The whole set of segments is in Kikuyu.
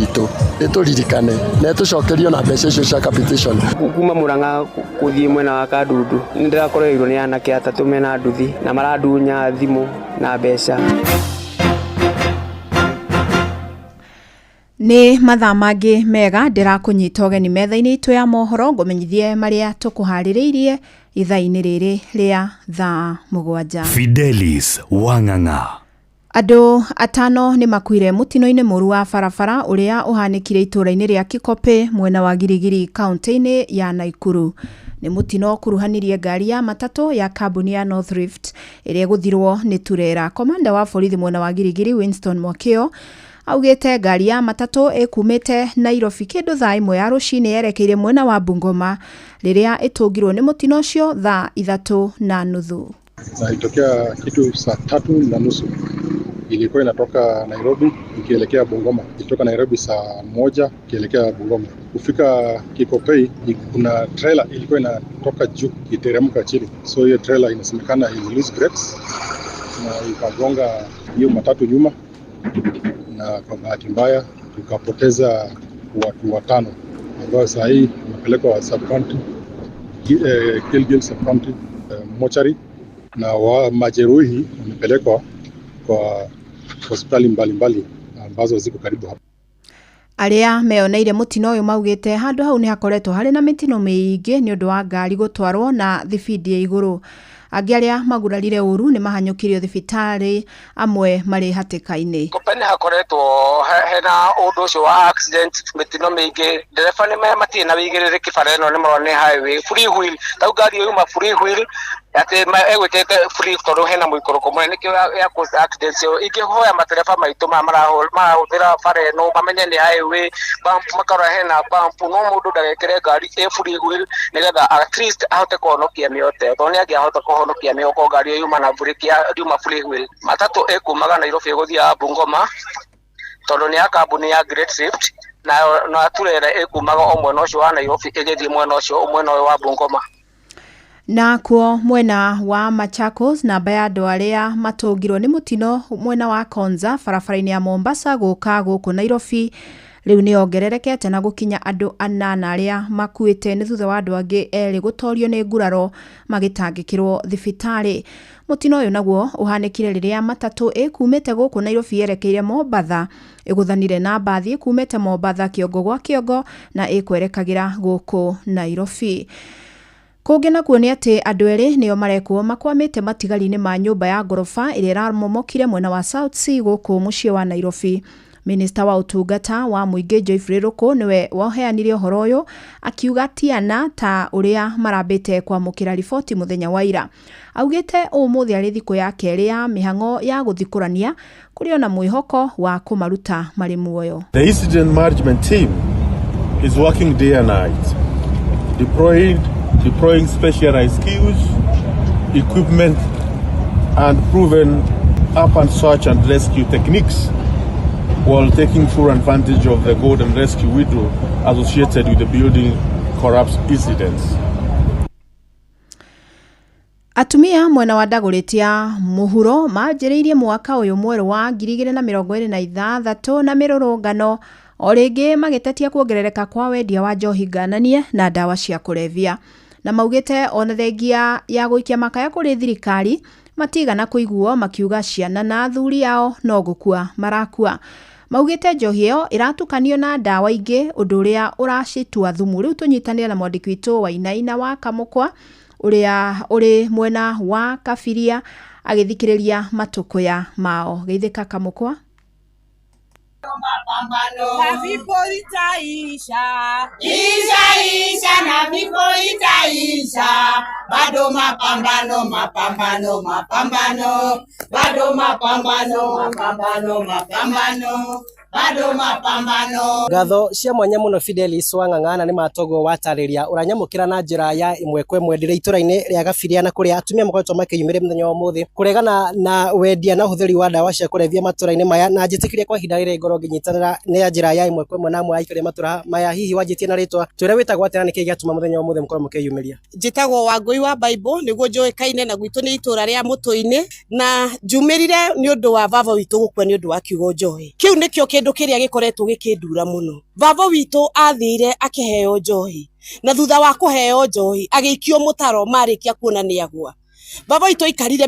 itũ ĩtũririkane na ĩtũcokerie ona mbeca icio cia capitation. Kuma Murang'a gũthiĩ mwena wa Kandundu nĩ ndĩrakorereirwo nĩ anake atatũ mena nduthi na marandunya thimũ na mbeca. Nĩ mathaa mangĩ mega ndĩrakũnyita ũgeni metha-inĩ itũ ya mohoro ngũmenyithie marĩa tũkũharĩrĩirie ithaa-inĩ rĩrĩ rĩa thaa 7. Fidelis Wang'ang'a. Andũ atano nĩ makuire mũtino-inĩ mũru wa barabara ũrĩa ũhanĩkire itũũra-inĩ rĩa Kikopĩ mwena wa Girigiri kaunti-inĩ ya Naikuru. Nĩ mũtino ũkuruhanirie ngari ya matatũ ya kambuni ya North Rift ĩrĩa ĩgũthirwo nĩ turera. Komanda wa borithi mwena wa Girigiri Winston Mwakio augĩte ngari ya matatũ ĩkumĩte Nairobi kĩndũ thaa 1 ya rũcinĩ yerekeire mwena wa Bungoma rĩrĩa ĩtũngirwo nĩ mũtino ũcio thaa 3:30. Na ilitokea kitu saa 3:30. Ilikuwa inatoka Nairobi ikielekea Bungoma. Ilitoka Nairobi saa 1 ikielekea Bungoma. Kufika Kikopey kuna trailer ilikuwa inatoka juu ikiteremka chini. So hiyo trailer inasemekana ili lose brakes na ikagonga hiyo matatu nyuma, na kwa bahati mbaya tukapoteza watu 5 ambao saa hii wamepelekwa sub-county, Gilgil sub-county, mochari, na wa majeruhi wamepelekwa kwa hospitali mbalimbali ambazo ziko karibu hapa. Arĩa meoneire mũtino ũyũ maugĩte handũ hau nĩ hakoretwo harĩ na mĩtino mĩingĩ nĩ ũndũ wa ngari gũtwarwo na thibindi ya igũrũ. Angĩ arĩa magurarire ũru nĩ mahanyũkirio thibitarĩ, amwe marĩ hatĩka-inĩ. Kĩkopĩ nĩ hakoretwo hena ũndũ ũcio wa accident, mĩtino mĩingĩ. Ndereba nĩ matirĩ na wĩigĩrĩrĩki bara ĩno, nĩ marona nĩ highway free wheel, tau ngari ĩyo yuma free wheel atĩ egwĩkĩrĩte free tondũ hena mũikũrũko mũnene, nĩkĩo ya cause accidents ĩyo. Ingĩhoya matereba maitũ maya marahũthĩra bara ĩno mamenye nĩ highway, bump makarora hena bump, no mũndũ ndagekĩre ngari ĩ free wheel nĩgetha at least ahote kũhonokia mĩoyo ta ĩyo, tondũ nĩ angĩahota kũhonokia mĩoyo korwo ngari ĩyo yuma na breki ya yuma free wheel. Matatũ ĩkumaga Nairobi ĩgũthiaga Bungoma tondũ nĩ ya kambuni ya Great Rift, na turera ĩkumaga o mwena ũcio wa Nairobi ĩgĩthiĩ mwena ũcio mwena ũyũ wa Bungoma. Na kuo mwena wa Machakos, namba ya andũ arĩa matũngirwo nĩ mũtino mwena wa Konza barabara-inĩ ya Mombasa gũka gũkũ Nairobi rĩu nĩ yongererekete na gũkinya andũ 8 arĩa makuĩte nĩ thutha wa andũ angĩ 2 gũtorio nĩ nguraro magĩtangĩkĩrwo thibitarĩ. Mũtino ũyũ naguo ũhanĩkire rĩrĩa matatũ ĩkumĩte gũkũ Nairobi yerekeire Mombatha ĩgũthanire na mbathi ĩkumĩte Mombatha kĩongo gwa kĩongo na ĩkwerekagĩra gũkũ Nairobi. Kũngĩ nakuo nĩ atĩ andũ 2 nĩo marekwo makwamĩte matigari-inĩ ma nyũmba ya ngoroba ĩrĩa ĩramomokire mwena wa South C gũkũ mũciĩ wa Nairobi. Minista wa ũtungata wa mũingĩ Geoffrey Ruku nĩwe waheanire ũhoro ũyũ akiuga tiana ta ũrĩa marambĩte kwamũkĩra riboti mũthenya wa ira. Augĩte ũmũthĩ arĩ thikũ ya kerĩ ya mĩhang'o ya gũthikũrania kũrĩ ona mwĩhoko wa kũmaruta marĩ muoyo. The incident management team is working day and night, deploying specialized skills, equipment, and proven urban search and rescue techniques while taking full advantage of the golden rescue window associated with the building collapse incidents. Atumia mwena wa Dagoretti ya mũhuro manjĩrĩirie mwaka ũyũ mwerũ wa 2026 na mĩrũrũngano o rĩngĩ magĩtetia kuongerereka kwa wendia wa njohi ngananie na ndawa cia kũrebia, na maugĩte ona thengia ya gũikia makaya kũrĩ thirikari matigana kũiguo, makiuga ciana na athuri ao no gũkua marakua. Maugĩte njohi ĩyo ĩratukanio na ndawa ingĩ, ũndũ ũrĩa ũracitua thumu. Rĩu tũnyitanĩre na mwandĩki witũ Wainaina wa Kamũkwa ũrĩa ũrĩ mwena wa Kabiria agĩthikĩrĩria matũkũya mao. Geithĩka Kamũkwa. Na vifo itaisha, isha isha, na vifo itaisha, bado mapambano, mapambano, mapambano, bado mapambano, mapambano, mapambano, bado mapambano. Ngatho cia mwanya muno Fidelis Wang'ang'a na nĩ matogo watarĩria ũranyamũkĩra na njĩra ya ĩmwe kwa ĩmwe ndĩrĩ itũra-inĩ rĩa Gabiria na kũrĩa atumia makoretwo makĩyumĩria mũthenya wa ũmũthĩ kũregana na wendia na ũhũthĩri wa ndawa cia kũrebia matũra-inĩ maya, na njĩtĩkĩrie kwa ihinda rĩrĩ ngorwo ngĩnyitanĩra na njĩra ya ĩmwe kwa ĩmwe na amwe a aikari a matũra maya. Hihi wanjĩtie na rĩtwa, twĩre wĩtagwo atĩa na nĩkĩĩ gĩatũma mũthenya wa ũmũthĩ mũkorwo mũkĩyumĩria? Njĩtagwo Wangũi wa Bible, nĩguo njũĩkaine na gwitũ nĩ itũra rĩa Mũtũ-inĩ, na njumĩrire nĩ ũndũ wa baba witũ gũkua nĩ ũndũ wa kiugo njohi. Kĩu nĩkĩo kĩndũ Kindu kiria gikoretwo gikindura muno, baba witũ athire akiheo njohi, na thutha wa kuheo njohi agĩikio mũtaro marĩkia kuona nĩ agwa. Baba witũ aikarire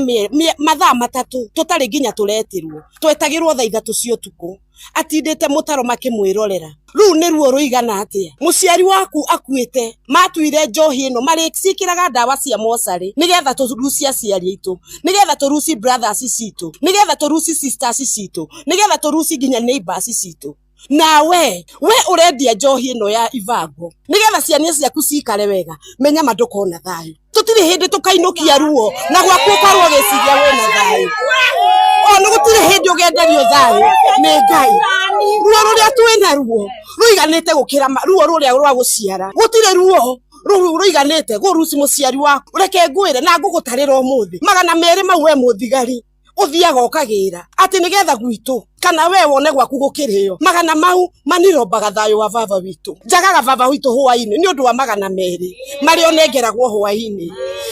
mathaa 3 tũtarĩ nginya tũretirwo, twetagĩrwo thaa 3 cia ũtukũ, atindĩte mũtaro makĩmwĩrorera. Rĩu nĩ ruo rũigana atĩa? Mũciari waku akuĩte, matuire njohi ĩno marĩciĩkĩraga ndawa cia mocarĩ nĩgetha tũruci aciari aitũ, nĩgetha tũruci brothers citũ, nĩgetha tũruci sisters citũ, nĩgetha tũruci nginya neighbors citũ. Na we ũrendia njohi ĩno ya ibango nĩgetha ciana ciaku cikare wega, menya ma ndũkona thayũ. Tũtirĩ hĩndĩ tũkainũkia ruo na gwaku ũkorwo ũgĩciria wĩna thayũ. Ona gũtirĩ hĩndĩ ũgenderio thayũ nĩ Ngai. Ruo rũrĩa twĩna ruo rũiganĩte gũkĩra ruo rũrĩa rwa gũciara. Gũtirĩ ruo rũu rũiganĩte gũruci mũciari waku. Reke ngwĩre na ngũgũtarĩra ũmũthĩ 200 mau we mũthigari ũthiaga ũkagĩra atĩ nĩgetha gwitũ kana we wone gwaku gũkĩrĩo. 100 mau manirombaga thayũ wa baba witũ. Njagaga baba witũ hwainĩ nĩ ũndũ wa 200 marĩa ũnengeragwo hwainĩ.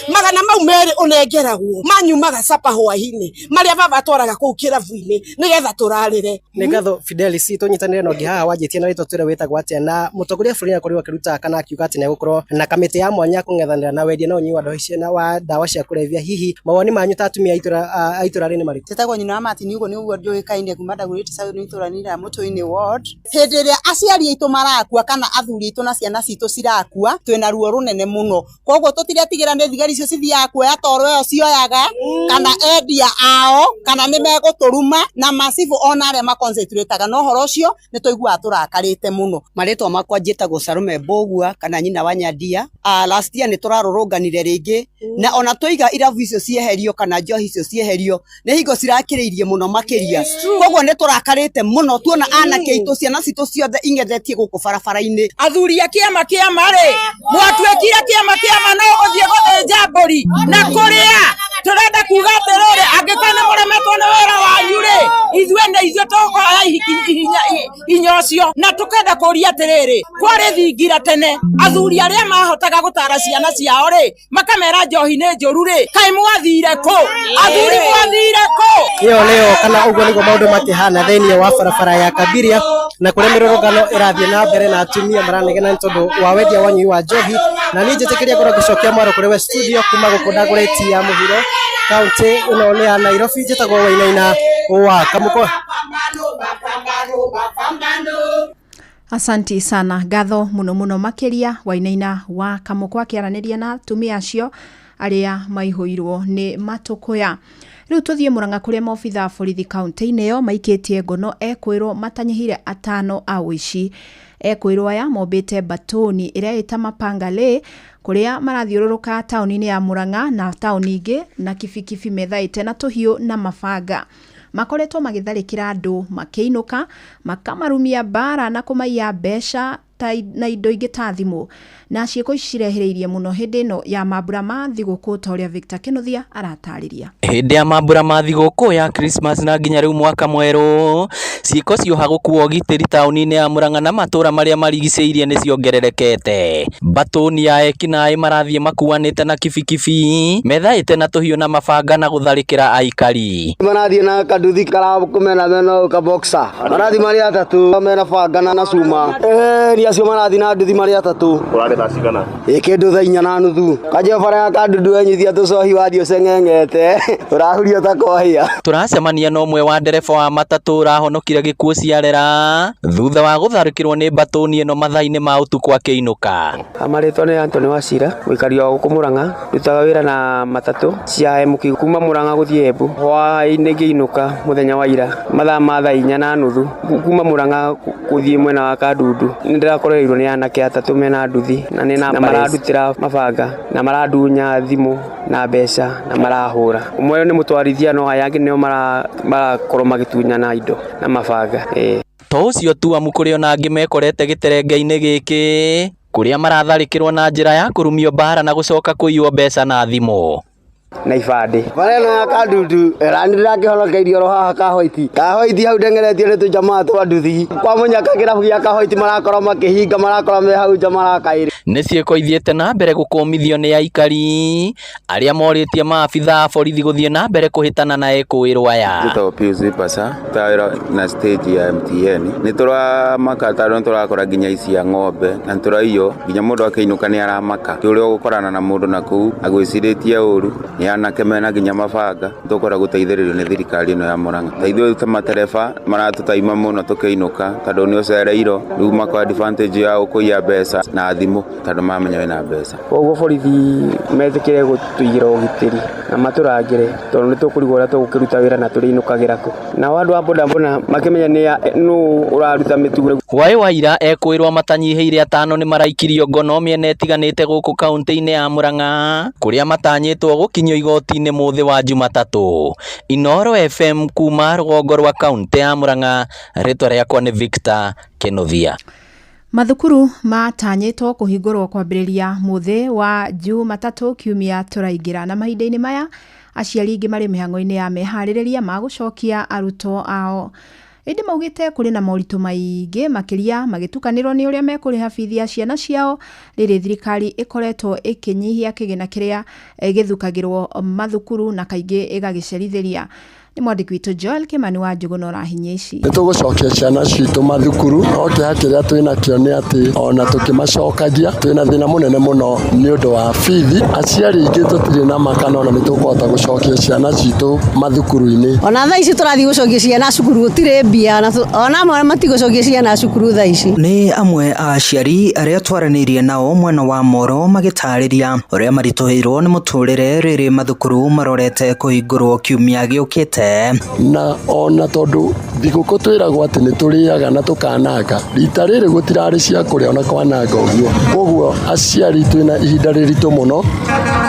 200 mau ũnengeragwo manyumaga capa hwainĩ marĩa baba atwaraga kũu kĩrabu-inĩ nĩgetha tũrarĩre. Nĩ ngatho Fidelis, tũnyitanĩre na ũngĩ haha wanjĩtie na rĩtwa twĩre wĩtagwo atĩa, na mũtongoria wa bũrũri akorirwo akĩruta kana akiuga atĩ nĩegũkorwo na kamĩtĩ ya mwanya kũng'ethanĩra na wendia na ũnyui wa ndohi wa ndawa cia kũrebia. Hihi mawoni manyu ta atumia a itũra rĩ nĩ marĩkũ? Njĩtagwo nyina wa Martin, ũguo nĩguo njũĩkaine kuma ndagũrĩte South itũra-inĩ rĩa Mũtũinĩ ward. Hĩndĩ ĩrĩa aciari aitũ marakua kana athuri aitũ na ciana citũ cirakua, twĩna ruo rũnene mũno. Koguo tũtiretigĩra nĩ thigari icio cithiaga kuoya toro ĩyo cioyaga, kana endia ao, kana nĩ megũtũruma, na macibũ ona arĩa maconcentrataga na ũhoro ũcio nĩ tũiguaga tũrakarĩte mũno. Marĩtwa makwa njĩtagwo Salome Mbũgua kana nyina wa Nyandia. Last year nĩ tũrarũrũnganire rĩngĩ, na ona tũiga irabu icio cieherio kana njohi icio cieherio, nĩ hingo cirakĩrĩirie mũno makĩria. Koguo nĩ tũrakarĩte mũno tuona anake aitũ, ciana citũ ciothe ing'ethetie gũkũ barabara-inĩ. Athuri a kĩama kĩama rĩ, mwatuĩkire kĩama kĩama no gũthiĩ gũthĩnja mbũri na kũrĩa. Tũrenda kuga atĩrĩrĩ, angĩkorwo nĩ mũremetwo nĩ wĩra wanyu rĩ, ithuĩ nĩ ithuĩ tũkoya hinya ũcio. Na tũkenda kũria atĩrĩrĩ, kwarĩ thingira tene athuri arĩa mahotaga gũtara ciana ciao rĩ, makamera njohi nĩ njũru rĩ, kaĩ mwathire kũ? Athuri mwathire kũ? Ĩyo nĩyo kana ũguo nĩguo maũndũ makĩhana thĩinĩ wa barabara ya Kabiria, na kũrĩa mĩrũrũngano ĩrathiĩ na mbere na atumia maranegena nĩ tondũ wa wendia wa ũnyui wa njohi. Na niĩ njĩtĩkĩria ngorwo ngĩcokia mwaro kũrĩ we studio kuma gũkũ Dagoretti ya mũhuro, kaunti ĩno nĩ ya Nairobi. Njĩtagwo Wainaina wa Kamũkwa. Asanti sana, ngatho muno muno makiria Wainaina wa Kamũkwa akĩaranĩria na atumia acio arĩa maihũirwo nĩ matũkũya. Rĩu tũthiĩ Murang'a kũrĩa maobitha a borithi kaunti-inĩ ĩyo maikĩtie ngono ekwĩrwo matanyihire 5 a ũici. Ekwĩrwo aya mombĩte batoni ĩrĩa ĩta mapangale kũrĩa marathiũrũrũka taũni-inĩ ya Murang'a na taũni ingĩ na kibikibi methaĩte na tũhiũ na mabanga. Makoretwo magĩtharĩkĩra andũ makĩinũka, makamarumia mbara na kũmaiya mbeca na indo ingĩ ta thimũ. Na ciĩko ici cirehĩrĩirie mũno hĩndĩ ĩno ya mambura ma thigũkũ ta ũrĩa Victor Kĩnuthia aratarĩria. Hĩndĩ ya mambura ma thigũkũ ya Christmas na nginya rĩu mwaka mwerũ, ciĩko cioha gũkua ũgitĩri taũni-inĩ ya Murang'a na matũra marĩa marigicĩirie nĩ ciongererekete. Mbatũni ya ekinaĩ marathiĩ makuanĩte na kibikibi, methaĩte na tũhiũ na mabanga na gũtharĩkĩra aikari. Marathiĩ na kanduthi karakũmena mena kaboxa, marathiĩ marĩ atatũ mena banga na cuma. Nĩ acio marathiĩ na nduthi marĩ atatũ. Kũrarĩ thaa cigana? Ĩ kĩndũ thaa 4:30. Kanja bara ya Kandudu wenyithia tũcohi wathiĩ ũceng'eng'ete, ũrahurio ta kwahĩa. Tũracemania na ũmwe wa ndereba wa matatũ ũrahonokire gĩkuũ ciarera thutha wa gũtharĩkĩrwo nĩ mbatũni ĩno mathaa-inĩ ma ũtukũ akĩinũka. Marĩtwa nĩ Anthony Wachira, mũikari wa gũkũ Murang'a, ndutaga wĩra na matatũ cia MQ kuma Murang'a gũthiĩ Embu. Hwaĩ-inĩ ngĩinũka mũthenya wa ira mathaa ma thaa 4:30 kuma Murang'a gũthiĩ mwena wa Kandudu, nĩ ndĩrakorereirwo nĩ anake atatũ mena nduthi na marandutĩra mabanga na marandunya thimũ na mbeca na marahũra. Ũmwe nĩ mũtwarithia no aya angĩ nĩo marakorwo magĩtunyana indo na mabanga. To ũcio tu, amu kũrĩ ona angĩ mekorete gĩterenge-inĩ gĩkĩ kũrĩa maratharĩkĩrwo na njĩra ya kũrumio mbara na gũcoka kũiywo mbeca na thimũ. Na ibandĩ. Bara ĩno ya Kandudu ĩrani ndĩrakĩhonokeirio oro haha Kahoiti. Kahoiti hau ndengeretio nĩ tũjamaa twa nduthi. Kwa mũnyaka kĩrabu gĩa Kahoiti marakorwo makĩhinga, marakorwo me hau nja marakaĩra. Nĩ ciĩko ithiĩte na mbere gũkũmithio nĩ aikari arĩa morĩtie maabitha a borithi gũthiĩ na mbere kũhĩtana na ekũĩrwo aya. Njĩtagwo Pius Ipasa, ndutaga wĩra na stage ya MTN. Nĩ tũramaka tondũ nĩ tũrakora nginya ici ya ng'ombe na nĩ tũraiywo nginya mũndũ akĩinũka nĩ aramaka. Ti ũrĩa ũgũkorana na mũndũ na kũu agwĩcirĩtie ũru, nĩ anake mena nginya mabanga. Tũkwenda gũteithĩrĩrio nĩ thirikari ĩno ya Murang'a. Ta ithuĩ ta matereba maratũtaima mũno tũkĩinũka tondũ nĩ ũcereirwo, rĩu makoya advantage ya gũkũiya mbeca na thimũ tondũ mamenya wĩna mbeca. Koguo borithi metĩkĩre gũtũigĩra ũgitĩri na matũrangĩre tondũ nĩ tũkũrigwo ũrĩa tũgũkĩruta wĩra na tũrĩinũkagĩra kũ. Nao andũ a bodaboda makĩmenya nĩ nũ ũraruta mĩtugo. Hwaĩ wa ira ekũĩrwo matanyihĩire atano nĩ maraikirio ngono mĩena ĩtiganĩte gũkũ kaũntĩ-inĩ ya Murang'a kũrĩa matanyĩtwo gũkinyio igoti-inĩ mũthĩ wa Jumatatũ. Inooro FM kuma rũgongo rwa kaũntĩ ya Murang'a, rĩtwa rĩakwa nĩ Victor Kĩnuthia. Mathukuru matanyĩtwo kũhingũrwo kwambĩrĩria mũthĩ wa Jumatatũ kiumia tũraingĩra na mahinda-inĩ maya aciari aingĩ marĩ mĩhang'o-inĩ ya meharĩrĩria ma gũcokia arutwo ao ĩndĩ maugĩte kũrĩ na moritũ maingĩ makĩria magĩtukanĩrwo nĩ ũrĩa mekũrĩha bithi ya ciana ciao rĩrĩ thirikari ĩkoretwo ĩkĩnyihia kĩgĩna kĩrĩa gĩthukagĩrwo mathukuru na kaingĩ ĩgagĩcerithĩria. Nĩ mwandĩki witũ Joel Kĩmani wa Njũgũna ũrahinyia ici. Nĩ tũgũcokia ciana citũ mathukuru no kĩeha kĩrĩa twĩ nakĩo nĩ atĩ ona tũkĩmacokagia twĩna thĩna mũnene mũno nĩ ũndũ wa bithi. Aciari aingĩ tũtirĩ na ma kana ona nĩ tũkũhota gũcokia ciana citũ mathukuru-inĩ. Ona thaa ici tũrathiĩ gũcokia ciana cukuru gũtirĩ mbia, ona amwe matigũcokia ciana cukuru thaa ici. Nĩ amwe a aciari arĩa twaranĩirie nao mwena wa Moro magĩtarĩria ũrĩa maritũhĩirwo nĩ mũtũrĩre rĩrĩ mathukuru marorete kũhingũrwo kiumia gĩũkĩte. Na ona tondũ thigũkũ twĩragwo atĩ nĩ tũrĩaga na tũkananga, rita rĩrĩ gũtirarĩ cia kũrĩa ona kwananga ũguo. Koguo aciari twĩna ihinda rĩritũ mũno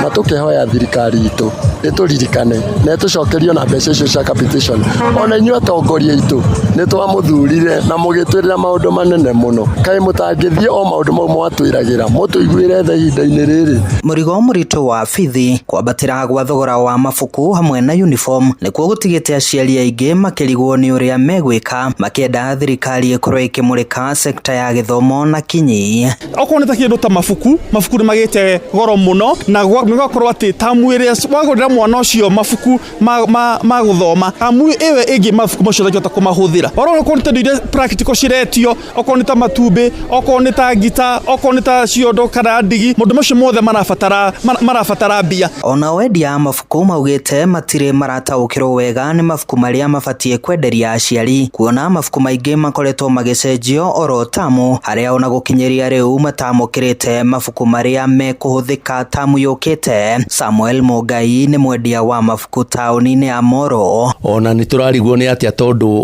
na tũkehoya thirikari itũ ĩtũririkane na ĩtũcokerie ona mbeca icio cia capitation. Ona inyuĩ atongoria aitũ nĩ twamũthurire na mũgĩtwĩrĩra maũndũ manene mũno, kaĩ mũtangĩthiĩ o maũndũ mau mwatwĩragĩra mũtũiguĩre tha ihinda-inĩ rĩrĩ. Mũrigo mũritũ wa bithi, kwambatĩra gwa thogora wa mabuku hamwe na uniform nĩkuo gũtigĩte aciari aingĩ makĩrigwo nĩ ũrĩa megwĩka makĩenda thirikari ĩkorwo ĩkĩmũrĩka sekta ya gĩthomo na kinyi. Okorwo nĩ ta kĩndũ ta mabuku, mabuku nĩ magĩte goro mũno na gũgakorwo atĩ tamu ĩrĩa wagũrĩra mwana ũcio mabuku ma gũthoma, tamu ĩyo ĩngĩ mabuku macio ndangĩhota kũmahũthĩra. Oro okorwo nĩ ta indo iria practical ciretio, okorwo nĩ ta matumbĩ, okorwo nĩ ta ngita, okorwo nĩ ta ciondo kana ndigi, maũndũ macio mothe marabatara mbia. Ona wendia a mabuku maugĩte matirĩ marataũkĩrwo wega nĩ mabuku marĩa mabatiĩ kwenderia aciari, kuona mabuku maingĩ makoretwo magĩcenjio oro tamu, harĩa ona gũkinyĩria rĩu matamũkĩrĩte mabuku marĩa mekũhũthĩka tamu yũkĩte. Samuel Mũngai nĩ mwendia wa mabuku taũni-inĩ ya Moro. Ona nĩ tũrarigwo nĩ atĩa tondũ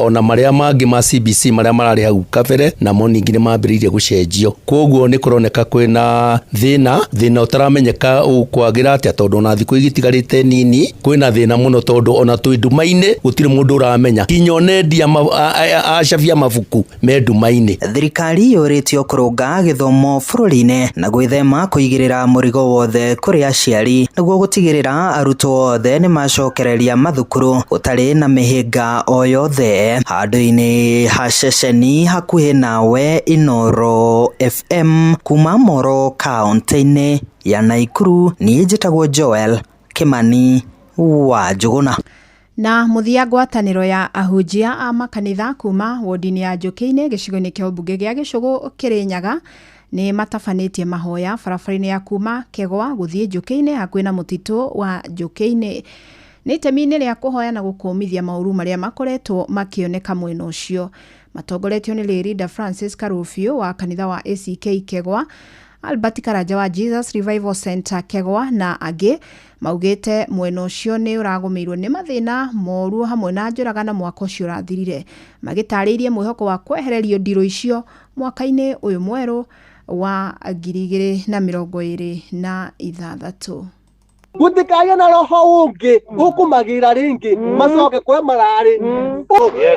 ona marĩa mangĩ ma CBC marĩa mararĩ hau kabere namo ningĩ nĩ mambĩrĩirie gũcenjio, koguo nĩ kũroneka kwĩna thĩna ũtaramenyeka ũkwagĩra atĩa tondũ ona thikũ igĩtigarĩte nini kwĩna thĩna mũno tondũ ona twĩ nduma-inĩ gũtirĩ mũndũ ũramenya kinya onendia acabia mabuku me nduma-inĩ. Thirikari yũrĩtio kũrũnga gĩthomo bũrũri-inĩ na gwĩthema kũigĩrĩra mũrigo wothe kũrĩ aciari nĩguo gũtigĩrĩra arutwo othe nĩ macokereria mathukuru gũtarĩ na mĩhĩnga o yothe. Handũ-inĩ ha ceceni hakuhĩ nawe Inooro FM kuma Moro kaũntĩ-inĩ ya Naikuru, niĩ njĩtagwo Joel Kĩmani wa Njũgũna. Na mũthia ngwatanĩro ya ahunjia a makanitha kuma wodi-inĩ ya Njũkĩ-inĩ gĩcigo-inĩ kĩa ũmbunge gĩa Gĩcũgũ Kĩrĩnyaga nĩ matabanĩtie mahoya barabara-inĩ ya kuma Kegwa gũthiĩ Njũkĩ-inĩ hakuhĩ na mũtitũ wa Njũkĩ-inĩ. Nĩ itemi-inĩ rĩa kũhoya na gũkũmithia maũru marĩa makoretwo makĩoneka mwena ũcio. Matongoretio nĩ Lĩrinda Francis Karũbiũ wa kanitha wa ACK Kegwa, Albert Karanja wa Jesus Revival Center Kegwa na angĩ maugĩte mwena ũcio nĩ ũragũmĩirwo nĩ mathĩna moru hamwe na njũragano mwaka ũcio ũrathirire. Magĩtarĩirie mwĩhoko wa kwehererio ndirũ icio mwaka-inĩ ũyũ mwerũ wa 2026. Gũtikagĩe na roho ũngĩ ũkũmagĩra rĩngĩ macoke kũrĩa mararĩ.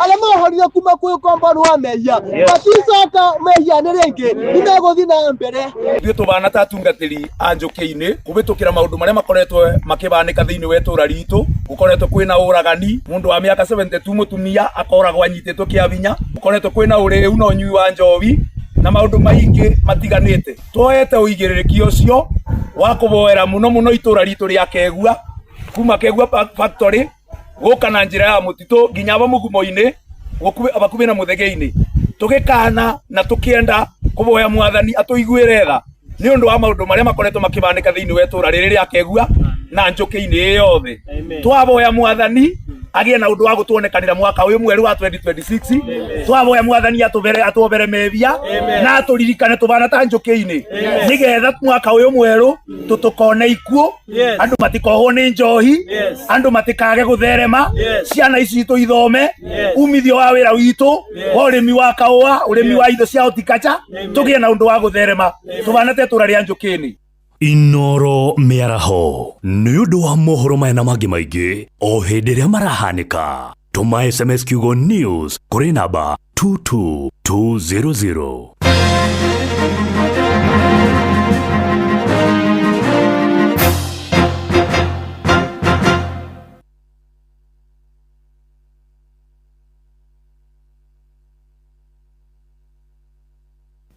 Arĩa mohorire kuma kwĩ ũkomboni wa mehia maticoka mehia-inĩ rĩngĩ, nĩmegũthiĩ na mbere. Ithuĩ tũbana ta atungatĩri a Njũkĩ-inĩ kũhĩtũkĩra maũndũ marĩa makoretwo makĩbanĩka thĩinĩ wa itũra ritũ, gũkoretwo kwĩna ũragani, mũndũ wa mĩaka 72 mũtumia akoragwo anyitĩtwo kĩa hinya, gũkoretwo kwĩna ũrĩu na ũnyui wa njohi. Na maũndũ maingĩ matiganĩte. Twoete ũigĩrĩrĩki ũcio wa kũboera mũno mũno itũra ritũ rĩa Kegua, kuma Kegua factory gũka na njĩra ya mũtitũ nginya aba mũgumo-inĩ bakuhĩ na mũthege-inĩ, tũgĩkana na tũkĩenda kũboya mwathani atũiguĩre tha nĩ ũndũ wa maũndũ marĩa makoretwo makĩbanĩka thĩinĩ wa itũra rĩrĩ rĩa Kegua na njũkĩ-inĩ yothe. Twaboya mwathani agĩe na ũndũ wa gũtuonekanĩra mwaka ũyũ mwerũ wa 2026. Twaboya mwathani atũbere atuobere mebia na atũririkane tũbana ta njũkĩ-inĩ, nĩgetha mwaka ũyũ mwerũ tũtũkone ikuũ, andũ matikohwo nĩ njohi, andũ matikage gũtherema, ciana ici citũ ithome, umithio wa wĩra witũ wa ũrĩmi wa kaũa, ũrĩmi wa indo cia horticulture, tũgĩe na ũndũ wa gũtherema tũbana ta itũra rĩa njũkĩ-inĩ. Inoro mĩaraho nĩ ũndũ wa mohoro maya na mangĩ maingĩ o hĩndĩ ĩrĩa marahanĩka, tũma SMS kiugo news kũrĩ namba 22200.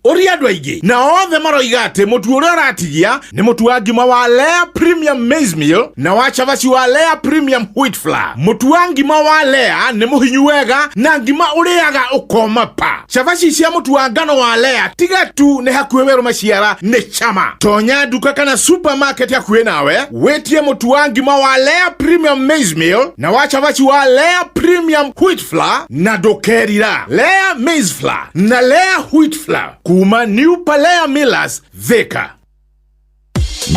Ũria andũ aingĩ na othe maroiga atĩ mũtu ũrĩa ũratigia nĩ mũtu wa ngima wa Lea Premium Maize Meal na wa cabaci wa Lea Premium Wheat Flour. Mũtu wa ngima wa Lea nĩ mũhinyu wega na ngima ũrĩaga ũkoma pa. Cabaci cia mũtu wa ngano wa Lea tiga tu nĩ hakuhĩ werũ maciara nĩ chama. Tonya nduka kana supermarket hakuhĩ nawe wĩtie mũtu wa ngima wa Lea Premium Maize Meal na wa cabaci wa Lea Premium Wheat Flour na ndũkerira. Lea Maize Flour na Lea Wheat Flour kuma New Palea Millers, Thika.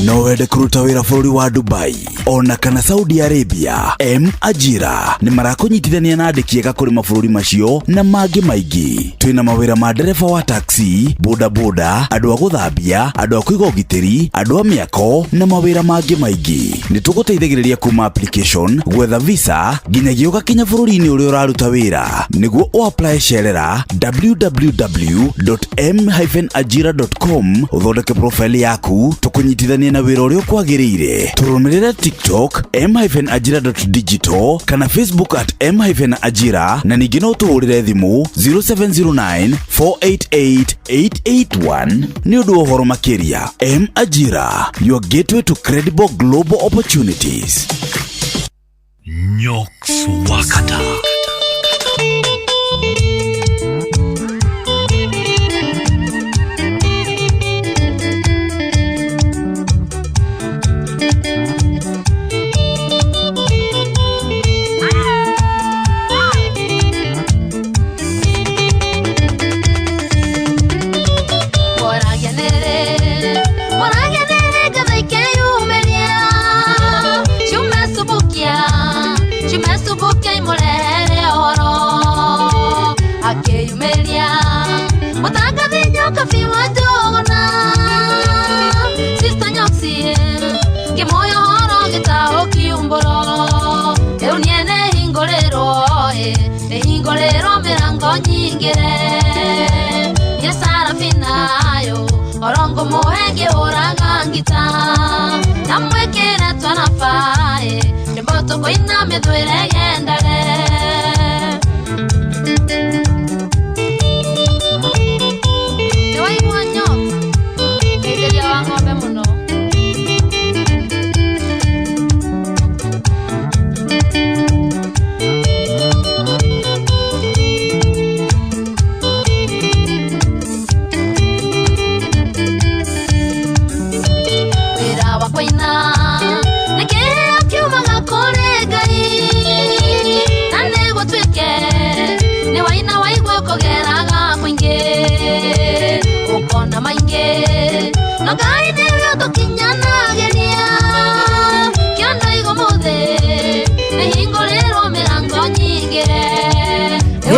No wende kũruta wĩra bũrũri wa Dubai ona kana Saudi Arabia? M Ajira nĩ marakũnyitithania na andĩki ega kũrĩ mabũrũri macio na mangĩ maingĩ. Twĩna mawĩra ma ndereba wa taxi, bodaboda, andũ a gũthambia, andũ a kũiga ũgitĩri, andũ a mĩako na mawĩra mangĩ maingĩ. Nĩ tũgũteithagĩrĩria kuma application, gwetha visa nginyagia ũgakinya bũrũri-inĩ ũrĩa ũraruta wĩra. Nĩguo ũapply cerera www.m-ajira.com ũthondeke profile yaku tũkũnyitithanie na wĩra ũrĩa ũkwagĩrĩire. Tũrũmĩrĩre TikTok m-ajira.digital kana Facebook at m-ajira na ningĩ no ũtũhũrĩre thimũ 0709 488 881 nĩ ũndũ wa ũhoro makĩria. M Ajira, your gateway to credible global opportunities. Nyox Wakata. Orongo muhenge uraga ngita namwekera twana fae ndimboto koina methwire gendare. Nĩwaigua Nyox ndeithĩria wa ng'ombe mũno.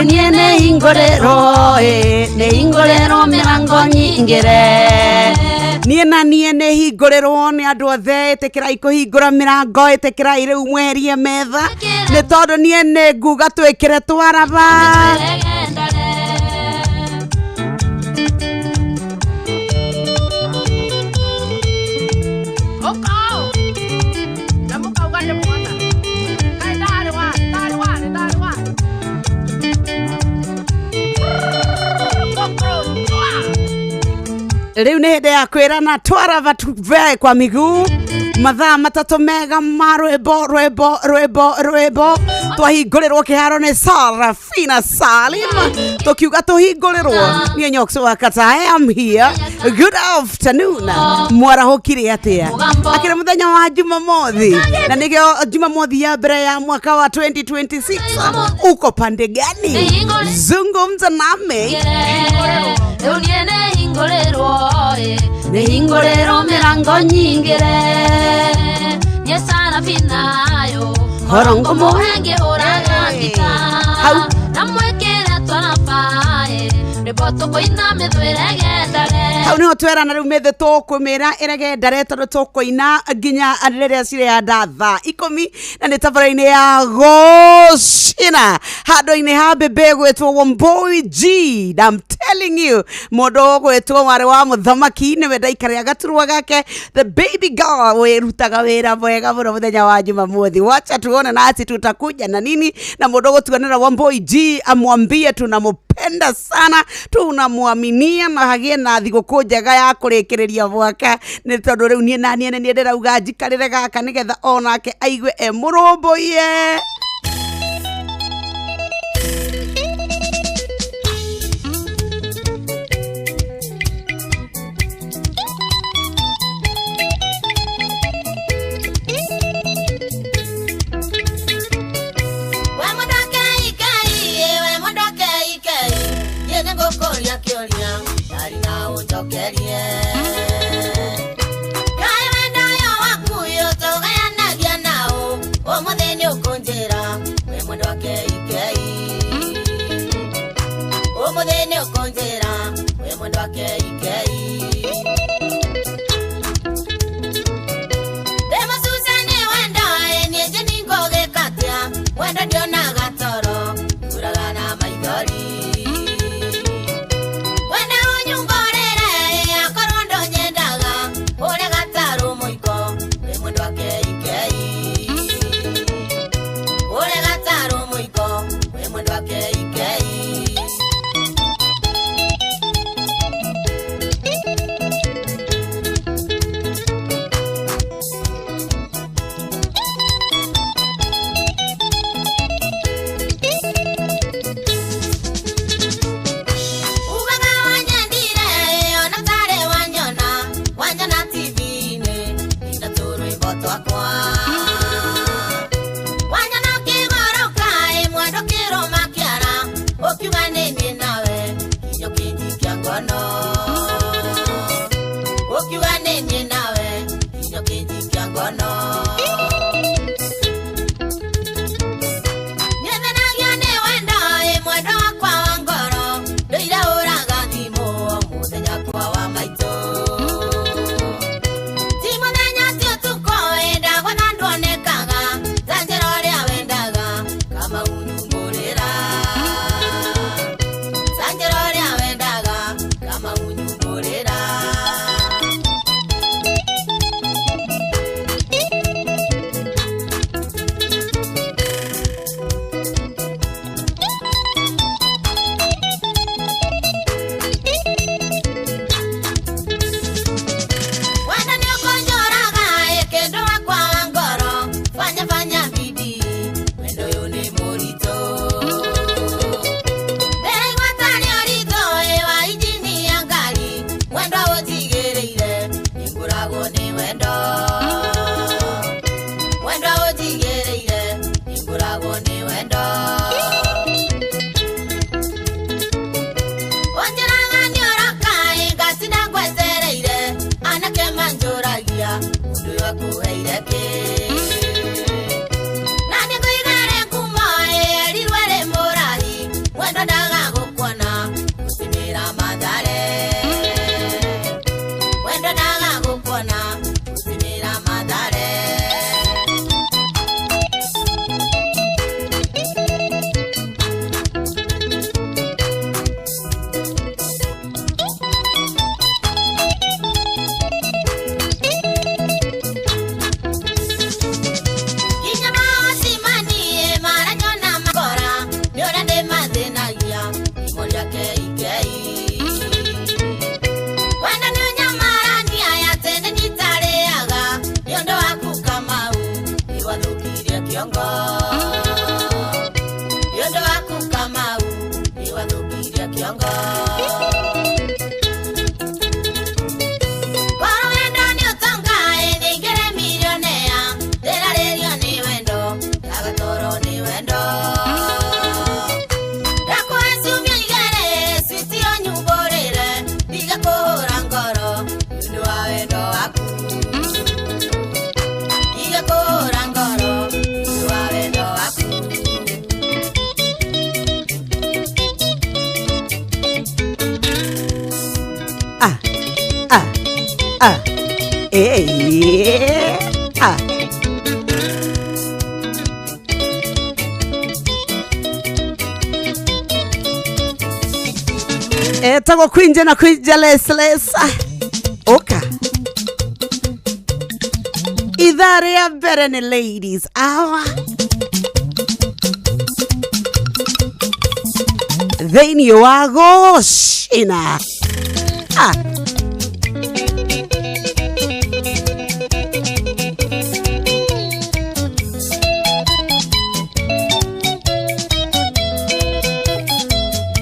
Niĩ nĩ hingũrĩrwo ĩ nĩ hingũrĩrwo mĩrango nyingĩre. Niĩ na niĩ nĩ hingũrĩrwo nĩ andũ othe, ĩtĩkĩrai kũhingũra mĩrango, ĩtĩkĩrai rĩu mweherie metha nĩ tondũ niĩ nĩ nguga twĩkĩre twaraba. Rĩu nĩ hĩndĩ ya kwĩrana twaraba tuvae kwa miguu mathaa matatũ mega ma rwĩmbo rwĩmbo rwĩmbo rwĩmbo twahingũrĩrwo kĩharo nĩ Sarafina Salim tũkiuga tũhingũrĩrwo niĩ Nyox wa Kata I am here good afternoon mwarahũkire atĩa akĩrĩ mũthenya wa Jumamothi na nĩkĩo Jumamothi ya mbere ya mwaka wa 2026 uko pande gani zungumza nami Rĩu niĩ nĩhingũrĩrwo ĩ, nĩhingũrĩrwo mĩrango nyingĩre niĩ Sarafina yo Horongo mũhe ngĩhũraga ngita na mwĩkĩre twaraba ĩ, rwĩmbo tũkũina mĩthwĩre gendare hau niho twerana riu mithe tukwimira iregendare tondu tukuina nginya riria cireanda thaa ikumi na ni tabara-ini ya gucina handu-ini ha mbembe gwitwo Wambui G and I'm telling you mundu gwitwo mwarĩ wa muthamaki niwe ndaikarĩra gaturwa gake the baby girl wirutaga wira mwega muno muthenya wa Jumamothi wacha tuone nasi tutakuja na nini na mundu gutuanira Wambui G amwambie tunamupenda sana tunamwaminia na hagie na thigũkũ njega ya kũrĩkĩrĩria mwaka nĩ tondũ rĩu niĩ na niĩ nĩ niĩ ndĩrauga njikarĩre gaka nĩgetha onake aigue e mũrũmbũiye. We mũndũ keikei, we mũndũ keikei, niĩ nĩngũkũria kĩũria, ndari na ũnjokerie. Kaĩ wendo ũyũ waku ũyũ tũgayanagia naũ, ũmũthĩ nĩũkũnjĩra, we mũndũ keikei. Ũmũthĩ nĩũkũnjĩra, we mũndũ keikei. Ndĩ mũcuce nĩ wendo ĩ, niĩ njĩ nĩngũgĩka atĩa, wendo ndionaga toro, nduraga na maithori. Wenda ũnyungũrĩre ĩ, akorwo ndũnyendaga, ũrĩa gatarũ mũiko, wĩ mũndũ wa keikei. Ũrĩa gatarũ mũiko, wĩ mũndũ wa keikei. Ugaga wanyendire ona tarĩ wanyona, wanyona TV-inĩ, ina tũrwĩmbo twakwa. Wanyona ũkĩgũrũka ĩ, mwendo ũkĩrũma kĩara, ũkiuga nĩ niĩ nawe, nginya ũkĩnjikia ngono. Ũkiuga nĩ niĩ nawe, nginya ũkĩnjikia ngono. Nĩthenagio nĩ wendo ĩ, mwendo wakwa wa ngoro, ndũire ũraga thimũ o mũthenya kwa wa maitũ. Ti mũthenya ti ũtukũ ĩ, ndagwatha nduonekaga, ta njĩra ũrĩa wendaga, kama unyumbũrĩra. Ta njĩra ũrĩa wendaga, kama kĩongo Nĩ ũndũ waku Kamau nĩ wathũkirie kĩongo Korwo wendo nĩ ũtonga ĩ nĩingĩre milionea Ndĩrarĩrio nĩ wendo ndagatũrwo nĩ wendo Ndakũhe ciumia igĩrĩ switi o nyumbũrĩre ndige kũhũra ngoro nĩ ũndũ wa wendo waku Ndige kũhũra ngoro nĩ ũndũ wa wendo waku Ah, ah, ah, eh, ah. Etagwo kwinje na kwinja leslesa oka ithaa rĩa mbere nĩ ladies hour thĩinĩ wa gũcina ah.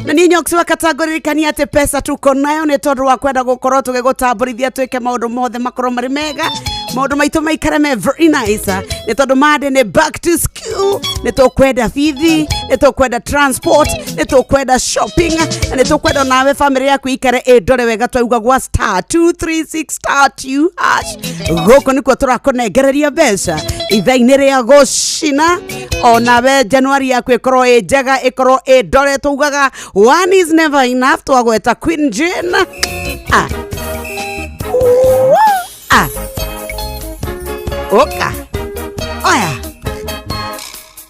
Na niä nyoksi wakatangåririkania atä pesa tuko nayo nä tondå wa kwenda gå korwo tå gä gå tambårithia twä ke maå ndå mothe makorwo marä mega maå ndå maitå maikare me very nice nä tondå mande nä back to school nä tå kwenda bithi nä tå kwenda transport nä tå kwenda shopping na nä tå kwenda nawe family yaku ikare ä ndore wega twauga gwa star 236 star 2 hash gå kå nä kuo tå rakånengereria mbeca ithaa-inä rä a gå cina onawe Januari yaku ĩkorwo ĩ njega ĩkorwo ĩ ndore tugaga one is never enough twagweta Queen Jane ah. Ah. Oka oya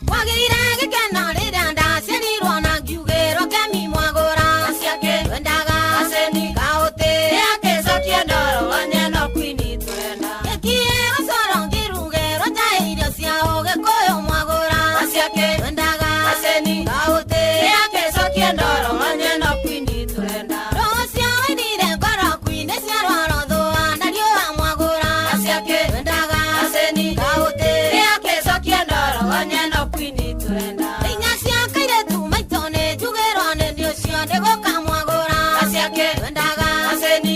Kwagĩire gĩkeno rĩrĩa ndaciarirwo na ngiugĩrwo kemi mwagũra twendaga kaũtĩ nĩakĩcokia ndoro wanyeno kwini twenda Gĩkiĩ gũcoro ngĩrugĩrwo njaĩ irio cia ũgĩkũyũ mwagũra twendaga kaũtĩ nĩakĩcokia ndoro wanyeno kwini twenda Rũcio wainire ngoro kwini ciarwaro thũa na riũa mwagũra twendaga kaũtĩ nĩakĩcokia ndoro wanyeno kwini twenda Inya cia kairĩtu maitũ nĩ njugĩrwo nĩ nĩ ũcio ndĩgũka mwagũra twendaga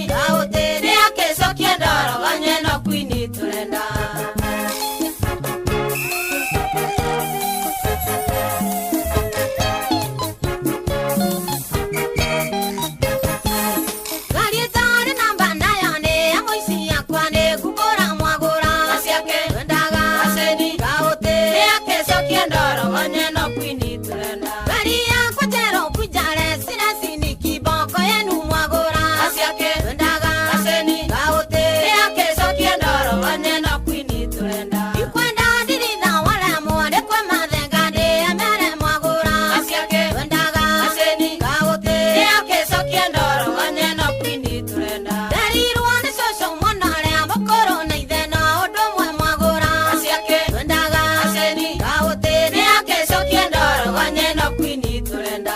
kaũtĩ nĩakĩcokia ndoro wanyeno kwini twenda Ngari ĩtarĩ namba nayo nĩ ya mũici yakwa nĩ ngumbũra mwagũra twendaga kaũtĩ nĩakĩcokia ndoro wanyeno kwini twenda Ngari yakwa njerũ kwinjare ciracini kiboko yenu mwagũra twendaga kaũtĩ nĩakĩcokia ndoro wanyeno kwini twenda Ikwenda ndiritha wala mwandĩkwe mathenga ndĩemere mwagũra twendaga kaũtĩ nĩakĩcokia ndoro wanyeno kwini twenda Nderirwo nĩ cũcũ mũno ũrĩa mũkũrũ na ithe no ũndũ ũmwe mwagũra twendaga kaũtĩ nĩakĩcokia ndoro wanyeno kwini twenda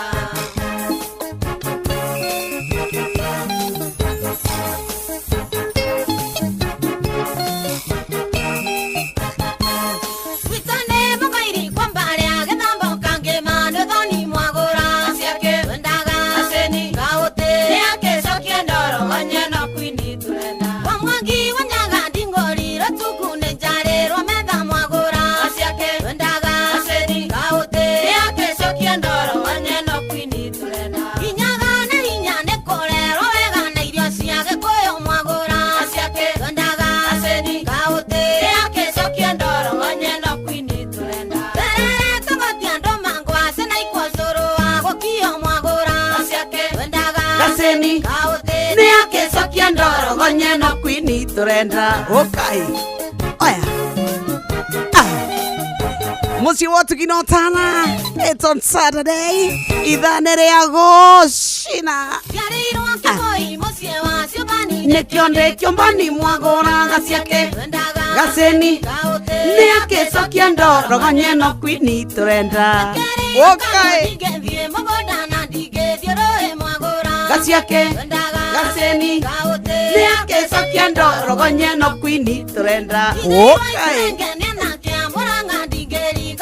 Gwitũ nĩ mũkairi kwa mbarĩ agĩthamba ũkangĩma nĩ thoni mwagũra twendaga kaũtĩ nĩakĩcokia ndoro wanyeno kwini twenda Kwa mwangi wa nyaga ndingũri rũtungu nĩ njarĩrwo metha mwagũra twendaga kaũtĩ nĩakĩcokia ndoro wanyeno kwini twenda Kinyaga na hinya nĩ kũrerwo wega na irio cia gĩkũyũ mwagũra twendaga kaũtĩ nĩakĩcokia ndoro wanyeno kwini twenda Terere tũgotia andũ mangwacĩ na ikwa cũrũ wa gũkio mwagũra twendaga Gaceni kaũtĩ nĩakĩcokia ndoro gonyeno kwini tũrenda ũkai oya ah. Mũciĩ wa ũtugi na ũtana it's on Saturday ithaa nĩ rĩa gũcina Njiarĩirwo Kĩboi mũciĩ wa ciũmbani nĩkĩo ndĩ kĩũmbani mwagũra gaciake twendaga gaceni kaũtĩ nĩakĩcokia ndoro gonyeno kwini tũrenda ũkai ndingĩthiĩ mũgũnda na ndingĩthiĩ rũĩ mwagũra gaciake twendaga gaceni kaũtĩ nĩakĩcokia ndoro gonyeno kwini tũrenda ũkai Nĩ anake a Mũrang'a ndingĩri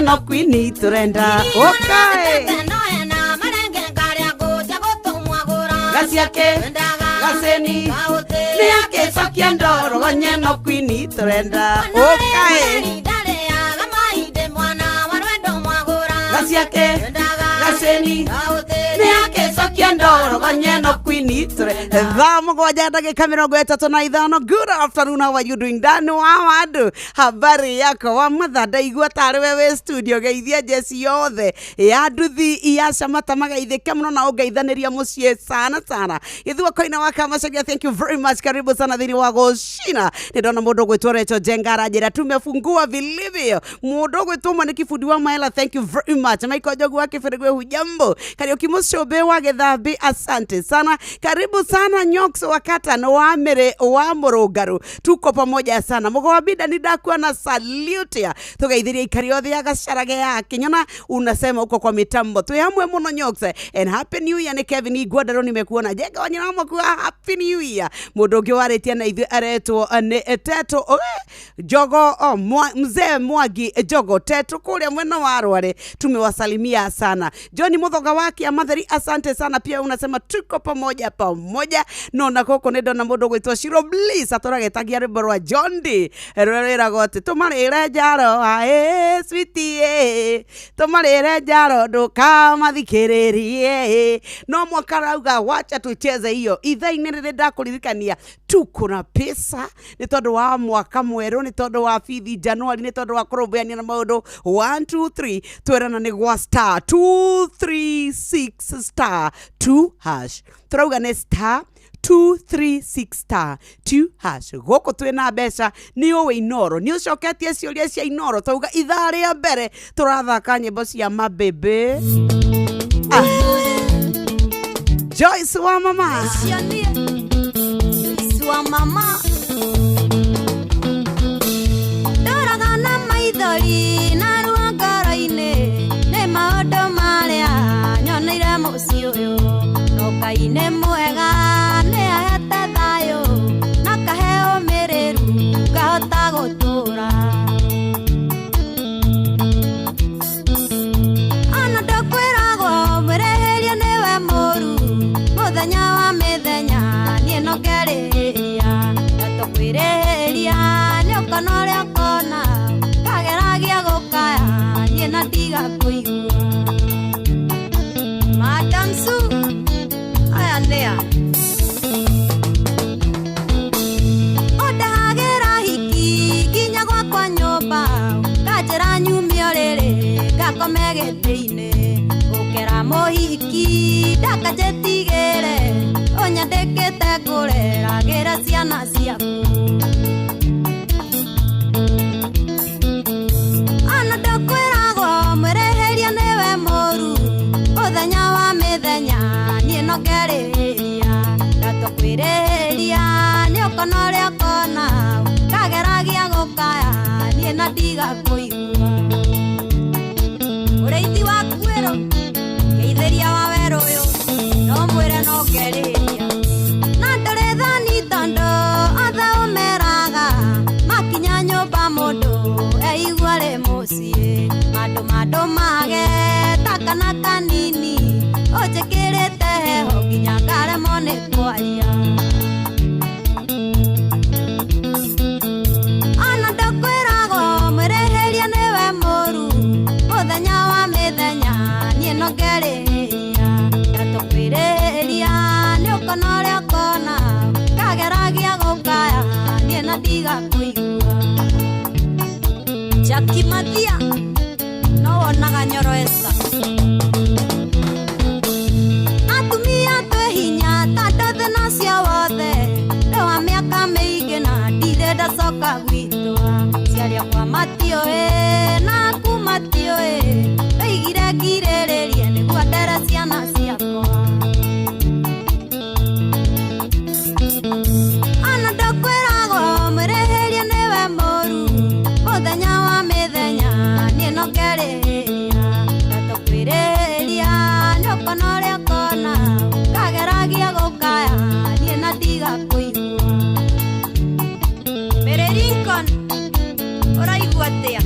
no kwini turenda okae gaciake gaceni nĩ akĩcokia ndoro nyeno kwini turenda okae gaciake gaceni nĩ akĩcokia ndoro nyeno kwini turenda. Thaa 7 ndagĩka 35. Good afternoon, how are you doing? Dano wa andũ, habari yako wa matha ndaigua tarĩ we wĩ studio geithia jeci yothe ya nduthi ya camata magaithĩke mũno na ũngeithanĩria mũciĩ sana sana. Gĩthua koina wa Kamacaria, thank you very much, karibu sana thĩinĩ wa Gũcina. Nĩ ndona mũndũ ũgwĩtwo Rachel Jenga aranjĩra tumefungua vilivyo. Mũndũ ũgwĩtwo Mwaniki Fundi wa Maela, thank you very much. Michael Njogu wa Kĩbĩrĩgwe, hujambo. Kariuki Mũcũmbĩ wa Gĩthambi, asante sana, karibu sana. Nyox wa Katano wa Mere wa Mũrũngarũ, tuko pamoja sana. Mũgo Bida ni ndakuwa na salute ya tugeithiria ikari othe ya gacarage ya kinyona, unasema uko kwa mitambo twi hamwe muno Nyox, and happy new year. Ni Kevin Igwandaro nimekuona Jenga wanyina makuwa happy new year. Mũndũ ũngĩ warĩtie na ithuĩ aretwo nĩ Teto Jogo mzee Mwangi Jogo Teto kũrĩa mwena wa Rware, tumewasalimia sana. John Muthoga wa Kĩamatheri, asante sana pia, unasema tuko pamoja pamoja. No na gũkũ nĩ ndona mũndũ ũgwĩtwo Shiro Bliss atũragetagia rwĩmbo rwa John D rũrĩa rwĩragwo atĩ tũmarĩre njaro aĩ sweetie, tũmarĩre njaro ndũkamathikĩrĩrie. No mwaka rauga wacha tucheze hiyo ithaa-inĩ rĩrĩ ndakũririkania tuko na pesa nĩ tondũ wa mwaka mwerũ, nĩ tondũ wa bithi Januari, nĩ tondũ wa kũrũmbũyania na maũndũ 1 2 3 twerana nĩ gwa star 236 star 2 hash, tũrauga nĩ star 236 star 2 hash. Gũkũ twĩna mbeca nĩ ũĩ Inoro nĩ ũcoketie ciũria cia Inoro, twauga ithaa rĩa mbere tũrathaka nyĩmbo cia mabebe. Joyce wa mama, Joyce wa mama, ndoraga na maithori na ruo ngoro-inĩ nĩ maũndũ marĩa nyoneire mũciĩ ũyũ. No Ngai nĩ mwega nĩ ahete thayũ na kahe ũmĩrĩru ngahota gũtũra. Ona ndakwĩragwo mwĩrĩhĩria nĩwe mũru mũthenya wa mĩthenya niĩ no ngerĩhĩria ndatũkwĩrĩhĩria nĩ ũkona ũrĩa ũkona kageragia gũkaya niĩ na ndiga kũigua. Madam Sue aya nĩa ũndehagĩra hiki nginya gwakwa nyũmba nganjĩra nyumio rĩrĩ ngakome gĩtĩ-inĩ gũkĩra mũhiki ndakanjĩtigĩre ũnyandĩkĩte ngũreragĩra ciana ciaku. Ona ndakwĩragwo mwĩrĩhĩria nĩwe mũru mũthenya wa mĩthenya niĩ no ngerĩhĩria ndatũkwĩrĩhĩria nĩ ũkona ũrĩa ũkona kageragia gũkaya niĩ na ndiga kũigua. Ũrĩithi waku wĩrũ ngeithĩria wa werũ ũyũ no mwĩre no ngerĩhĩria na ndũrĩ thani tondũ othe ũmeraga makinya nyũmba mũndũ eigua rĩ mũciĩ mandũ mandũ mage ta kana kanini ũnjĩkĩrĩte heho nginya ngaremwo nĩ kwaria. Ona ndakwĩragwo mwĩrĩhĩria nĩwe mũru mũthenya wa mĩthenya niĩ no ngerĩhĩria ndatũkwĩrĩhĩria nĩ ũkona ũrĩa ũkona kageragia gũkaya niĩ na ndiga kũigua. Jackie Mathia no wonaga Nyoro Esther. Atumia twĩ hinya tondũ thĩna ũcio wothe nĩ wa mĩaka mĩingĩ na ndirĩ ndacoka gwitũ. Aciari akwa matiũĩ na aku matiũĩ ndoigire ngirĩrĩrie nĩguo ndere ciana ciakwa. Ona ndakwĩragwo mwĩrĩhĩria nĩwe mũru mũthenya wa mĩthenya niĩ no ngerĩhĩria ndatũkwĩrĩhĩria nĩ ũkona ũrĩa ũkona kageragia gũkaya niĩ na ndiga kũigua. Mary Lincoln ũraigua atĩa?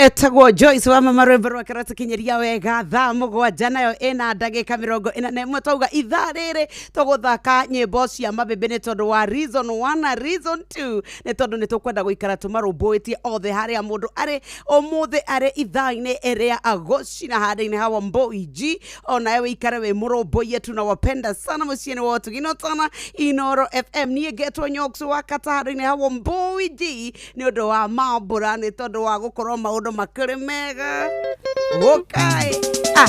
Etagwo Joyce wa mama rwimbo rwake rwatukinyiria wega thaa 7 nayo ina ndagika 41. Twauga ithaa rĩrĩ tũgũthaka nyĩmbo cia mabebe nĩ tondũ wa reason 1 na reason 2, nĩ tondũ nĩ tũkwenda gũikara tũmarũmbũĩtie othe harĩa mũndũ arĩ ũmũthĩ arĩ ithaa-inĩ ĩrĩa agũcina handũ-inĩ hawa Mbui G, onawe wĩikare wĩ mũrũmbũiye. Tunawapenda sana mũciĩ-inĩ wa Ũtugi tana Inoro FM. Niĩ ngetwo Nyox wa Kata handũ-inĩ hawa Mbui G nĩ ũndũ wa mambũra, nĩ tondũ wa gũkorwo maũndũ makĩrĩ mega. Okay. Ah.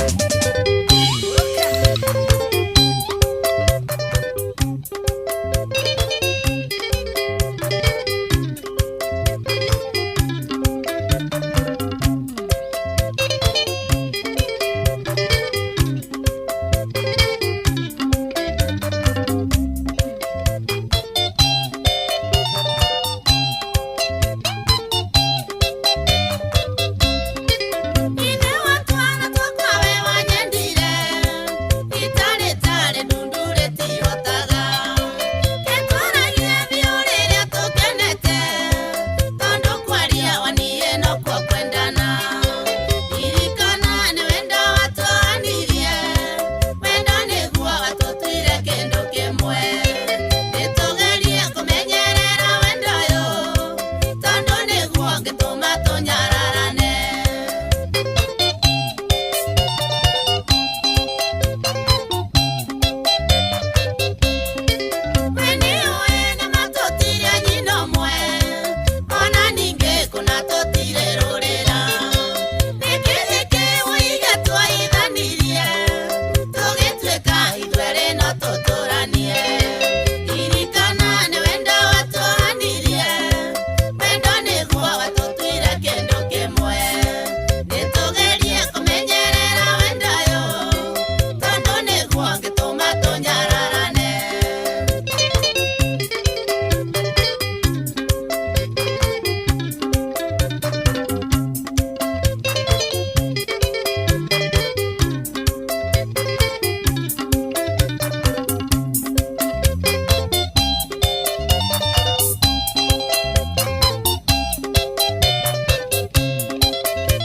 Ithe wa twana twakwa we wanyendire, itarĩ ndundure tihotaga. Ketwaragie biũ rĩrĩa tũkenete, tondũ kwaria waniĩ nokuo kwendana. Ririkana nĩ wendo watũanirie, wendo nĩguo watũtuire kĩndũ kĩmwe. Nĩtũgerie kũmenyerera wendo ũyũ, tondũ nĩguo ũngĩtũma tũnyararane. We nĩũĩ nĩma tũtirĩ a nyina ũmwe, ona ningĩ kũna tũtirĩ rũrĩra. Nĩkĩ gĩkĩ woiga twaithanirie, tũgĩtuĩka ithuerĩ no tũtũranie. Ririkana nĩ wendo watũanirie, wendo nĩguo watũtuire kĩndũ kĩmwe. Nĩtũgerie kũmenyerera wendo ũyũ, tondũ nĩguo ũngĩtũma tũnyararane.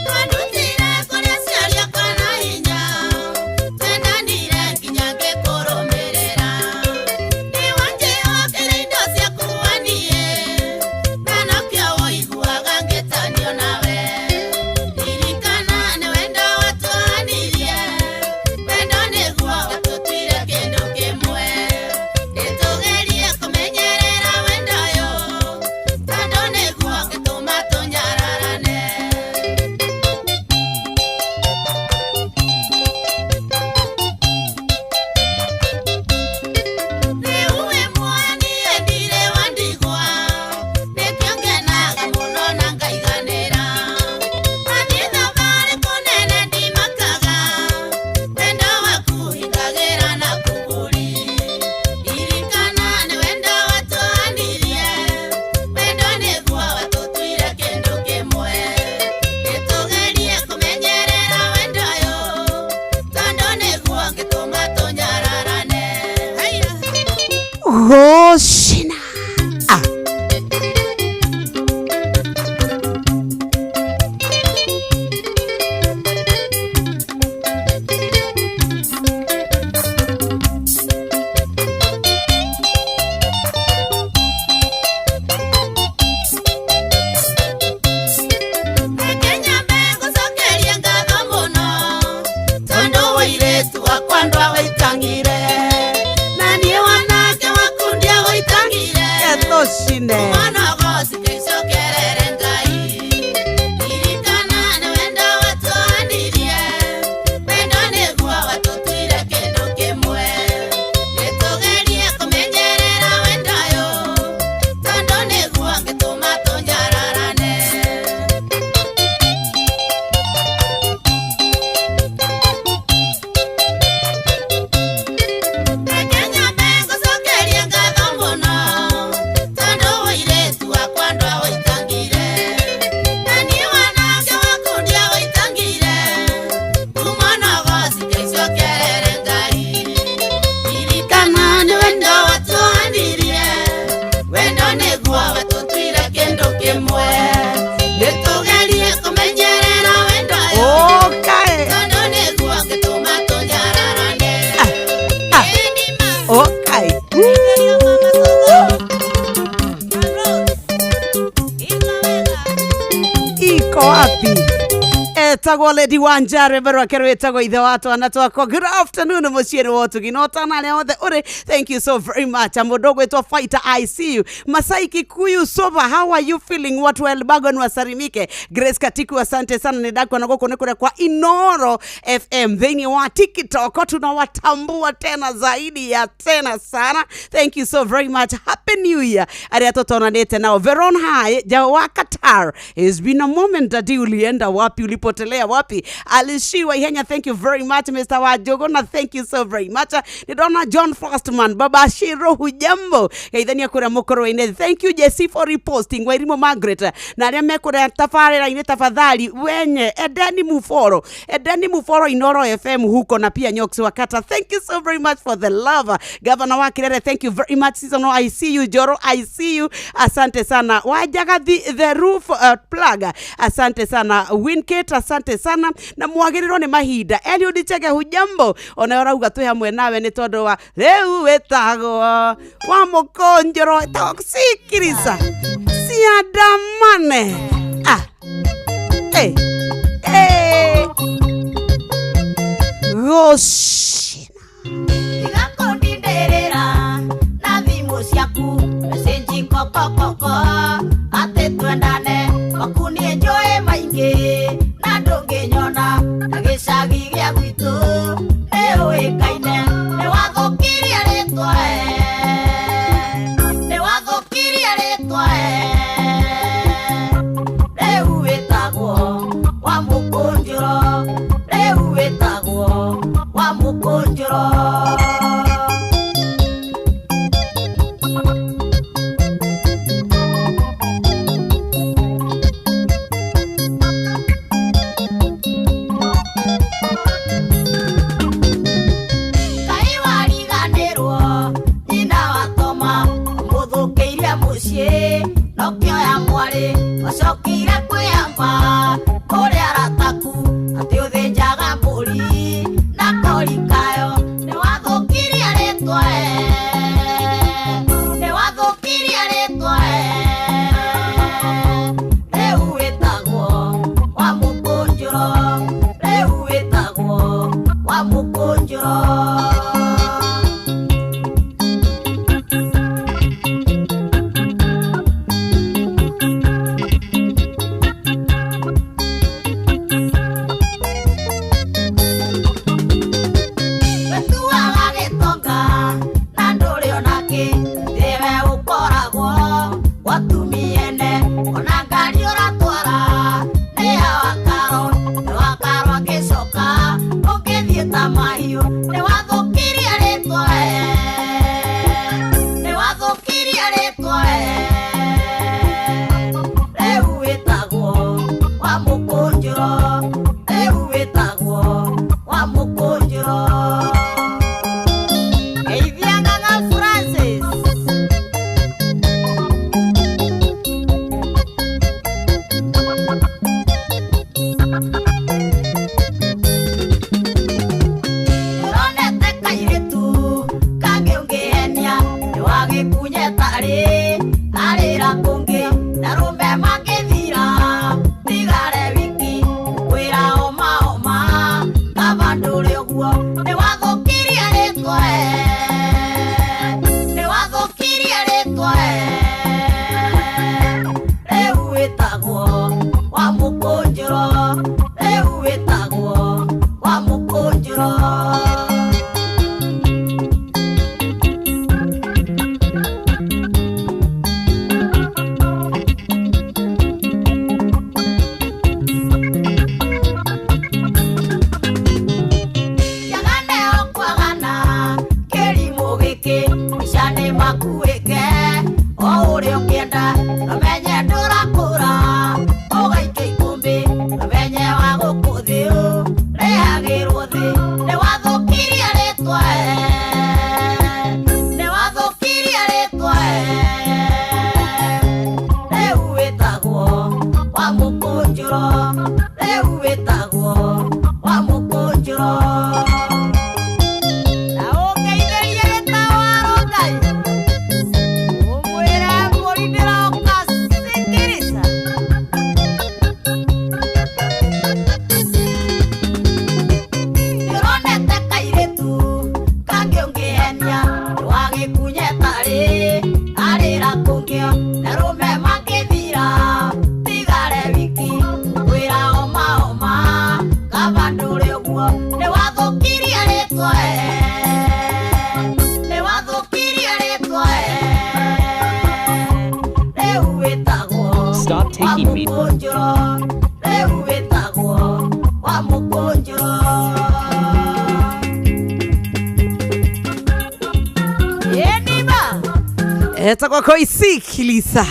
Twandutire kũrĩ aciari akwa na hinya, twendanire nginya ngĩkũrũmĩrĩra. Nĩwanjĩhokeire indo ciaku waniĩ, na nokĩo ũiguaga ngĩtanio nawe. Ririkana nĩ wendo watũanirie, wendo nĩguo watũtuire kĩndũ kĩmwe. Nĩtũgerie kũmenyerera wendo ũyũ, tondũ nĩguo ũngĩtũma tũnyararane. Rĩu wĩ muoyo niĩ ndirĩ wa ndigwa, nĩkĩo ngenaga mũno na ngaiganĩra. Wathiĩ thabarĩ kũnene ndimakaga, wendo waku hingagĩra na kũgũri. Ririkana nĩ wendo watũanirie, wendo nĩguo watũtuire kĩndũ kĩmwe. Nĩtũgerie kũmenyerera wendo ũyũ, tondũ nĩguo ũngĩtũma tũnyararane. Haiya. Gũcina. Ah. Reke nyambe ngũcokerie ngatho mũno, tondũ ũirĩtu wakwa ndwawĩtangire, na niĩ wanake waku ndiawĩtangire. Wetagwo Lady Wanja, rwĩmbo rwake rwĩtagwo ithe wa twana twakwa. Good afternoon, mũciĩ wa ũtugi na ũtana arĩa othe ũrĩ. Thank you so very much. Mũndũ ũgwĩtwo Fighter, I see you. Masai Kikuyu Soba, how are you feeling? Watu wa Elbagon wasalimike. Grace Katiku, asante sana. Nĩ ndakuona gũkũ nĩ kũrĩa kwa Inoro FM thĩinĩ wa TikTok, tunawatambua tena zaidi ya tena sana. Thank you so very much. Happy New Year arĩa tũtonanĩte nao. Veron Hai Jao wa Qatar, it's been a moment. Daddy, ulienda wapi? Ulipotelea wapi? Alishiwa Ihenya, thank you very much. Mr. Wajogona, thank you so very much. Nidona John Fastman, Baba Shiro, hujambo? Geithania kũrĩa mũkũrũ-inĩ. Thank you Jesse for reposting. Wairimu Margaret na arĩa mekũrĩa tabarĩra-inĩ, tafadhali wenye edeni muforo, edeni muforo Inoro FM huko, na pia Nyox Wakata, thank you so very much for the love. Governor wa Kirere, thank you very much. Season, I see you. Joro, I see you, asante sana. Wajagathi the roof plug, asante sana. Winkate, asante sana na mwagĩrĩrwo nĩ mahinda. Eliud Chege, hujambo? Ona ũrauga twĩ hamwe nawe nĩ tondũ wa rĩu wĩtagwo wa mũkũnjũro tosikiriza siandamane. Ah. Hey. Hey. Gosh. Tiga kũndindĩrĩra na thimũ ciaku message kokokoko atĩ twendane gwaku niĩ njũĩ maingĩ na ndũngĩnyona na gĩcagi gĩa gwitũ nĩ ũĩkaine nĩ wathũkirie rĩtwa nĩ wathũkirie rĩtwa rĩu wĩtagwo wa mũkũnjũro rĩu wĩtagwo wa mũkũnjũro. Ngai wariganĩrwo nyina wa Toma ũmũthũkĩire mũciĩ nokĩoya mwarĩ ũcokire kwĩyamba kũrĩa arataku atĩ ũthĩnjaga mbũri na kori kayo nĩ wathũkirie rĩtwa nĩ wathũkirie rĩtwa rĩu wĩtagwo wa mũkũnjũro rĩu wĩtagwo wa mũkũnjũro. Wetuaga gĩtonga na ndũrĩ onakĩ nĩwe ũkoragwo gwatumia ene ona ngari ũratwara nĩ ya wakaro nĩ wakaro akĩcoka ũngĩthiĩ ta mahiũ nĩ wathũkirie rĩtwa nĩ wathũkirie rĩtwa rĩu wĩtagwo wa mũkũnjũro rĩu wĩtagwo wa mũkũnjũro. Geithia Ng'ang'a Francis. Ndĩronete kairĩtu Etagwo koisikiliza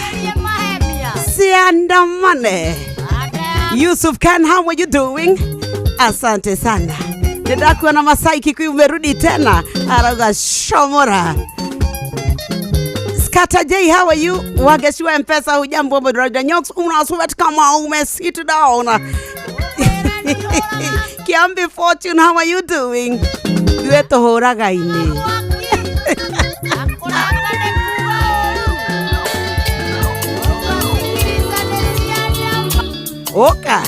siandamane. Yusuf Khan, how are you doing? Asante sana. Nĩndakuona na Masai Kikuyu umerudi tena. Arauga shomora. Skata J, how are you? Wageshua Mpesa, hujambo Mdraja Nyox, unasweat kama ume sit down. Kiambi Fortune, how are you doing? Ithuĩ tũhũraga-inĩ. Oka.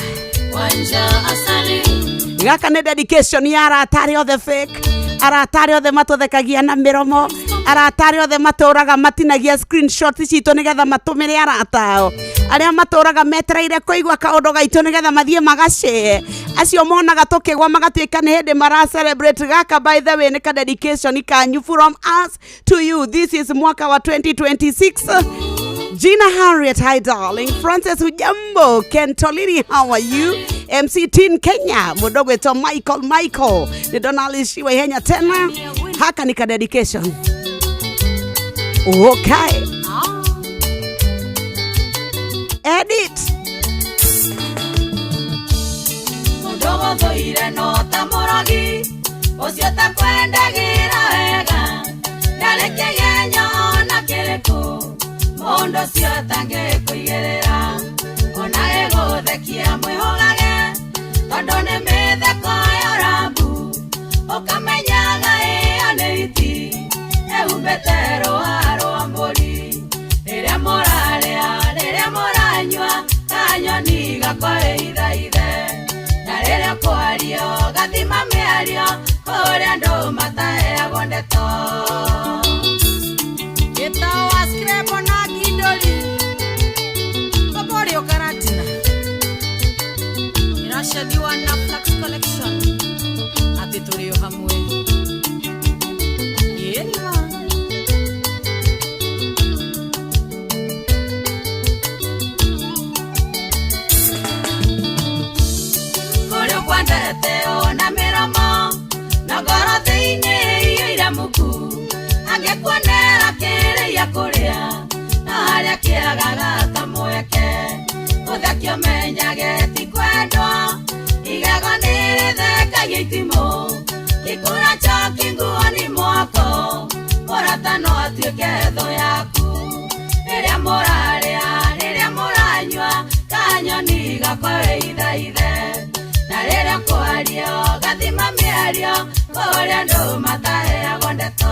Gaka nĩ dedication ya arata arĩa othe fake, arata arĩa othe matũthekagia na mĩromo, arata arĩa othe matũraga matinagia screenshot citũ nĩgetha matũmĩre arata ao, arĩa matũraga metereire kũigua kaũndũ gaitũ nĩgetha mathiĩ magacĩe, acio monaga tũkĩgwa magatuĩka nĩ hĩndĩ mara celebrate. Gaka by the way nĩ ka dedication kanyu from us to you. This is mwaka wa 2026. Gina Harriet, hi darling. Francis hujambo. Ken Tolini, how are you? MC Teen Kenya, mudogo wetu Michael Michael. Ni Donald Shiwa Henya tena. Haka ni ka dedication. Okay. Edit. Mudogo toire no tamuragi, ucio takwendagira wega. Ndareke na kiriku. Mundu cio atangĩkũigĩrĩra ona ĩgũthekia mwĩhũgage tondũ nĩ mĩtheko ya ũrambu ũkamenyaga ĩyo nĩ hiti ĩhumbĩte rũa rwa mbũri rĩrĩa mũrarĩa rĩrĩa mũranyua kanyoni gakwa ĩithaithe na rĩrĩa kwario gathima mĩario kũrĩa andũ mataheagwo ndeto. Irashadiwa na Flax Collection ati tũrĩ o hamwe yena. Kũrĩ ũkwendete ona mĩromo na ngoro thĩinĩ iyũire muku angĩkuonera kĩrĩa kũrĩa na harĩa kĩagaga ta mweke ũthekio menyage ti kwendwo igego nĩ rĩthekagia itimũ gĩkũra njoki nguo-inĩ mwako mũrata no atuĩke thũ yaku rĩrĩa mũrarĩa rĩrĩa mũranyua kanyoni gakwa wĩithaithe na rĩrĩa kwario gathima mĩario kũrĩa andũ mataheagwo ndeto.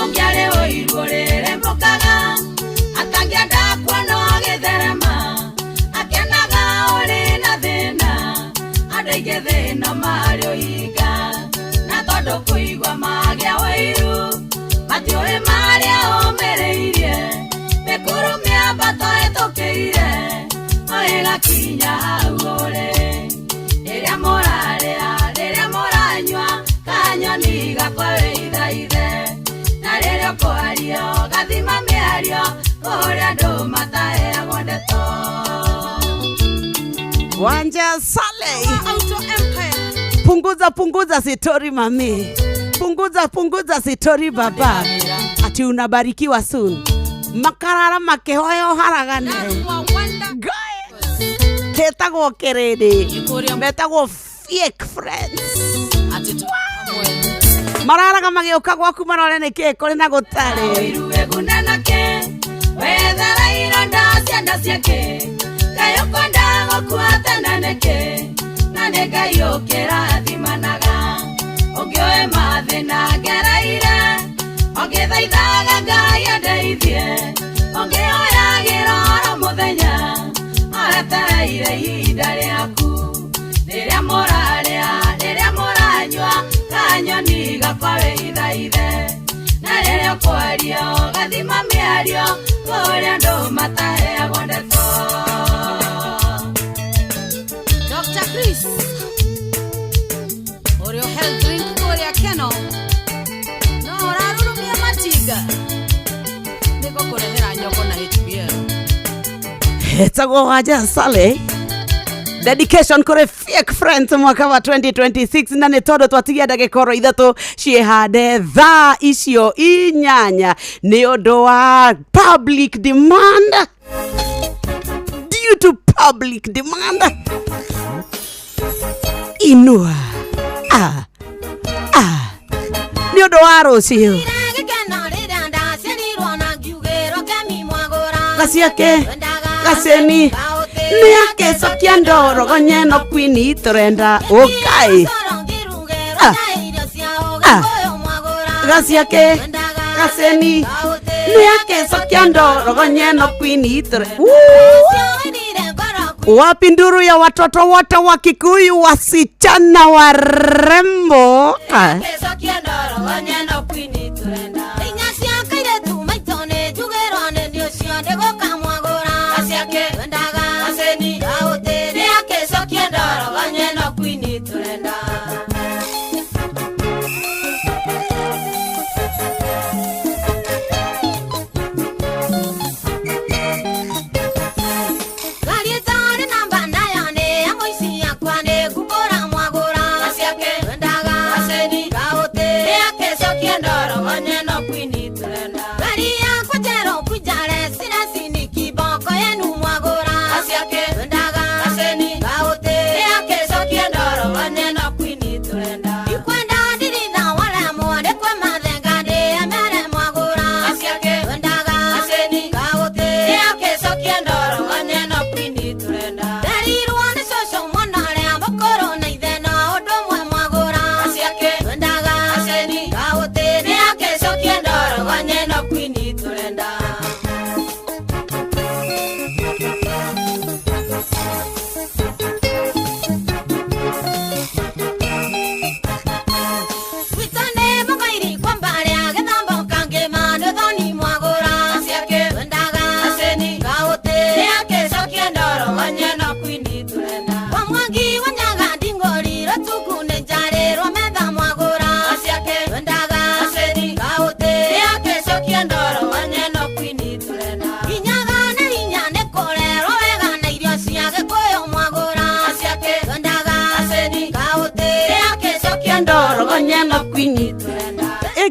Ũngĩarĩ ũiru ũrĩrĩmbũkaga atangĩenda kuona ũgĩtherema akenaga ũrĩ na thĩna andũ aingĩ thĩna marĩ ũhinga na tondũ kũigua magĩa ũiru matiũĩ marĩa ũmĩrĩirie mĩkuru mĩambato ĩtũkĩire o ĩgakinya hau ũrĩ rĩrĩa mũrarĩa rĩrĩa mũranyua kanyoni gakwa wĩithaithe na rĩrĩa kwario gathima mĩario kũrĩa andũ mataheagwo ndeto. Wanja Saleh. Punguza punguza sitori mami. Punguza punguza sitori baba. Ati unabarikiwa soon. Makarara makehoyo haragane. Ketagwo kerede. Metagwo fake friends. Mararaga magĩũka gwaku marore nĩkĩ kũrĩ na gũtarĩ. Wethera ironda ciana ciake kaĩ ũkwenda gũkua tene nĩkĩ na nĩ Ngai ũkĩrathimanaga ũngĩũĩ mathĩna ngereire ũngĩthaithaga Ngai andeithie ũngĩhoyagĩra oro mũthenya aretereire ihinda rĩaku rĩrĩa mũrarĩa rĩrĩa mũranyua kanyoni gakwa wĩithaithe na rĩrĩa ũkwaria gathima mĩario kũrĩa andũ mataheagwo ndeto. Dr. Etagwo Wanja Saleh. Dedication kũrĩ fake friends mwaka wa 2026 na nĩ tondũ twatigia ndagĩka oro ithatũ ciĩhande thaa icio inyanya nĩ ũndũ wa public demand, due to public demand. Inua ah, ah. Nĩ ũndũ wa rũciũ gaciake gaceni nĩ akecokia ndoro nyeno kwini tũrenda ũkai. Ah, ah. Gaciake gaceni nĩ akecokia ndoro nyeno kwini tũrenda. Wapi nduru ya watoto wote wa Kikuyu, wasichana warembo? Ah.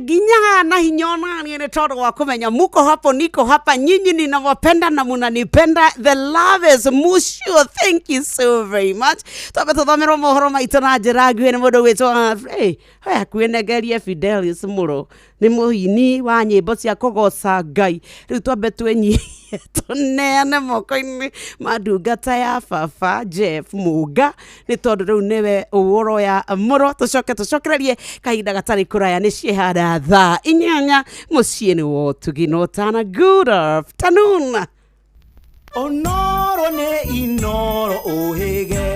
Nginyaga na hinya onanie nĩ tondũ wa kũmenya muko hapo, niko hapa, nyinyi ninawapenda na munanipenda. The love is mutual. Thank you so very much. Twambe tũthomerwo mohoro maitũ na njĩra nguhĩ nĩ mũndũ gwĩtwo hey, hakuhĩ nengerie Fidelis Mũro, nĩ mũini wa nyĩmbo cia kũgoca Ngai. Rĩu twambe twĩnyihie tũneane moko-inĩ ma ndungata ya baba Jeff Muga, nĩ tondũ rĩu nĩwe ũroya mũro. Tũcoke tũcokererie kahinda gatarĩ kũraya nĩ ciĩhanda thaa inyanya mũciĩ-inĩ wa ũtugi na ũtana. Good afternoon. Onoro nĩ Inoro ũhĩge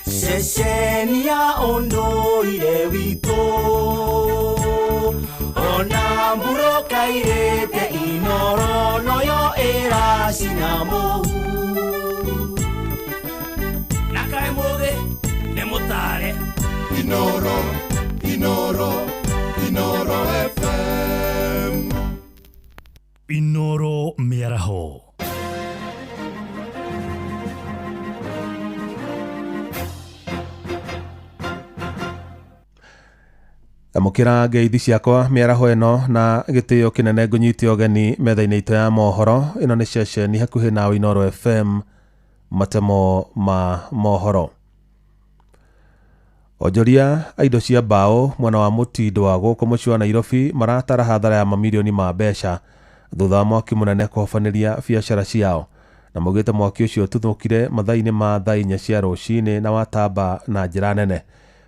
ceceni ya ũndũire witũ, ona mbura kairĩte Inoro noyo ĩracina mũhu. Na kaĩ mũthĩ nĩ mũtare. Inoro, Inoro, Inoro FM. Inoro mĩaraho. Amũkĩra ngeithi ciakwa mĩaraho ĩno na gĩtĩo kĩnene, ngũnyite ũgeni metha-inĩ itũ ya mohoro. Ĩno nĩ ceceni hakuhĩ nawe Inoro FM, matemo ma mohoro. Onjoria a indo cia mbaũ mwena wa Mũtindo wa gũkũ mũciĩ wa Nairobi maratara hathara ya mamirioni ma mbeca thutha wa mwaki mũnene kũhobanĩria biacara ciao, na maugĩte mwaki ũcio ũtuthũkire mathaa-inĩ ma thaa inya cia rũcinĩ na watamba na njĩra nene.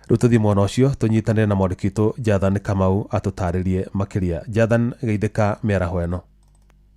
Rĩu tũthiĩ mwena ũcio tũnyitanĩre na mwandĩki witũ Jathan Kamau atũtarĩrie makĩria. Jathan, geithĩka mĩaraho ĩno.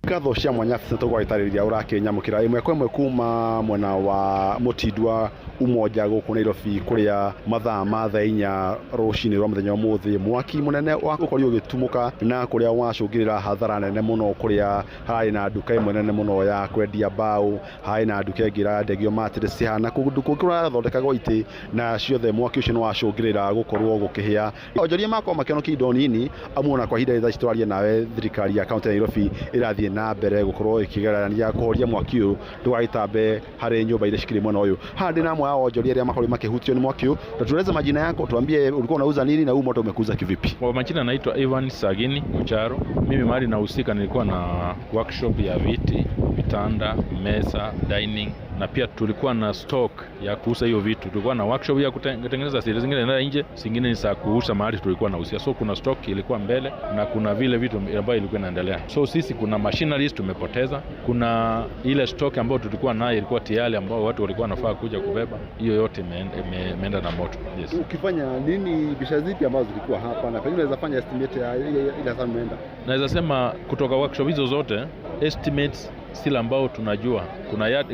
Ngatho cia mwanya tũgwagĩtarĩria ũrakĩnyamũkĩra ĩmwe kwa ĩmwe kuma mwena wa Mũtindwa Umoja gũkũ Nairobi, kũrĩa mathaa ma thaa inya rũcinĩ rwa mũthenya ũmũthĩ mwaki mũnene wa ũkorirwo ũgĩtumũka na kũrĩa wacũngĩrĩra hathara nene mũno, kũrĩa hararĩ na nduka ĩmwe nene mũno ya kwendia mbaũ, harĩ na nduka ĩngĩ ĩrendagio mattress, na kũndũ kũngĩ kũrathondekagwo itĩ, na ciothe mwaki ũcio nĩ wacũngĩrĩra gũkorwo gũkĩhĩa. Onjoria makorwo makĩhonokia indo nini, amu ona kwa ihinda rĩrĩ thaa ici tũraria nawe thirikari ya kaunti ya Nairobi ĩrathiĩ ĩragĩthiĩ na mbere gũkorwo ĩkĩgerania kũhoria mwaki ũyũ ndũgagĩtambe harĩ nyũmba iria cikĩrĩ mwena ũyũ. Haha ndĩ na amwe a onjoria arĩa makorwo makĩhutio nĩ mwaki ũyũ, na tueleze majina yako, tuambie ulikuwa unauza nini na huu moto umekuuza kivipi? Kwa majina naitwa Ivan Sagini Mcharo. Mimi mahali nahusika nilikuwa na workshop ya viti, vitanda, meza, dining na pia tulikuwa na stock ya kuuza hiyo vitu. Tulikuwa na workshop ya kutengeneza, zile zingine inaenda nje, zingine ni za kuuza mahali tulikuwa nausia. So kuna stock ilikuwa mbele na kuna vile vitu ambayo ilikuwa inaendelea. So sisi kuna machineries tumepoteza, kuna ile stock ambayo tulikuwa nayo ilikuwa tayari ambayo watu walikuwa wanafaa kuja kubeba, hiyo yote imeenda na moto. Yes. Ukifanya nini, biashara zipi ambazo zilikuwa hapa na pengine unaweza fanya estimate ya ile hasara imeenda? Naweza sema kutoka workshop hizo zote estimates sila ambao tunajua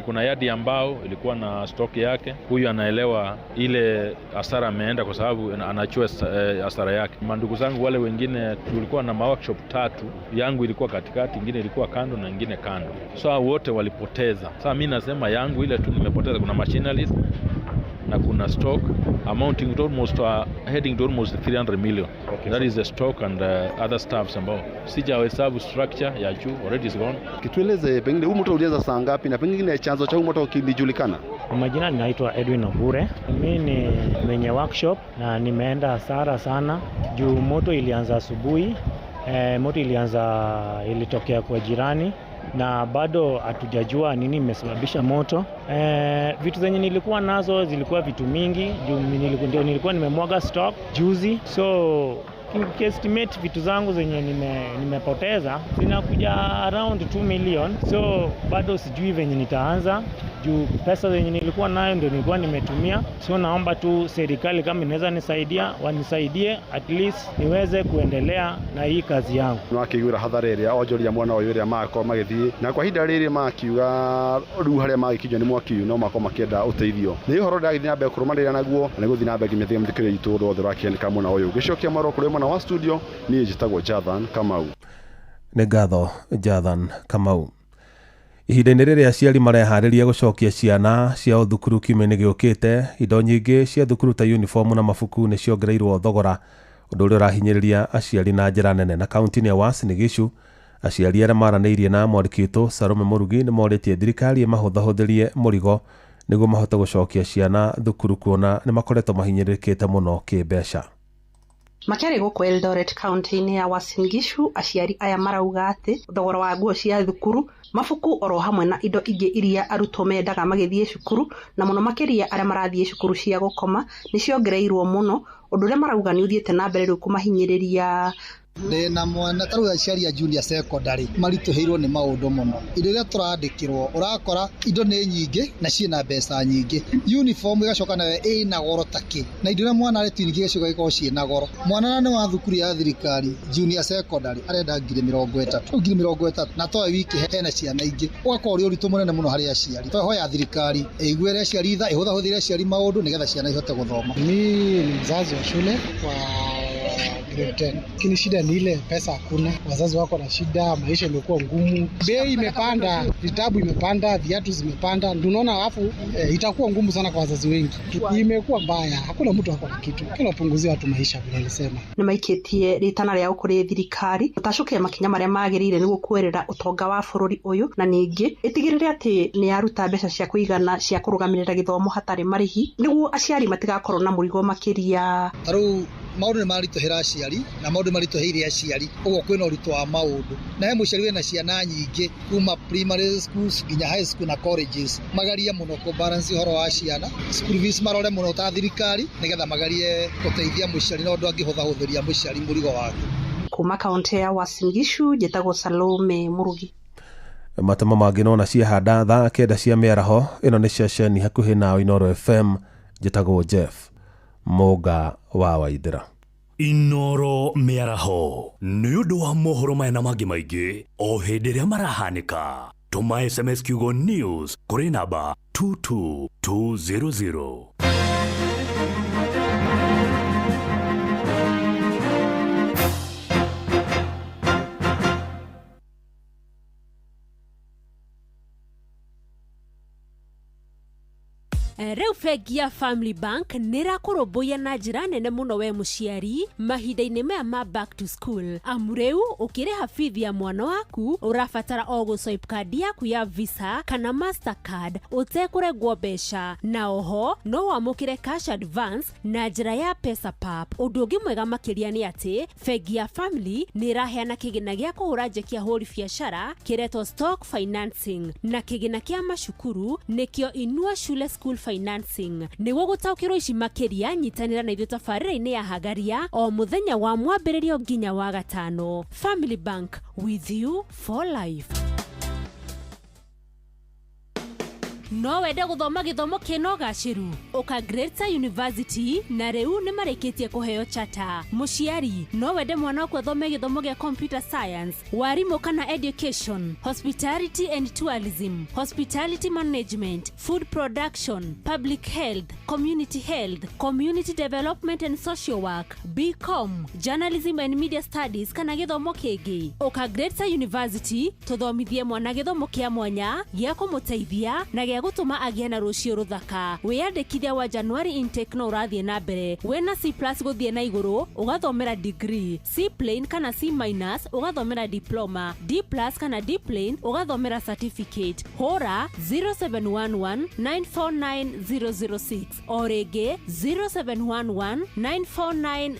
kuna yadi ambao ilikuwa na stock yake, huyu anaelewa ile hasara ameenda kwa sababu anachua hasara yake. Mandugu zangu wale wengine tulikuwa na workshop tatu, yangu ilikuwa katikati, ingine ilikuwa kando na ingine kando, so wote walipoteza. Sasa mimi nasema yangu ile tu nimepoteza, kuna machineries na kuna stock amounting to almost heading to almost 300 million. Okay, that is the stock and other stuffs ambao sijahesabu structure ya juu already is gone. Kitueleze pengine huu moto ulianza saa ngapi na pengine chanzo cha huu moto kilijulikana? Kwa majina ninaitwa Edwin Obure. Mimi ni mwenye workshop na nimeenda hasara sana juu moto ilianza asubuhi. Moto ilitokea kwa jirani na bado hatujajua nini imesababisha moto. Vitu zenye nilikuwa nazo zilikuwa vitu mingi juu nilikuwa nimemwaga stock juzi, so estimate vitu zangu zenye nimepoteza zinakuja around 2 million. So bado sijui venye nitaanza juu pesa zenye nilikuwa nayo ndio nilikuwa nimetumia. So naomba tu serikali kama inaweza nisaidia, wanisaidie at least niweze kuendelea na hii kazi yangu. Makĩiguĩra hathara ĩrĩa onjoria mwena ũyũ ĩrĩa magakorwo magĩthiĩ na kwa ihinda rĩrĩ makiuga rĩu harĩa magĩkinyio nĩ mwaki ũyũ no makorwo makĩenda ũteithio. Nĩ ũhoro ndĩragĩthiĩ na mbere kũrũmanĩrĩra naguo na nĩgũthiĩ na mbere nginya mĩthikĩrĩria itũ ũndũ wothe ũrakĩhanĩka mwena ũyũ. Ngĩcokia mwaro kũrĩ mwena wa studio, niĩ njĩtagwo Jathan Kamau. Nĩ ngatho Jathan Kamau. Ihinda-inĩ rĩrĩa aciari mareharĩria gũcokia ciana ciao thukuru kiumia-inĩ gĩũkĩte, indo nyingĩ cia thukuru ta uniform na mabuku nĩ ciongereirwo thogora, ũndũ ũrĩa ũrahinyĩrĩria aciari na njĩra nene. Na kaunti-inĩ ya Uasin Gishu, aciari arĩa maranĩirie na mwandĩki witũ Salome Mũrugi nĩ morĩtie thirikari ĩmahũthahũthĩrie mũrigo nĩguo mahote gũcokia ciana thukuru kuona nĩ makoretwo mahinyĩrĩrĩkĩte mũno kĩmbeca. Makĩaria gũkũ Eldoret kaunti-inĩ ya Uasin Gishu, aciari aya marauga atĩ thogora wa nguo cia thukuru, mabuku oro hamwe na indo ingĩ iria arutwo mendaga magĩthiĩ cukuru, na mũno makĩria arĩa marathiĩ cukuru cia gũkoma nĩ ciongereirwo mũno, ũndũ ũrĩa marauga nĩ ũthiĩte na mbere rĩu kũmahinyĩrĩria. Ndĩna mwana ta rĩu aciari a junior secondary maritũhĩirwo nĩ maũndũ mũno. Indo iria tũrandĩkĩrwo ũrakora indo nĩ nyingĩ na ciĩna mbeca nyingĩ, uniform ĩgacoka nayo ĩna goro takĩ, na indo iria mwana aretio nyingĩ igacoka ikorwo ciĩna goro. Mwana na nĩ wa thukuru ya thirikari junior secondary arenda 30,000, rĩu 30,000 na toe wiki hena ciana ingĩ, ũgakorwo ũrĩ ũritũ mũnene mũno harĩ aciari. Twahoya thirikari ĩiguĩre aciari tha, ĩhũthahũthĩre aciari maũndũ nĩgetha ciana ihote gũthoma. Mimi ni mzazi wa shule wa grade 10. Lakini shida ni ile pesa hakuna, wazazi wako na shida, maisha imekuwa ngumu, bei imepanda, vitabu imepanda, viatu zimepanda, unaona. Alafu itakuwa ngumu sana kwa wazazi wengi. Imekuwa mbaya, hakuna mtu ako na kitu. Kila punguzia watu maisha vile nilisema. Nĩ maikĩtie rĩtana rĩao kũrĩ thirikari gũtacũkia makinya marĩa magĩrĩire nĩguo kuoerera ũtonga wa bũrũri ũyũ, na ningĩ ĩtigĩrĩre atĩ nĩ yaruta mbeca cia kũigana cia kũrũgamĩrĩra gĩthomo hatarĩ marĩhi nĩguo aciari matigakorwo na mũrigo makĩria. Ta rĩu maũndũ nĩ maritũhĩra aciari na maũndũ maritũhĩire aciari, ũguo kwĩna ũritũ wa maũndũ. Na he mũciari wĩna ciana nyingĩ kuma primary schools nginya high school na colleges, magarie mũno kũ balance ũhoro wa ciana, school fees marore mũno ta thirikari nĩgetha magarie gũteithia mũciari na ũndũ angĩhũthahũthĩria mũciari mũrigo wake. Kuma kaunti ya Uasin Gishu, njĩtagwo Salome Mũrugi. Matemo mangĩ nona ciahanda thaa 9 cia mĩaraho. Ĩno nĩ ceceni hakuhĩ nawe Inooro FM. Njĩtagwo Jeff Mũga wa Waithĩra. Inooro mĩaraho nĩ ũndũ wa mohoro maya na mangĩ maingĩ o hĩndĩ ĩrĩa marahanĩka. Tũma SMS kiugo news kũrĩ namba 22200. Rĩu bengi ya Family Bank nĩ ĩrakũrũmbũiya na njĩra nene mũno we mũciari mahinda-inĩ maya ma back to school, amu rĩu ũkĩrĩha bithi ya mwana waku ũrabatara o gũ-swipe kandi yaku ya Visa kana Mastercard ũtekũrengwo mbeca, na oho no wamũkĩre cash advance na njĩra ya Pesapap. Ũndũ ũngĩ mwega makĩria nĩ atĩ bengi ya Family nĩ ĩraheana kĩgĩna gĩa kũhũra njeki ahũri biacara kĩretwo stock financing, na kĩgĩna kĩa macukuru nĩkĩo Inua Shule School Financing. Nĩguo gũtaũkĩrwo ici makĩria, nyitanĩra na ithuĩ tabarĩra-inĩ ya Hagaria o mũthenya wa mwambĩrĩrio nginya wa gatano. Family Bank, with you for life. No wende gũthoma gĩthomo kĩna ũgacĩru? Ũka Greater University, na rĩu nĩ marĩkĩtie kũheo chata. Mũciari, no wende mwana waku athome gĩthomo gĩa computer science, warimũ kana education, hospitality and tourism, hospitality management, food production, public health, community health, community development and social work, BCom, journalism and media studies kana gĩthomo kĩngĩ? Ũka Greater University tũthomithie mwana gĩthomo kĩa mwanya gĩa kũmũteithia na gĩa gũtũma agĩe na rũciũ rũthaka. Wĩyandĩkithia wa January intake no ũrathiĩ na mbere. Wĩna C plus gũthiĩ na igũrũ ũgathomera degree, C plain kana C minus ũgathomera diploma, D plus kana D plain ũgathomera certificate. Hũra 0711 949 006, o rĩngĩ 0711 949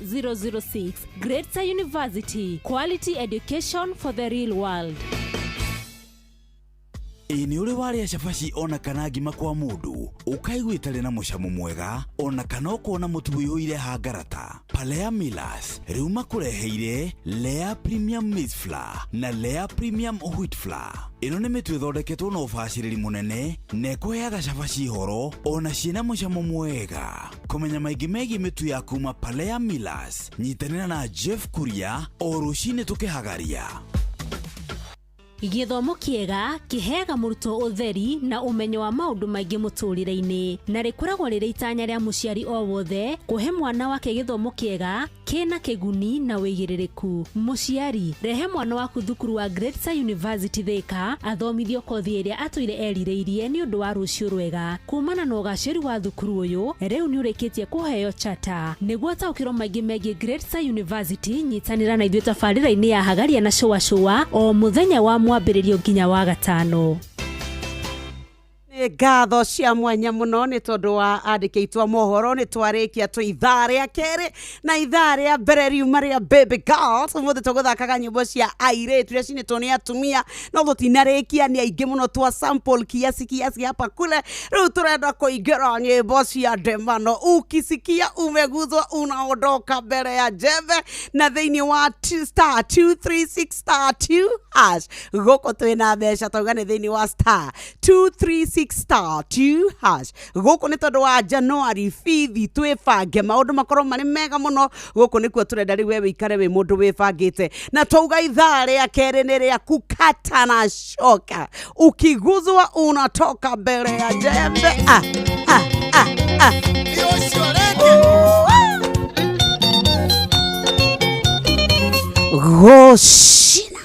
006. Greater University, quality education for the real world. Ĩ nĩ ũrĩ warĩa cabaci ona kana ngima kwa mũndũ ũkaigua ĩtarĩ na mũcamo mwega, ona kana ũkona mũtu ũihũire hangarata? Palea Millers rĩu makũreheire Lea Premium Maize Flour na Lea Premium Wheat Flour. Ĩno nĩ mĩtu ĩthondeketwo na ũbacĩrĩri mũnene na ĩkũheaga cabaci horo ona ciĩna mũcamo mwega. Kũmenya maingĩ megiĩ mĩtu ya kuma Palea Millers, nyitanĩra na Jeff Kuria o rũcinĩ tũkĩhagaria. Gĩthomo kĩega kĩheaga mũrutwo ũtheri na ũmenyo wa maũndũ maingĩ mũtũrĩre-inĩ, na rĩkoragwo rĩrĩ itanya rĩa mũciari o wothe kũhe mwana wake gĩthomo kĩega kĩna kĩguni na wĩigĩrĩrĩku. Mũciari, rehe mwana waku thukuru wa Greater University Thika athomithio kothi ĩrĩa atũire erirĩirie nĩ ũndũ wa rũciũ rwega. Kumana na ũgacĩru wa thukuru ũyũ, rĩu nĩ ũrĩkĩtie kũheo chata. Nĩguo taũkĩrwo maingĩ megiĩ Greater University, nyitanĩra na ithuĩ tabarĩra-inĩ ya Hagaria na Shũa Shũa o mũthenya wa mwambĩrĩrio nginya wa gatano. Nĩ ngatho cia mwanya mũno nĩ tondũ wa andĩki aitũ a mohoro. Nĩ twarĩkia twĩ ithaa rĩa kerĩ, na ithaa rĩa mbere riuma rĩa baby girls. Ũmũthĩ tũgũthakaga nyĩmbo cia airĩtu iria cinĩtwo nĩ atumia, no tũtinarĩkia, nĩ aingĩ mũno, twa sample kiasi kiasi hapa kule. Rĩu tũrenda kũingĩra nyĩmbo cia ndemano. Ukisikia umeguzwa, unaondoka mbere ya jembe. Na thĩinĩ wa star 236 star 2 hash, gũkũ twĩna mbeca. Tauga nĩ thĩinĩ wa star 236 star 2 hash. Gũkũ nĩ tondũ wa January bithi, twĩbange maũndũ makorwo marĩ mega mũno. Gũkũ nĩkuo tũrenda rĩu we wĩikare wĩ mũndũ wĩbangĩte. Na twauga ithaa rĩa kerĩ nĩ rĩa kukata na shoka, ukiguzwa unatoka mbere ya jembe. Ah, ah, ah, ah. Goshina.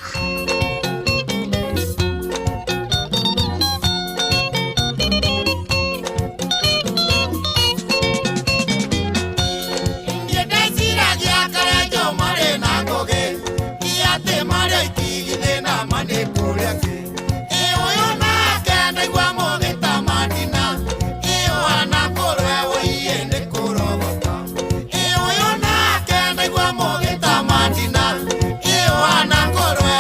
Niĩ ndeciragia karenjo marĩ na ngũgĩ, ti atĩ marĩ itigithĩ na ma nĩ kũrĩa kĩ. Ĩ ũyũ nake ndaigua mũgĩta Madina, ĩ ũhana kũrwe wũiĩ nĩ kũrogota. Ĩ ũyũ nake ndaigua mũgĩta Madina, ĩ ũhana kũrwe.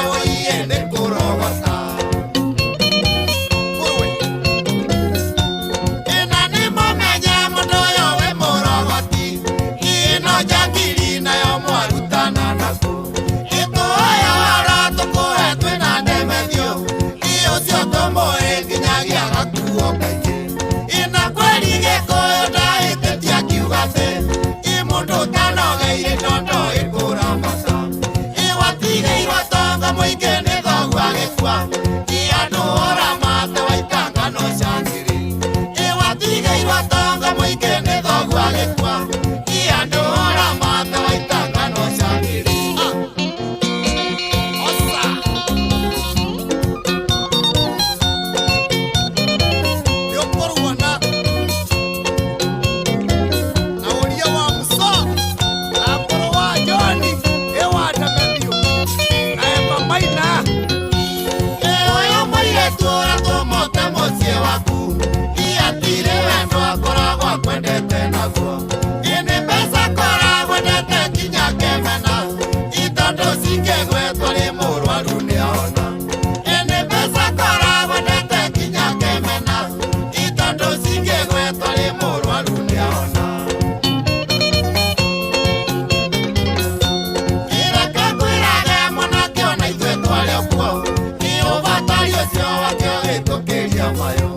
mayũ.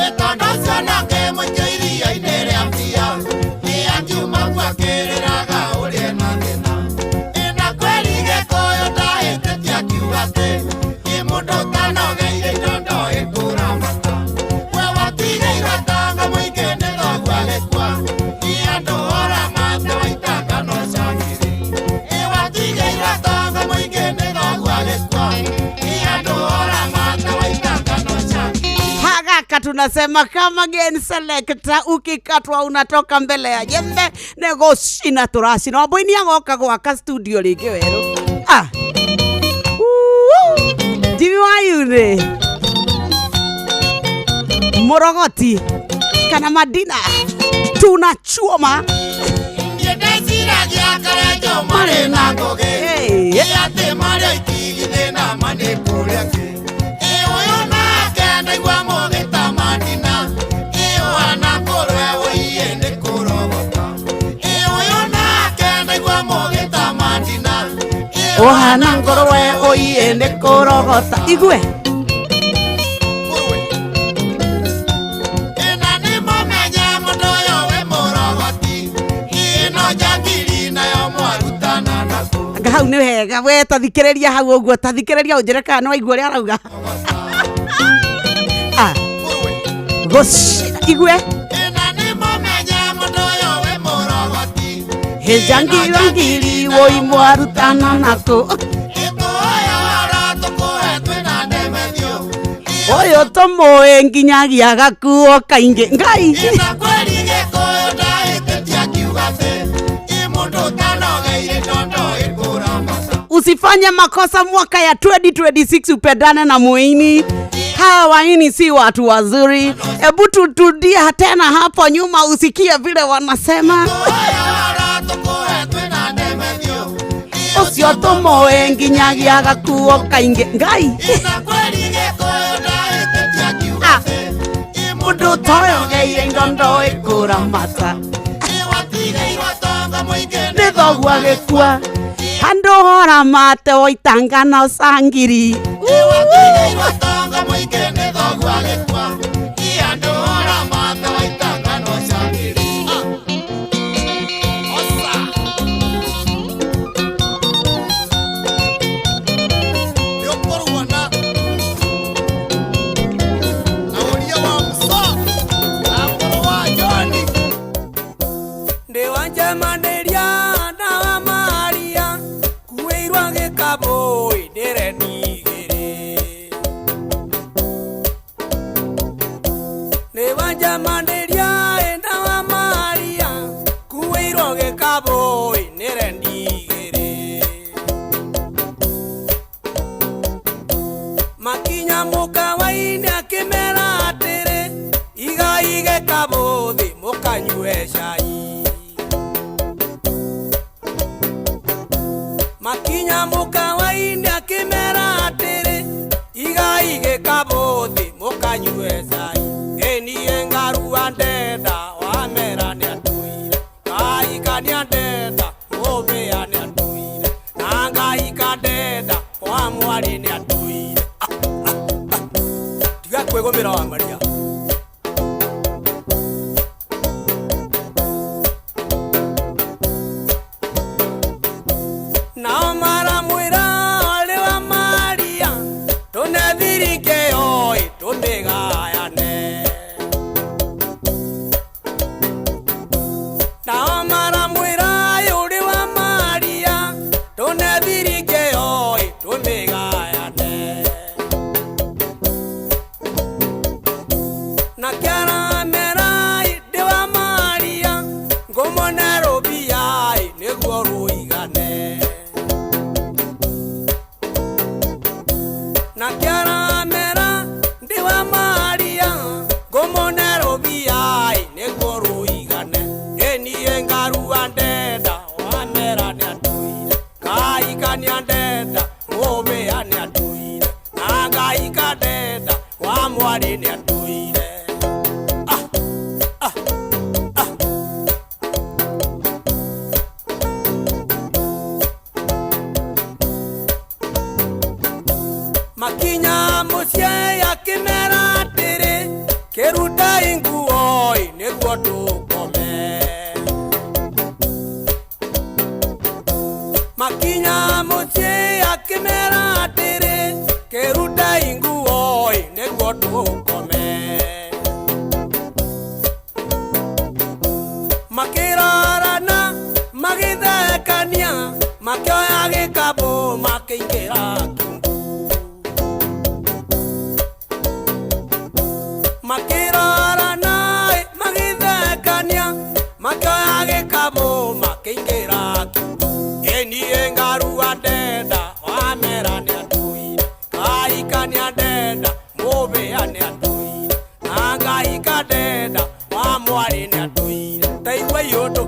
Ĩ tondũ ũcio nake mũingĩ iria-inĩ rĩa mbia, ĩ akiuma kuo akĩrĩraga ũrĩa ena thĩna. Ĩ na kweri Gĩkũyũ ndahĩtĩtie akiuga atĩ, ĩ mũndũ ũtanogeire indo ndoĩ kũramata. We watigĩirwo tanga mũingĩ nĩ thoguo agĩkua, ĩ andũ oramate waitanga no cangiri. Ĩ watigĩirwo tanga mũingĩ nĩ thoguo agĩkua, ĩ andũ oramate waitanga no cangiri. Hagaka tunasema kama gen selector, ukikatwa unatoka mbele ya jembe negoshina turacina wambui agoka gwaka studio ringi weru. Ah. Uhu. Jimmy Wayune Morogoti kana Madina tunachoma. Niĩ ndeciragia karenjo marĩ na ngũgĩ, ĩ atĩ marĩ oiki na ma nĩ kũrĩa kĩ. Ĩ ũyũ nake ndaigua mũgĩta Madina, ĩ ũhana ngũrwe wũiĩ nĩ kũrogota. Ĩ ũyũ nake ndaigua mũgĩta Madina, ĩ ũhana ngũrwe ũiĩ nĩ kũrogota. Igue. Ĩna nĩ mũmenye mũndũ ũyũ wĩ mũrogoti, ĩno njangiri nayo mwarutana nakũ. Anga hau nĩ wega we tathikĩrĩria hau ũguo, tathikĩrĩria ũnjĩre kana nĩ waigua ũrĩa arauga. Ah. Gũcina igue. Ĩna nĩ mũmenye mũndũ ũyũ wĩ mũrogoti, Njangiri woi mwarutana nakũ. Ĩtũoya tũkũhe twĩna ndemethio. Ũyũ tũmũĩ nginyagia gakuo kaingĩ. Ngai. Ĩna kweri Gĩkũyũ ndahĩtĩtie akiuga atĩ, ĩ mũndũ ũtanogeire indo ndoĩ kũramata. Usifanye makosa mwaka ya 2026 upendane na muini. Hawa waini si watu wazuri. Hebu tutudie tena hapo nyuma usikie vile wanasema. Ũcio tũmũĩ nginyagia gakuo kaingĩ. Ngai. Ĩna kweri Gĩkũyũ ndahĩtĩtie akiuga atĩ, ĩ mũndũ ũtoyogeire indo ndoĩ kũramata. Ĩ watigĩirwo tonga mũingĩ nĩ thoguo agĩkua. Handũ horamate woitanga na ũcangiri. Ĩ watigĩirwo tonga mũingĩ nĩ thoguo agĩkua, ĩ andũ oramate waitanga na ũcangiri. Osa. Nĩ ũkũruona na ũria wa Musa na mũrũ wa Joni. Ndĩ wanjemanĩria na wa Maria kuĩirwo gĩkabũ ndĩrendigĩrĩ. Ndĩ wanjemanĩria na wa Maria kuĩirwo gĩkabũ ndĩrendigĩrĩ. Makinya mũkawa-inĩ akĩmera atĩrĩ, igai gĩkabũ thĩ mũkanyue cai. Makinya mũkawa-inĩ akĩmera atĩrĩ, igai gĩkabũ thĩ mũkanyue cai. Ĩ niĩ ngarua ndenda wamera nĩatũire, ngaika nĩandenda mũmbĩa nĩatũire, na ngaika ndenda wa mwarĩ nĩatũire. Tiga kwĩgũmĩra wa Maria. Nao maramwĩra ũrĩ wa Maria tũnethiringe oi tũmĩgayane. Nao maramwĩra ũrĩ wa Maria tũnethiringe oi tũmĩgayane. Na kĩaramera ndĩ wa Maria ngũmone rũbia nĩguo rũigane. Na kĩaramera ndĩ wa Maria ngũmone rũbia nĩguo rũigane. Ĩ niĩ ngarua ndenda wamera nĩatũire, ngaika nĩandenda mũmbĩa nĩatũire, na ngaika ndenda wa mwarĩ nĩatũire. Makinya mũciĩ akĩmera atĩrĩ, tũkome. Makĩrorana magĩthekania makĩoya gĩkabũ makĩingĩra kiumbu. Makĩrorana magĩthekania makĩoya gĩkabũ makĩingĩra kiumbu. Ĩniĩ ngarua ndenda wamera nĩatũire ngaika nĩandenda mũbĩa nĩatũire na ngaika ndenda wa mwarĩ nĩatũire taigua iũndũ.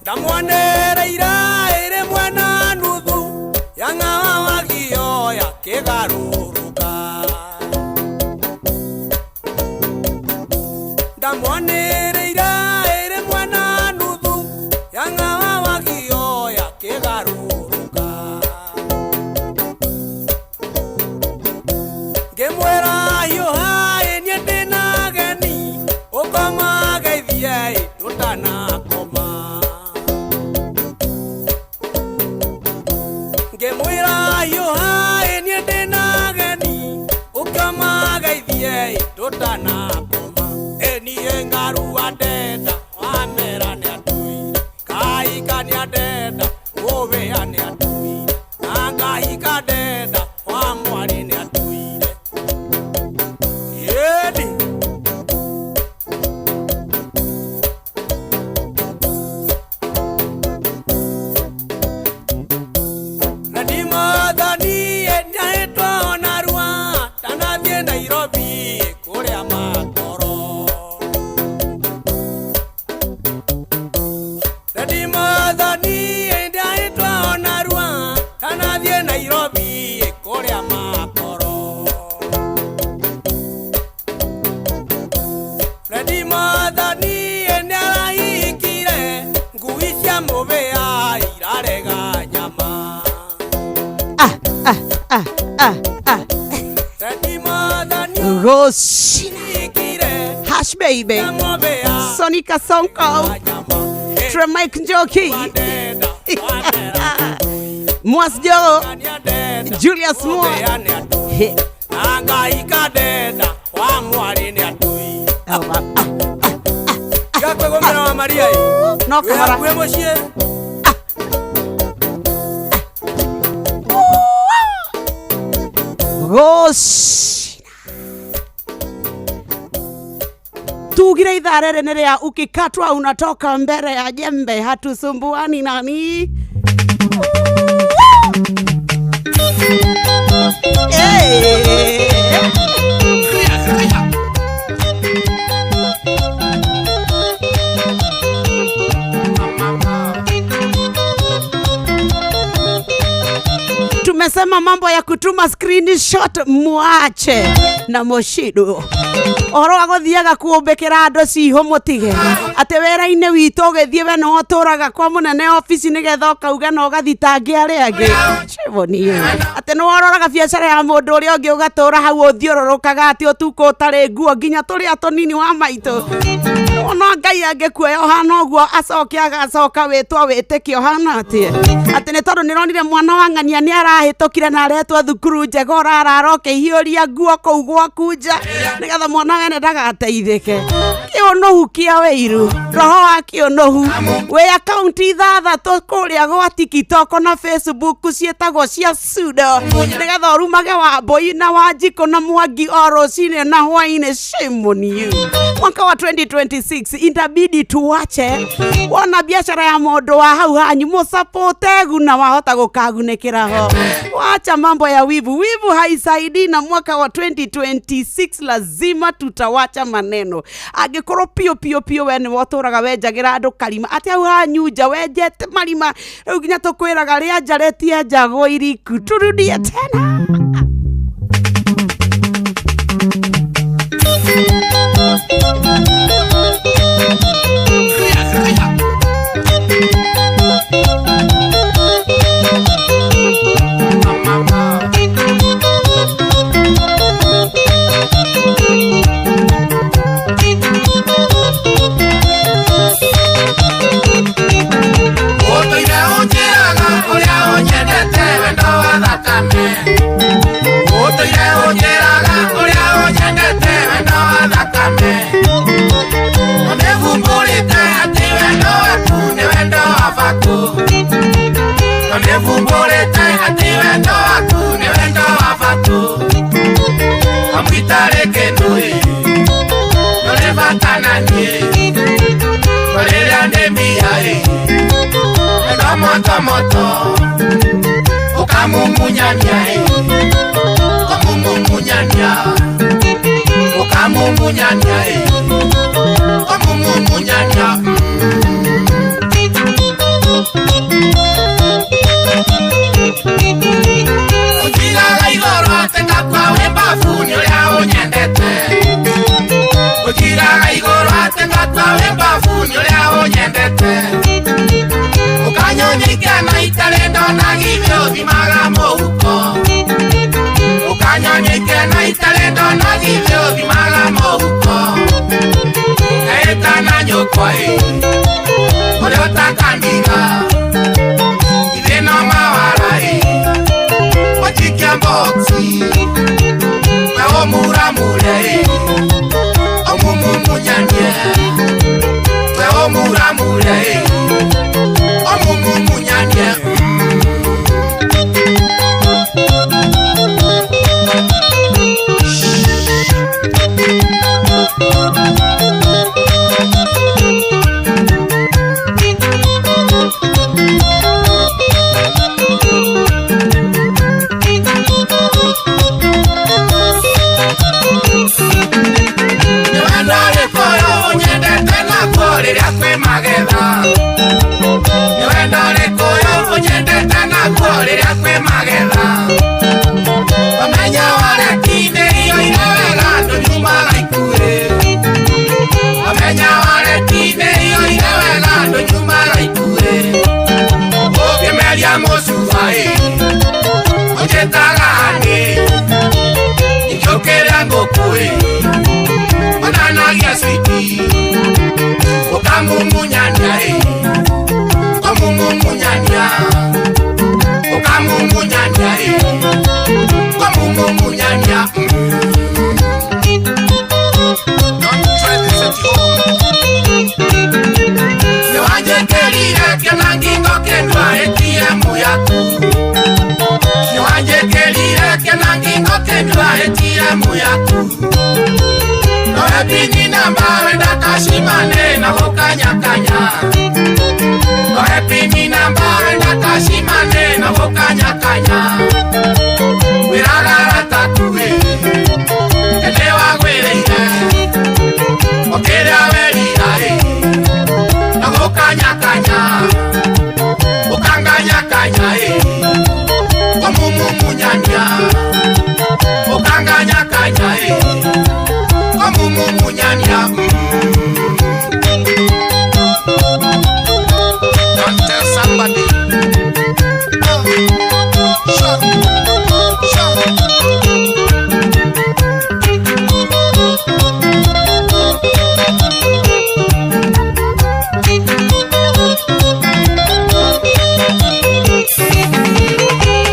Ndamwonereire ĩrĩ mwena nuthu ya ng'awa wagioya kĩgarũrũka. Ndamwonereire ĩrĩ mwena nuthu ya ng'awa wagioya kĩgarũrũka. Ngĩmwĩra hiũha ĩ niĩ ndĩna ageni ũkoma geithie ĩ tũtanakoma. Ngĩmwĩra hiũha ĩ niĩ ndĩna ageni ũkoma geithie ĩ tũtanakoma. Ĩ niĩ ngarua ndenda wamera nĩatũire ngaika nĩandenda mũbĩa nĩatũire na ngaika ndenda wa mwarĩ nĩatũire. Ĩni na ndimathani nĩahĩtwo narua ndanathiĩ Nairobi kũrĩa makoro. Na ndimathani nĩahĩtwo narua ndanathiĩ Nairobi kũrĩa makoro. Na ndimathani nĩarahikire ngui cia mũbĩa irarega nyama. Ah ah ah ah. Goshina Hash baby Sonica Sonko Tremike Njoki Mwas Joe Julius Mwa Angaika ndenda wa mwarĩ nĩatũire. Gakwĩgũmĩra wa Maria ĩ No kahora. Wĩ hakuhĩ mũciĩ. Goshina tugire ithaa rĩrĩ nĩ rĩa ukikatwa unatoka mbere ya jembe hatusumbuani nani. Hey. Tumesema mambo ya kutuma screenshot muache na moshido oro wa guthiaga kuumbikira andu ciho mutige ati wira-ini witu ugithie we no uturaga kwa munene office nigetha ukauga na ugathitange aria angi ciboni ati ni waroraga biacara ya mundu uria ungi ugatura hau uthiururukaga ati utuko utari nguo nginya turia tunini wa maitu ono Ngai angikuoya uhana uguo acoke agacoka witwo witĩkio uhana atia ati ni tondu nironire mwana wa ng'ania ni arahĩtũkire na aretwo thukuru njega ũrarara ũkĩhiũria nguo kũu gwaku nja nĩgetha mwana wene ndagateithĩke kĩũnũhu kĩa wĩiru roho wa kĩũnũhu wĩ akaunti ithathatũ kũrĩa gwa TikTok na Facebook ciĩtagwo cia sudo nĩgetha ũrumage Wambũi na Wanjikũ na Mwangi o rũcinĩ na hwainĩ. Shame on you. Mwaka wa 2026 inabidi tuwache wona biashara ya mundu wa hau hanyu musapote guna wahota gukagunĩkĩra ho. Wacha mambo ya wivu, wivu haisaidii. Na mwaka wa 2026 lazima tutawacha maneno. Angĩkorwo pio pio pio we nĩwe ũtũraga wenjagĩra andũ karima atĩ hau hanyu nja wenjete marima rĩu nginya tũkwĩraga rĩa nja rĩtienjagwo iriku. Turudie tena. Wendo motomoto ũkamumunyania ĩ, ũmumumunyania, ũkamumunyania ĩ, ũmumumunyania. Ũnjigaga igũrũ atĩ ngakua wĩ mbabu nĩ ũrĩa ũnyendete. Ũnjigaga igũrũ atĩ ngakua wĩ mbabu nĩ ũrĩa ũnyendete. Ũkanyonia ikena itarĩ ndona githĩ ũthimaga mũhuko. Ũkanyonia ikena itarĩ ndona githĩ ũthimaga mũhuko. Ngehĩta na nyũkwa ĩ, ũrĩa ũtakandiga. Githĩ no mawara ĩ, ũnjikia mboxi. We ũmuramure ĩ, ũmumumunyanie. We ũmuramure ĩ, ũmumumunyanie. Nĩ wendo ũrĩkũ ũyũ ũnyendete naguo rĩrĩa kwĩ magetha? Nĩ wendo ũrĩkũ ũyũ ũnyendete naguo rĩrĩa kwĩ magetha? Ũmenyo wa reti-inĩ iyũire wega ndũnyumaga ikuĩ. Ũmenyo wa reti-inĩ iyũire wega ndũnyumaga ikuĩ. Ũngĩmeria mũcuba ĩ, ũnjĩtaga honey. Ingĩũkĩra ngũkũ ĩ, onanagia switi. Ũkamumunyania ĩ, ũmumumunyania. Ũkamumunyania ĩ, ũmumumunyania. Don't try this at home. Nĩwanjĩkĩrire kĩona ngingo kĩndua ATM yaku. Nĩwanjĩkĩrire kĩona ngingo kĩndua ATM yaku. Noe pini namba wenda kashimane na gũkanyakanya. Noe pini namba wenda kashimane na gũkanyakanya. Wĩraga arata aku ĩ, ĩndĩ wagwĩrĩire. Ũkĩrĩa werira ĩ, na gũkanyakanya. Ũkanganyakanya ĩ, ũmumumunyania. Ũkanganyakanya ĩ, ũmumumunyania. Don't tell somebody. Sure, sure.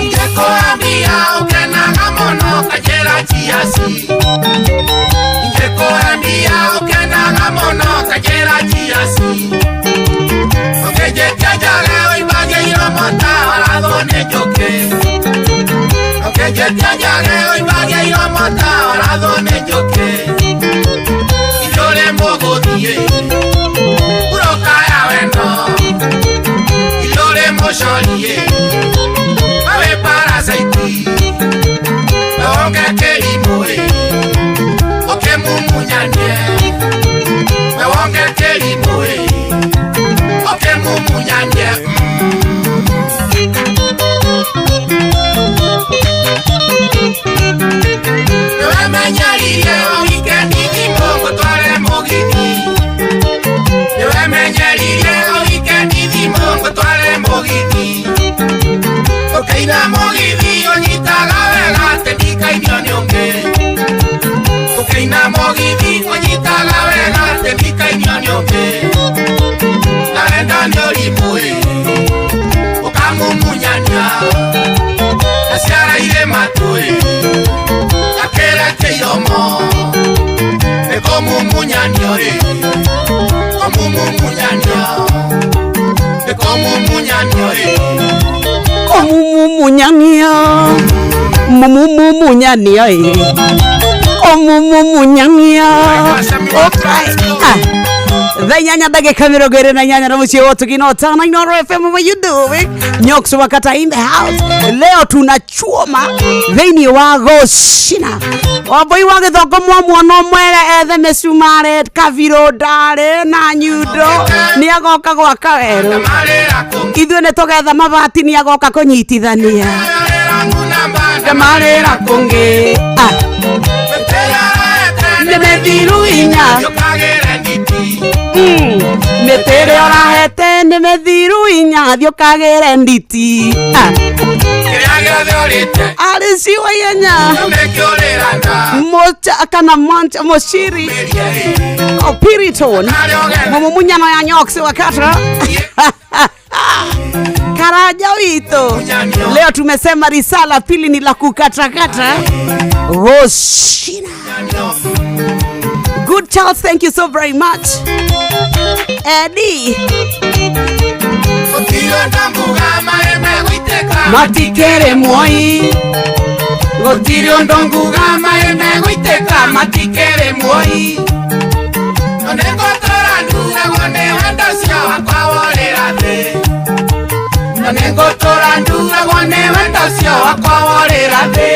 Ingĩkũhambia ũkenaga mũno kanjĩra chiasi. Ingĩkũhambia ũkenaga mũno kanjĩra chiasi. Ũkĩnjĩtia njage ũimbagia iromo ta warathwo nĩ njũkĩ. Ũkĩnjĩtia njage ũimbagia iromo ta warathwo nĩ njũkĩ. Itũrĩ mũgũthiĩ ngurũka ya wendo. Itũrĩ mũcorie wewe parasite. Wewonge kĩrimũ ĩ, ũkĩmumunyanie. Wewonge kĩrimũ ĩ, ũkĩmumunyanie. Nĩwemenyeririe o wikendi thimũ ngũtware mũgithi. Nĩwemenyeririe o wikendi thimũ ngũtware mũgithi. Ũkĩina mũgithi ũnyitaga wega atĩ ndikainio nĩ ũngĩ. Ũkĩina mũgithi ũnyitaga wega atĩ ndikainio nĩ ũngĩ. Na wendo nĩ ũrimũ ĩ, ũkamumunyania. Na ciara irĩ matũ ĩ, akĩrete iromo. Nĩ kũmumunyanio ĩ, kũmumumunyania. Nĩ kũmumumunyanio ĩ. Omumumunyania, mumumumunyania eh. Omumumunyania. Okay. Ah. Thaa 8 ndagĩka 28 na mũciĩ wa ũtugi no tana Inooro FM. What you doing? Nyox Wakata in the house. Leo tunachoma thĩinĩ wa gũcina wambui wa gĩthongo mwamuona mwere ethe mĩcumarĩ kabirũ ndarĩ na nyundo nĩ agoka gwaka werũ ithuĩ nĩ tũgetha mabati nĩ agoka kũnyitithania ndamarĩra kũngĩ. Ah. Nĩ mĩthiru inya mĩtĩ ĩrĩa ũrahete nĩ mĩthiru inya thiĩ ũkagĩre nditi. Ah. Arĩ ciwa ihenya mocha kana moncha moshiri opiriton mumumunyano ya Nyox Wakata. Karaja wito leo tumesema risala pili ni la kukatakata Roshina. Good Charles, thank you so very much. Eddie matikere moi gũtirĩ ũndũ nguga maĩ megũitĩka matikĩrĩ muoi no nĩngũtũra nduragwo nĩ wendo ũcio wakwa worĩra thĩ no nĩngũtũra nduragwo nĩ wendo ũcio wakwa worĩra thĩ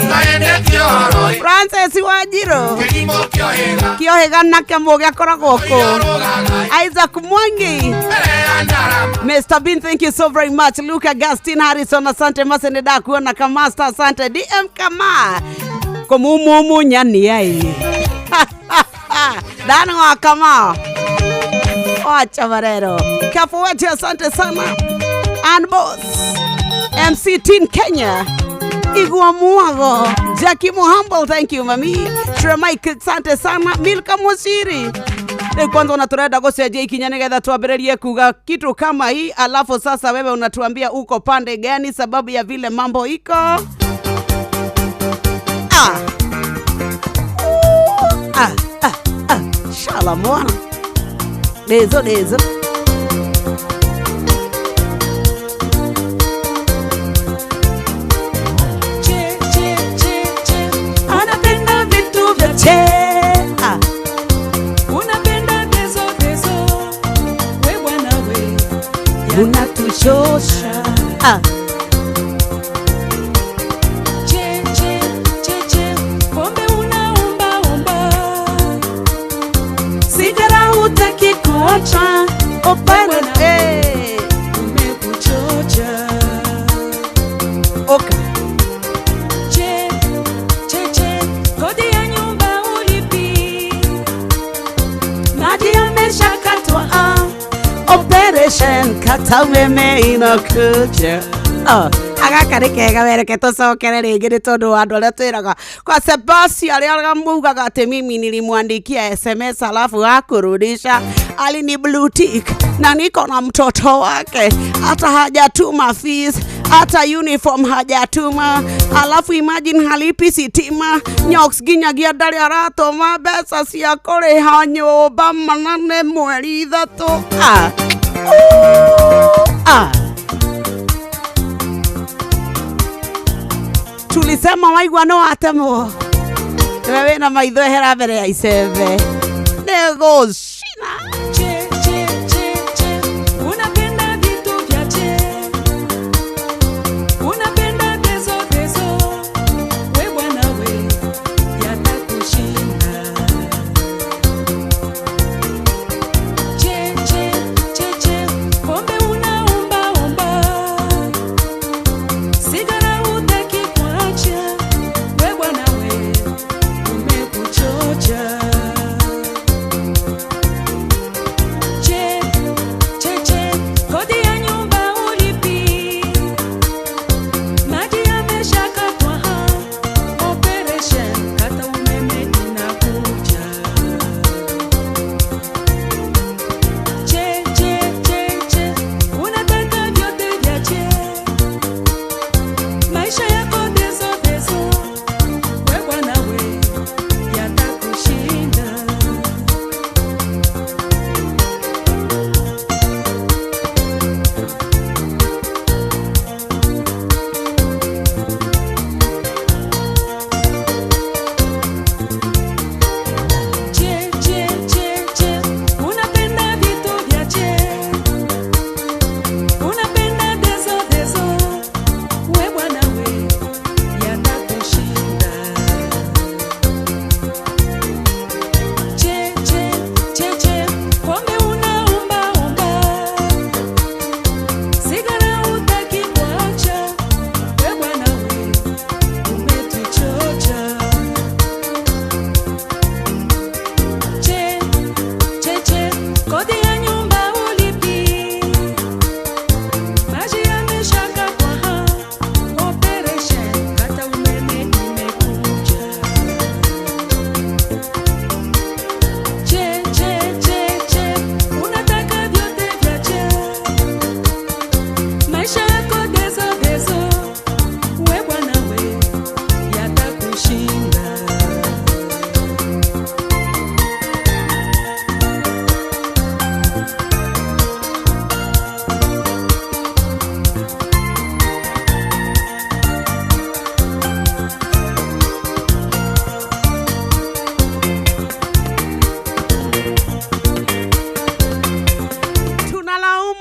no ĩndĩ ti ũhoro Francis Wajiro kĩrimũ kĩohĩga kĩohĩga na kĩmũgĩ akoragwo kũ Isaac Mwangi Mr. Bean, thank you so very much. Luke Augustine Harrison, asante. Masene dakuona Kamasta, asante. DM Kama komumumu nyani ai Dano wa Kama wacha varero Kafu wetu, asante sana. And boss MC Teen Kenya Igwa Muago Jackie Muhambo, thank you mami. Tremike, asante sana. Milka Musiri. Leo kwanza unaturenda gucenjia ikinya nigetha twambĩrĩrie kuga kitu kama hii, alafu sasa wewe unatuambia uko pande gani sababu ya vile mambo iko. Ah. Ah, ah, ah. Shala mwana. Dezo dezo. Che, che, che, che. Anapenda vitu vya che. Ah. Unapenda dezo dezo. We bwana we. Unatuchosha. Ah. Che, che, che, che. Pombe unaomba omba. Sigara hutaki kuacha. Opere. Eh. Umekuchocha. Okay. Che, che, che. Kodi ya nyumba ulipi. Maji yameshakatwa. Ah. Operation kata umeme inakuja. Ah. Agaka nĩ kega wereke tũcokere rĩngĩ nĩ tondũ wa andũ arĩa twĩraga kwa Sebastian arĩa mugaga atĩ mimi nilimwandikia SMS alafu hakurudisha, alini blue tick na niko na mtoto wake, hata hajatuma fees, hata uniform hajatuma, alafu imagine halipi sitima. Nyox nginyagia ndarĩ aratũma mbeca cia kũrĩha nyũmba mana nĩ mweri 3. Ah. Ah. Tulisema waigua no atemwo niwe wĩna maitho ehera mbere ya icembe nĩ gũcina. Che, che, che, che. Unapenda vitu vya che. Unapenda dezo dezo. We bwana we, yatakushinda. Che, che, che, che. Pombe unaomba omba. Sigara hutaki kuacha. We bwana we, umekuchocha.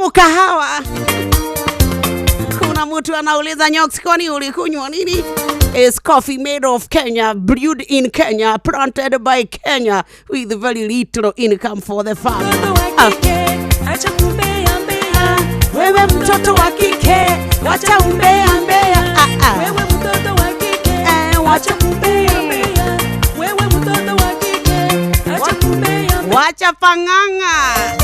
Mkahawa. Kuna mtu anauliza Nyox, kwani ulikunywa nini? Is coffee made of Kenya, brewed in Kenya, planted by Kenya with very little income for the farm. Acha kumbea mbea. Wewe mtoto wa kike, wacha umbea mbea. Wewe mtoto wa kike, wacha kumbea mbea. Wewe mtoto wa kike, acha kumbea mbea. Wacha pang'ang'a.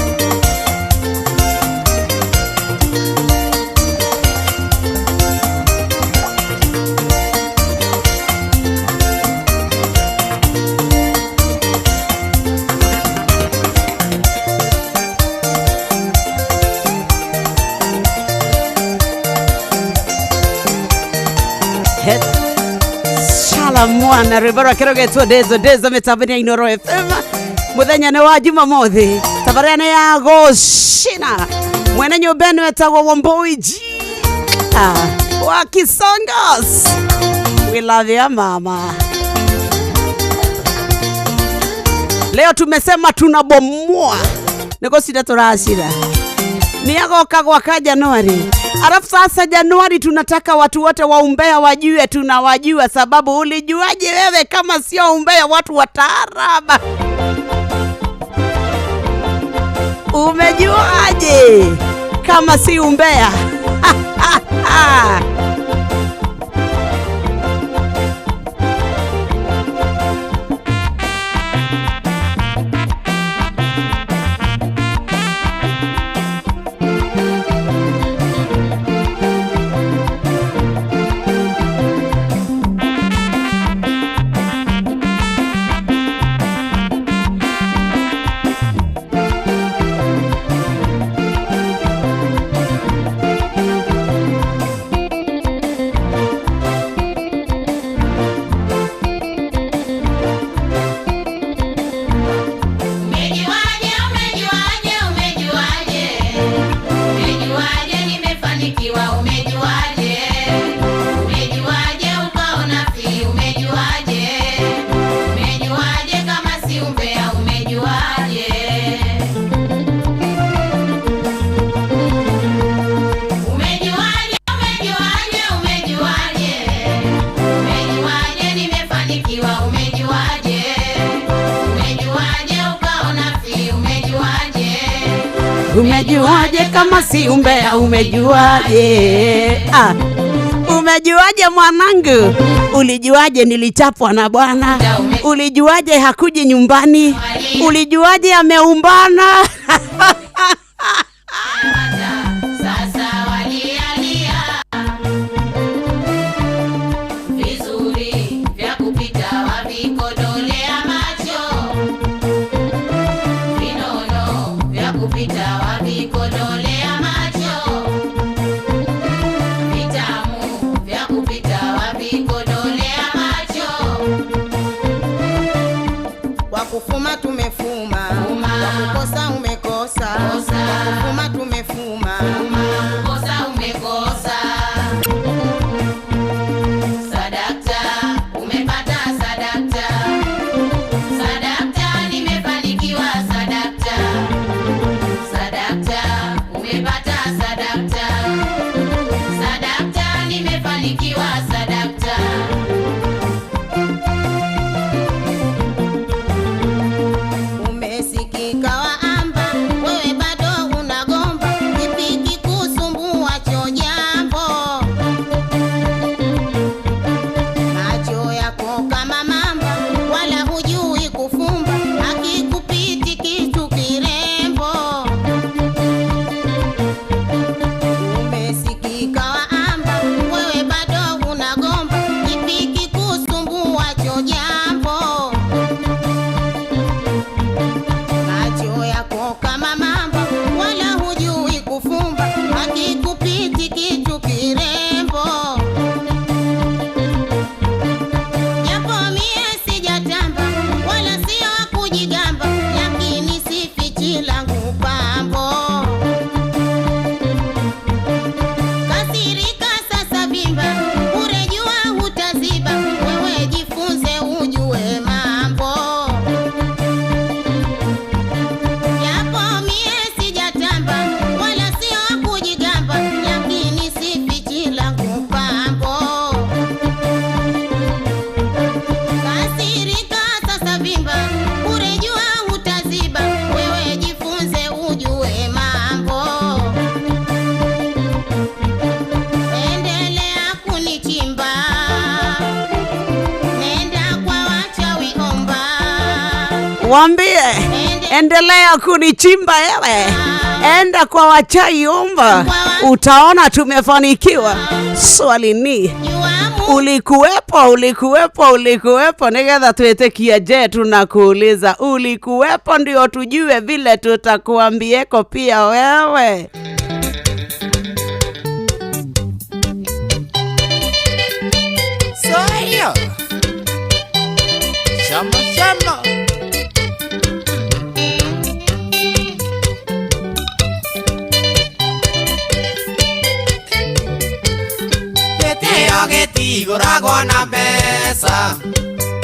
Shala mwana rwimbo rwake rũgetwo ndezo ndezo mĩtambo-inĩ ya Inooro FM mũthenya nĩ wa Jumamothi tabarĩra nĩ ya gũcina mwene nyũmba ĩno etagwo Wambui G wa Kisongas. We love ya mama. Leo tumesema tunabomoa nĩgũcira tũracira nĩ agoka gwaka Januari. Alafu sasa Januari tunataka watu wote wa umbea wajue tunawajua, sababu ulijuaje wewe kama sio umbea watu wa taaraba? Umejuaje kama si umbea? Umejuaje, umejuaje, umejuaje? Umejuaje nimefanikiwa, umejuaje? Umejuaje ukaona fi, umejuaje? Umejuaje kama si umbea, umejuaje? Umejuaje, umejuaje, umejuaje? Umejuaje nimefanikiwa, umejuaje? Umejuaje ukaona fi, umejuaje? Umejuaje kama si umbea, umejuaje? Umejuaje mwanangu? Ulijuaje nilichapwa na bwana? Ulijuaje hakuji nyumbani? Ulijuaje ameumbana? Sasa walialia vizuri vya kupita wavikodolea macho, vinono vya kupita wavikodolea macho, vitamu vya kupita wavikodolea macho. Wakufuma tumefuma, wakukosa umekosa, wakufuma tumefuma, Kosa umekosa. Sadakta, umepata sadakta. Sadakta, nimefanikiwa sadakta. Sadakta, umepata sadakta. Sadakta, nimefanikiwa sadakta. Waambie endelea kunichimba ewe, enda kwa wachai omba, utaona tumefanikiwa. Swali ni ulikuwepo, ulikuwepo, ulikuwepo? Nigetha twitikie. Je, tunakuuliza ulikuwepo, ndio tujue vile tutakuambieko pia wewe. Sayo. Shama shama. Gĩtĩo gĩtigũragwo na mbeca,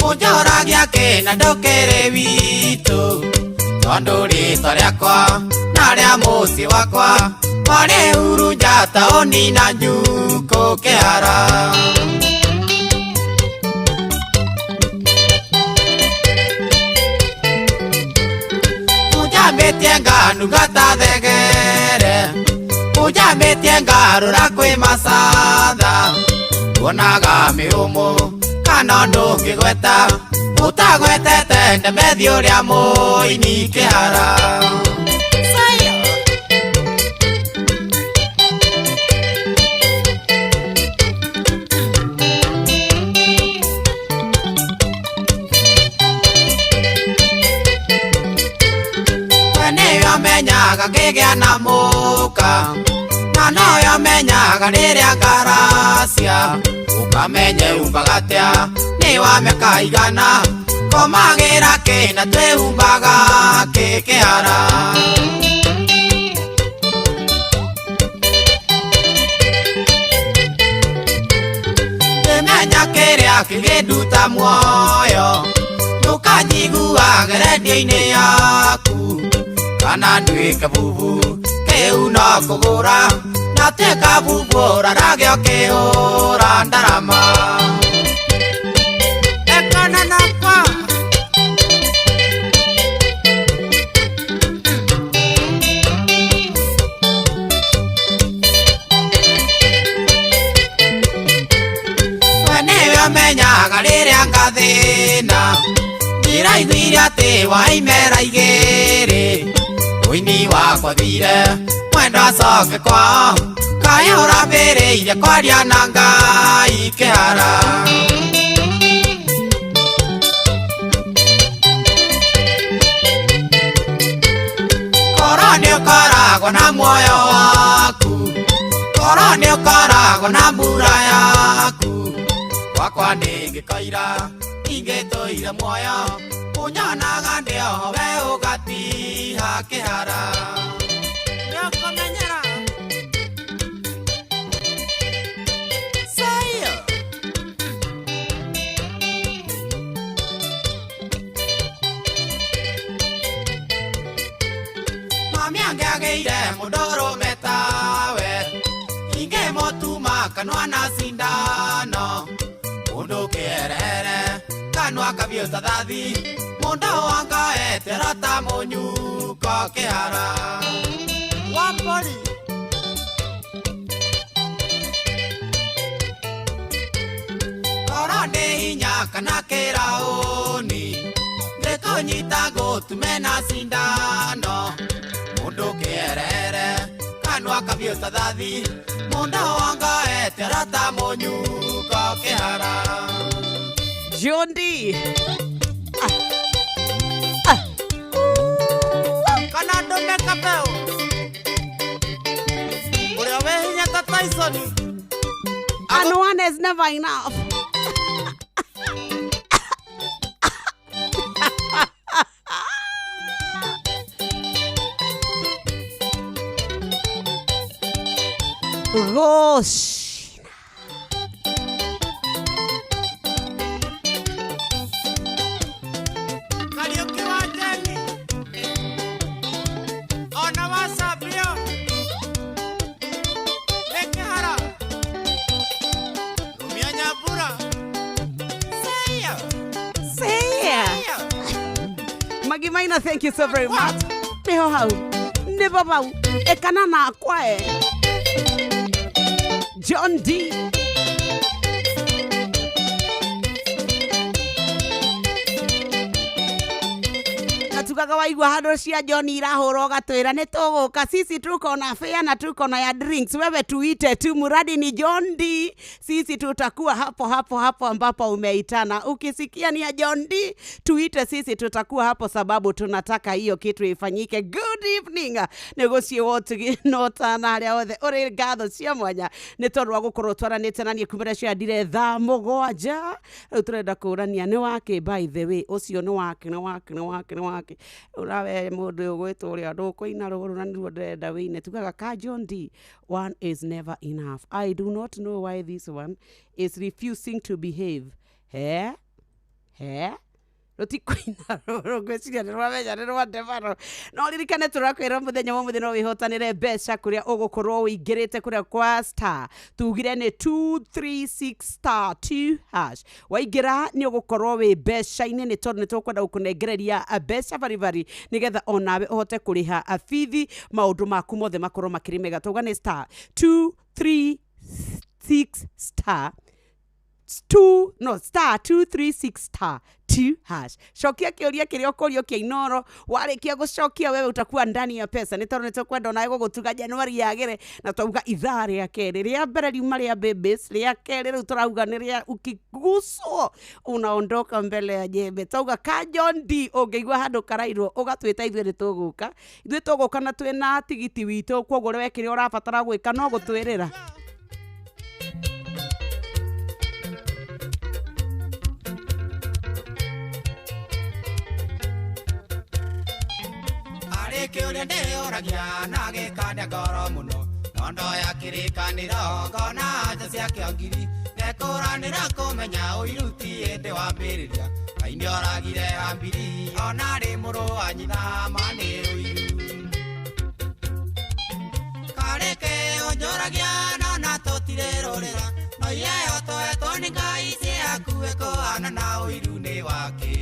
ũnjoragia kĩna ndũkĩrĩ witũ, tondũ rĩtwa rĩakwa na rĩa mũciĩ wakwa marĩ Hurunja taũni na Njukũ Kĩhara. Unjambĩtie nganunga ta thegere, unjambĩtie ngarũra kwĩ macatha, tuonaga mĩhũmũ kana ũndũ ũngĩgweta ũtagwetete Ndemethi ũrĩa mũini Kĩhara. We nĩyo menyaga ngĩgĩa na mũka, na noyo menyaga rĩrĩa ngaracia, ũkamenye umbaga atĩa nĩ wa mĩaka igana, komagĩra kĩna twĩhumbaga kĩ Kĩhara. Ngĩmenya kĩrĩa kĩngĩnduta muoyo, ndũkanjiguage rendio-inĩ yaku, kana nduĩke bubu kĩu no kũgũra, na tuĩka bubu ũrarage ũkĩhũra ndarama. Ekana nakwa. We nĩwe ũmenyaga rĩrĩa ngathĩna, ndĩraiguire atĩ waimera igĩrĩ, ũini wakwa thire mwendwa acoke kwao, kaĩ ũrambĩrĩirie kwaria na Ngai Kĩhara. Korwo nĩũkoragwo na muoyo waku, korwo nĩũkoragwo na mbura yaku, gwakwa ndĩngĩkoira ingĩtũire muoyo, ũnyonaga ndĩ oho we ũgatiha Kĩhara. Nĩũkũmenyera. Sayo. Mami angĩagĩire mũndũrũme tawe, ingĩmũtuma kanua na cindano, mũndũ kĩerere kanua kabiũ ta thathi, mũndũ wangaete ta mũnyuko Kĩhara. Wambori. Korwo nĩ hinya kana kĩraũni, ndĩkũnyita ngũtume na cindano, mũndũ kĩerere kanua kabiũ ta thathi, mũndũ wangaete ta mũnyuko Kĩhara. Jondi. Kana ndũme kabeu ũrĩa wĩ hinya ta Tyson. And one is never enough. Gosh. Kariũki wa Jeni ona wa Sabio nĩ Kĩhara, Rumia Nyambura. Seya. Seya. Maggie Maina, thank you so very much. Niho hau. Nibo bau. Ekana nakwa e. John D. Tugaga waigua handũ cia John irahũrwo ũgatwĩra nĩ tũgũka. Sisi tuko na fare na tuko na ya drinks, wewe tuite tu, muradi ni John D, sisi tutakuwa hapo hapo hapo ambapo umeitana. Ukisikia ni ya John D, tuite sisi, tutakuwa hapo sababu tunataka hiyo kitu ifanyike. Good evening, nĩgũciĩ wotugi no tana arĩa othe ũrĩ ngatho cia mwanya nĩ tondũ wa gũkorwo twaranĩte na niĩ kumĩra ciandire thaa 7. Rĩu tũrenda kũrania nĩ wake, by the way, ũcio nĩ wake, nĩ wake, nĩ wake, nĩ wake ũrawe mũndũ ũyũ ũgwĩtwo ũrĩa ndũkũina rũrũ na nĩruo ndĩrenda wĩine. Tugaga ka John D, one is never enough. I do not know why this one is refusing to behave. He he rũtikũina rũrũ, ngwĩciria nĩ rwamenya nĩ rwa ndebaro. No ririkane tũrakwĩra mũthenya wa mũthenya no wĩhotanĩre mbeca kũrĩa ũgũkorwo ũingĩrĩte kũrĩa kwa star tugire nĩ 236 star 2 hash. Waingĩra nĩ ũgũkorwo wĩ mbeca-inĩ nĩ tondũ nĩ tũkwenda gũkũnengereria mbeca baribari nĩgetha onawe ũhote kũrĩha bithi, maũndũ maku mothe makorwo makĩrĩ mega. Tauga nĩ star 236 star 2, no, star 236 star 2 hash. Cokia kĩũria kĩrĩa ũkũrio kĩa Inoro, warĩkia gũcokia wewe utakuwa ndani ya pesa nĩ tondũ nĩ tũkwenda onawe gũgũtuga Januari yagĩre. Na twauga ithaa rĩa kerĩ rĩa mbere riuma rĩa babies, rĩa kerĩ rĩu tũrauga nĩ rĩa ukiguswo unaondoka mbele ya jembe. Twauga ka John D, ũngĩigua handũ karairwo ũgatwĩta ithuĩ nĩ tũgũka, ithuĩ tũgũka na twĩna tigiti witũ, kwoguo we kĩrĩa ũrabatara gwĩka no gũtwĩrĩra. Kĩũria ndĩyũragia na gĩkania ngoro mũno no ndoya kĩrĩkanĩro ngona anja ciakĩo ngiri ngekũranĩra kũmenya ũiru ti hĩndĩ wambĩrĩria. Ngai nĩoragire Habili ona arĩ mũrũ wa nyina ma nĩ ũiru. Karĩ kĩũnjũragia no na tũtirĩrũrĩra no iheo tũhetwo nĩ Ngai ciakuĩ kũhana na ũiru nĩ wake.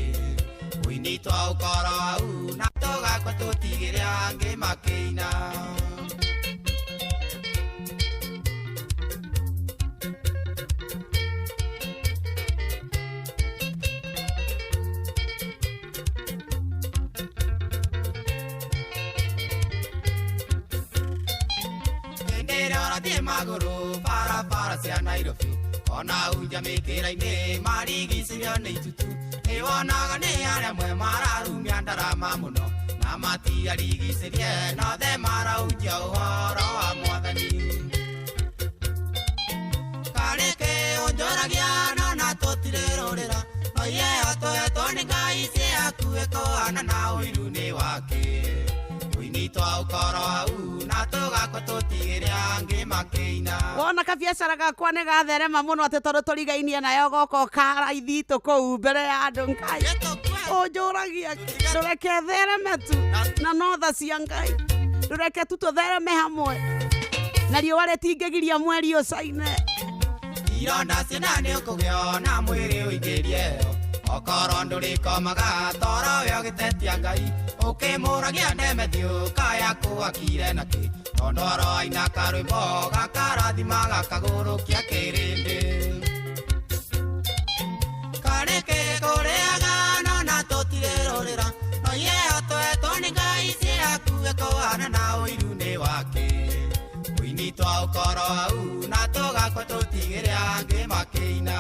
Ũini twa ũkoro hau na tũgakua tũtigĩre angĩ makĩina. Hĩndĩ ĩrĩa ũrathiĩ magũrũ barabara cia Nairobi ona unja mĩkĩra-inĩ marigicĩrio nĩ itutu nĩwonaga nĩ arĩa amwe mararumia ndarama mũno na matiarigicĩrie nothe maraunjia ũhoro wa Mwathani. Karĩ kĩũnjũragia no na tũtirĩrũrĩra no iheo tũhetwo nĩ Ngai ciakuĩ kũhana na ũiru nĩ wake. Ũini twa ũkoro hau na tũgakua tũtigĩre angĩ makĩina. Wona kabiacara gakwa nĩ gatherema mũno atĩ tondũ tũrigainie nayo goko karaithitũ kũu mbere ya andũ. Ngai ũnjũragia ndũreke thereme tu na no tha cia Ngai, ndũreke tu tũthereme hamwe na riũa rĩtingĩgiria mweri ũcaine. Ironda ciana nĩ ũkũgĩa na mwĩrĩ ũingĩrie okorwo ndũrĩkomaga toro we ũgĩtetia Ngai ũkĩmũragia Demethiũ kaya kũakire nakĩ tondũ aroaina karwĩmbo gakarathima gakagũrũkia kĩrĩndĩ. Karĩ kĩkũrĩaga no na tũtirĩrũrĩra no iheo tũhetwo nĩ Ngai ciakuĩ kũhana na ũiru nĩ wake. Ũini twa ũkoro hau na tũgakua tũtigĩre angĩ makĩina.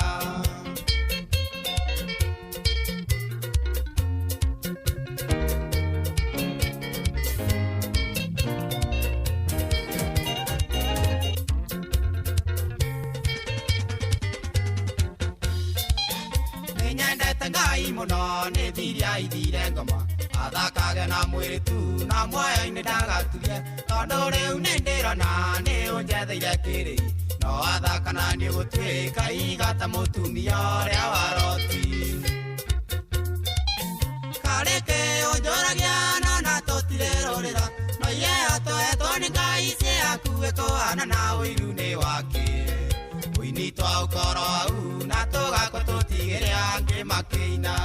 Nĩnyendete Ngai mũno nĩ thiria ithire ngoma athakage na mwĩrĩ tu na muoyo-inĩ ndagaturie tondũ rĩu nĩ ndĩrona nĩ ũnjetheire kĩrĩi no athaka na nĩ ũgũtuĩka igata mũtumia ũrĩa wa Loti. Karĩ kĩũnjũragia no na tũtirĩrũrĩra no iheo tũhetwo nĩ Ngai ciakuĩ kũhana na ũiru nĩ wake. Ũini twa ũkoro hau na tũgakua tũtigĩre angĩ makĩina.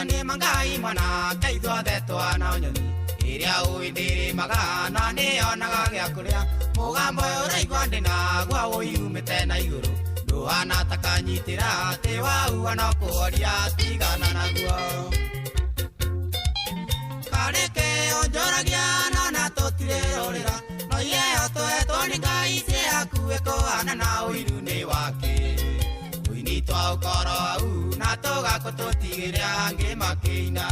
Ni mangai mwana kaithwa thetwa na nyoni iria uindirimaga na nionaga gĩa kũrĩa mũgambo ũyũ ũraigua ndĩ naguo ũyumĩte na igũrũ ndũhana ta kanyitĩra atĩ waua no kũhoria tigana naguo karĩke ũnjoragia no na tũtirĩrũrĩra no iheo tũhetwo nĩ Ngai ciĩ hakuhĩ kũhana na ũiru nĩ wake ũini twa ũkoro hau na tũgakwo tũtigĩre angĩ makĩina.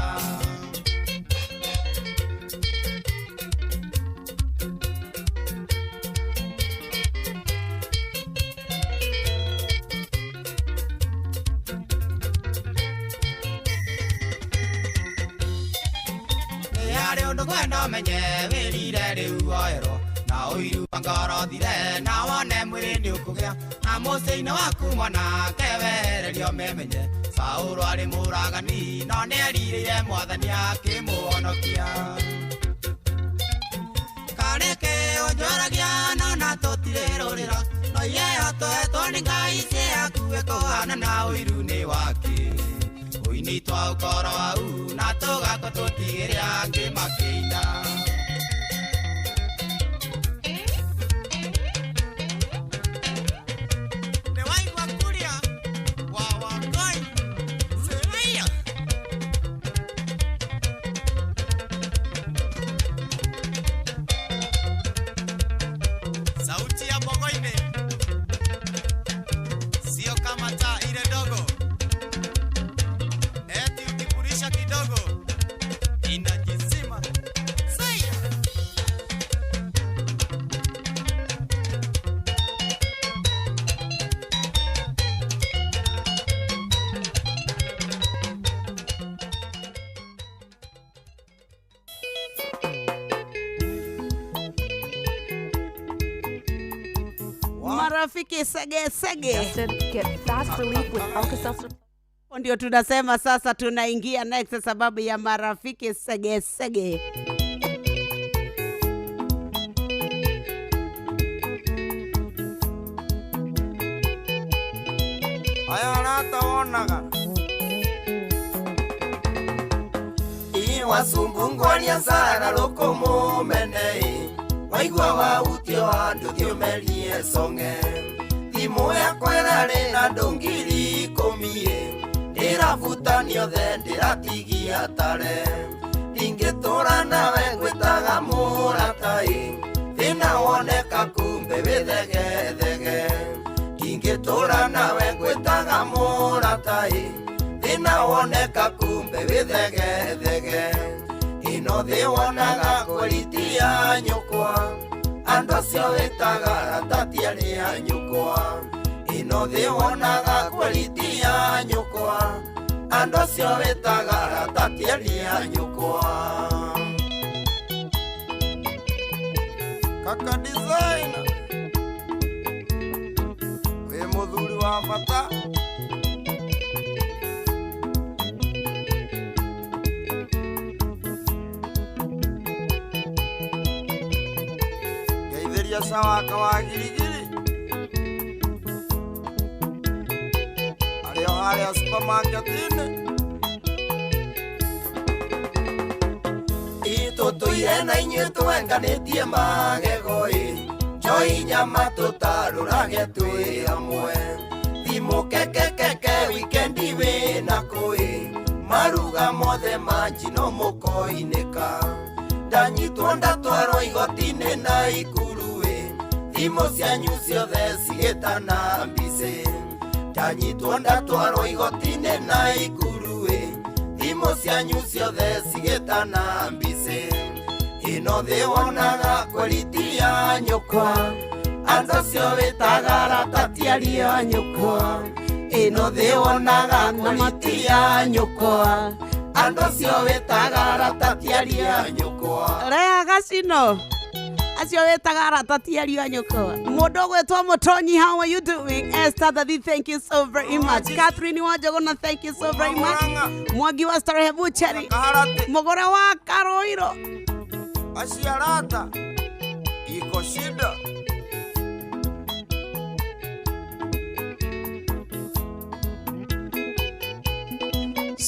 Harĩ ũndũ ngwenda ũmenye wĩrire rĩu woerwo na ũiru wa ngoro thire na wone mwĩrĩ nĩ ũkũgĩa na mũciĩ-inĩ waku mwanake wehererio memenye Saũlũ arĩ mũragani no nĩerirĩire mwathani akĩmũhonokia. Karĩke ũnjoragia no na tũtirĩrũrĩra no iheo tũhetwo nĩ Ngai ciĩ hakuhĩ kũhana na ũiru nĩ wake ũini twa ũkoro hau na tũgakwo tũtigĩre angĩ makĩina. Nĩwaigua kuria wa Wangũi Seraia. Sauti ya Bogoine sio kama taa ile dogo, eti ukipurisha kidogo inajizima. Saya. Marafiki sege sege. Get fast relief with Alka-Seltzer. Ndio tunasema sasa tunaingia next sababu ya marafiki sege sege. Aya arata wonaga Iwasumbungwaria sara lũkũmũmene waigua wautio andũ thiũmerie cong'e thimũ yakwa ĩrarĩ na andũ 10,000 ndĩrabutanio the ndĩratigia tare ndingĩtũra nawe ngwĩtaga mũrata-ĩ thĩna woneka kumbe wĩthegethege ndingĩtũra nawe ngwĩtaga mũrata-ĩ thĩna woneka kumbe wĩthegethege ĩno thĩ wonaga kwĩritia nyũkwa andũ acio wĩtaga arata ti arĩa nyũkwa ĩno thĩ wonaga kwĩritia nyũkwa andũ acio wĩtaga arata ti arĩa nyũkwa. Kaka designer wĩ mũthuri wa bata. Ngeithĩria cawaka wa girigiri arĩ o harĩa supermarket-inĩ. Tũtũire na inyuĩ twenganĩtie magego-ĩ njoi nyama tũtarũrage twĩ hamwe thimũ kekekeke wikendi wĩna kũĩ maruga mothe ma njino mũkoinĩka ndanyitwo ndatwarwo igoti-inĩ na ikuru-ĩ thimũ cianyu ciothe cigĩtana mbicĩ ndanyitwo ndatwarwo igoti-inĩ na ikuru-ĩ thimũ cianyu ciothe cigĩtana mbicĩ ĩno thĩ wonaga kwĩritia nyũkwa andũ acio wĩtaga arata ti arĩa nyũkwa ĩno thĩ wonaga kwĩritia nyũkwa andũ acio wĩtaga arata ti arĩa nyũkwa. Rea gacino acio wĩtaga arata ti arĩa nyũkwa. Mũndũ ũgwĩtwo Mũtonyi, how are you doing? Esther Dathi, thank you so very much. Catherine Wanjogona, thank you so very much. Mwangi wa Starehe Butchery, Mũgũre wa Karoiro. Acio arata iko shida.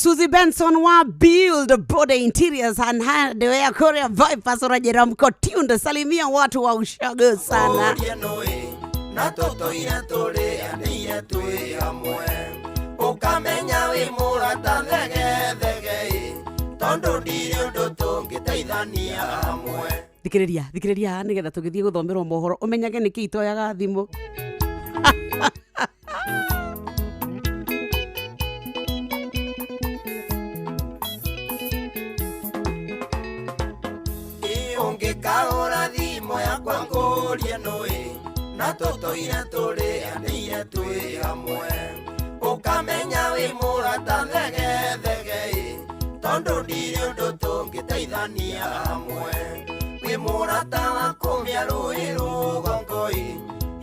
Suzy Benson wa Build Body Interiors and Hardware Korea Vipers ũranjĩra mko tuned. Salimia watu wa ushago sana. Na tũtũire tũrĩanĩire twĩ hamwe ũkamenya wĩ mũrata thegethege ĩ tondũ ndirĩ ũndũ tũngĩteithania hamwe. Thikĩrĩria, thikĩrĩria nĩgetha tũgĩthiĩ gũthomerwo mohoro ũmenyage nĩkĩ itoyaga thimũ. Ũngĩkahũra thimũ yakwa ngũrie nũĩ na tũtũire tũrĩanĩire twĩ hamwe ũkamenya wĩ mũrata thegethege ĩ tondũ ndirĩ ũndũ tũngĩteithania hamwe wĩ mũrata wa kũmĩa rũĩ rũgongo ĩ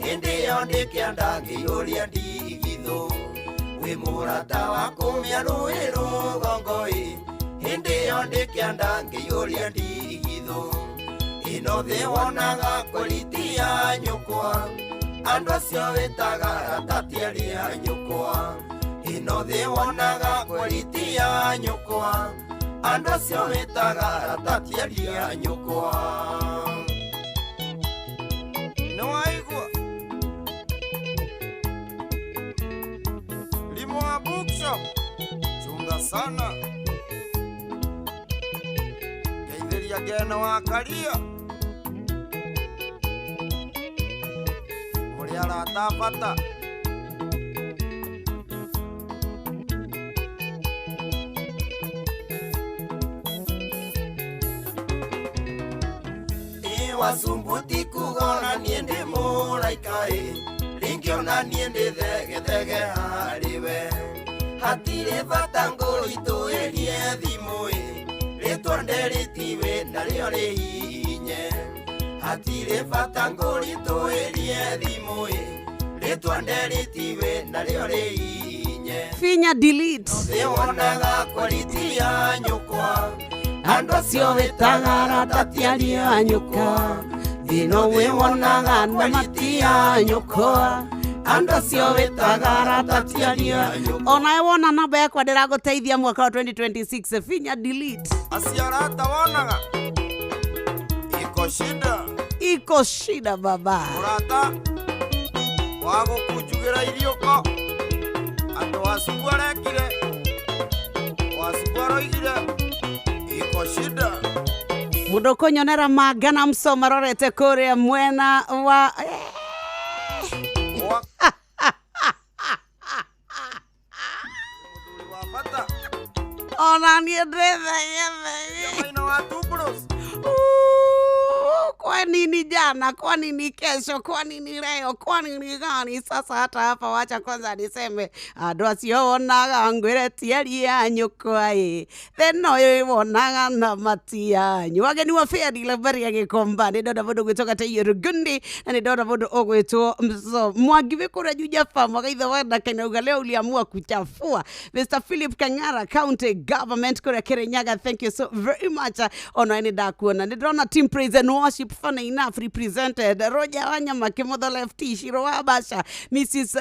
hĩndĩ ĩyo ndĩ kĩanda ngĩiyũria ndigithũ wĩ mũrata wa kũmĩa rũĩ rũgongo ĩ hĩndĩ ĩyo ndĩ kĩanda ngĩiyũria ndigithũ ĩno thĩ wonaga kwĩritia nyũkwa andũ acio wĩtaga arata ti arĩa nyũkwa ĩno thĩ wonaga kwĩritia nyũkwa andũ acio wĩtaga arata ti arĩa nyũkwa. Nĩwaigua Limo wa bookshop, chunga sana ngeithĩria ngeno wa karia mũrĩ arata a bata. Wasumbuti kugona niĩ ndĩ mũraika ĩ rĩngĩ ona niĩ ndĩ thegethege harĩ we hatirĩ bata ngũritũhĩrie thimũ ĩ rĩtwa nderĩtiwe narĩo rĩhihinye hatirĩ bata ngũritũhĩrie thimũ ĩ rĩtwa nderĩtiwe narĩo rĩhihinye. Finya delete. Thĩ wonaga kwĩritia nyũkwa andũ acio wĩtaga arata ti arĩa nyũkwa thĩno wĩwonaga na matia nyũkwa andũ acio wĩtaga arata ti arĩa nyũkwa. Onawe wona namba yakwa ndĩragũteithia mwaka wa 2026 finya delete. Acio arata wonaga iko shida, iko shida baba. Mũrata wa gũkunjugĩra iriũko atĩ Wacumbu arekire, Wacumbu aroigire iko shida. Mundu kunyonera manga na msoma rorete kuria mwena wa ona niĩ ndĩthegethege. Kwa nini jana, kwa nini kesho, kwa nini leo, kwa nini gani? Sasa hata hapa wacha kwanza niseme andũ acio wonaga ngwĩre ti aria nyũkwa ĩ thĩna ũyũ wonaga na matianyu. Wageni wa Fair Delivery ya Gĩkomba nĩ ndona mũndũ ũgwĩtwo Gateiyo Rugundi na nĩ ndona mũndũ ũgwĩtwo Mzo Mwangi wĩ kũrĩa Juja Farm wagaitha wenda Kenya leo uliamua kuchafua. Mr Philip Kang'ara County Government kũrĩa Kirinyaga, thank you so very much. Ona nĩ ndakuona nĩ ndĩrona Team Praise and Worship funny enough represented Roger Wanyama Kimotho Lefty Shiro Wabasha Mrs.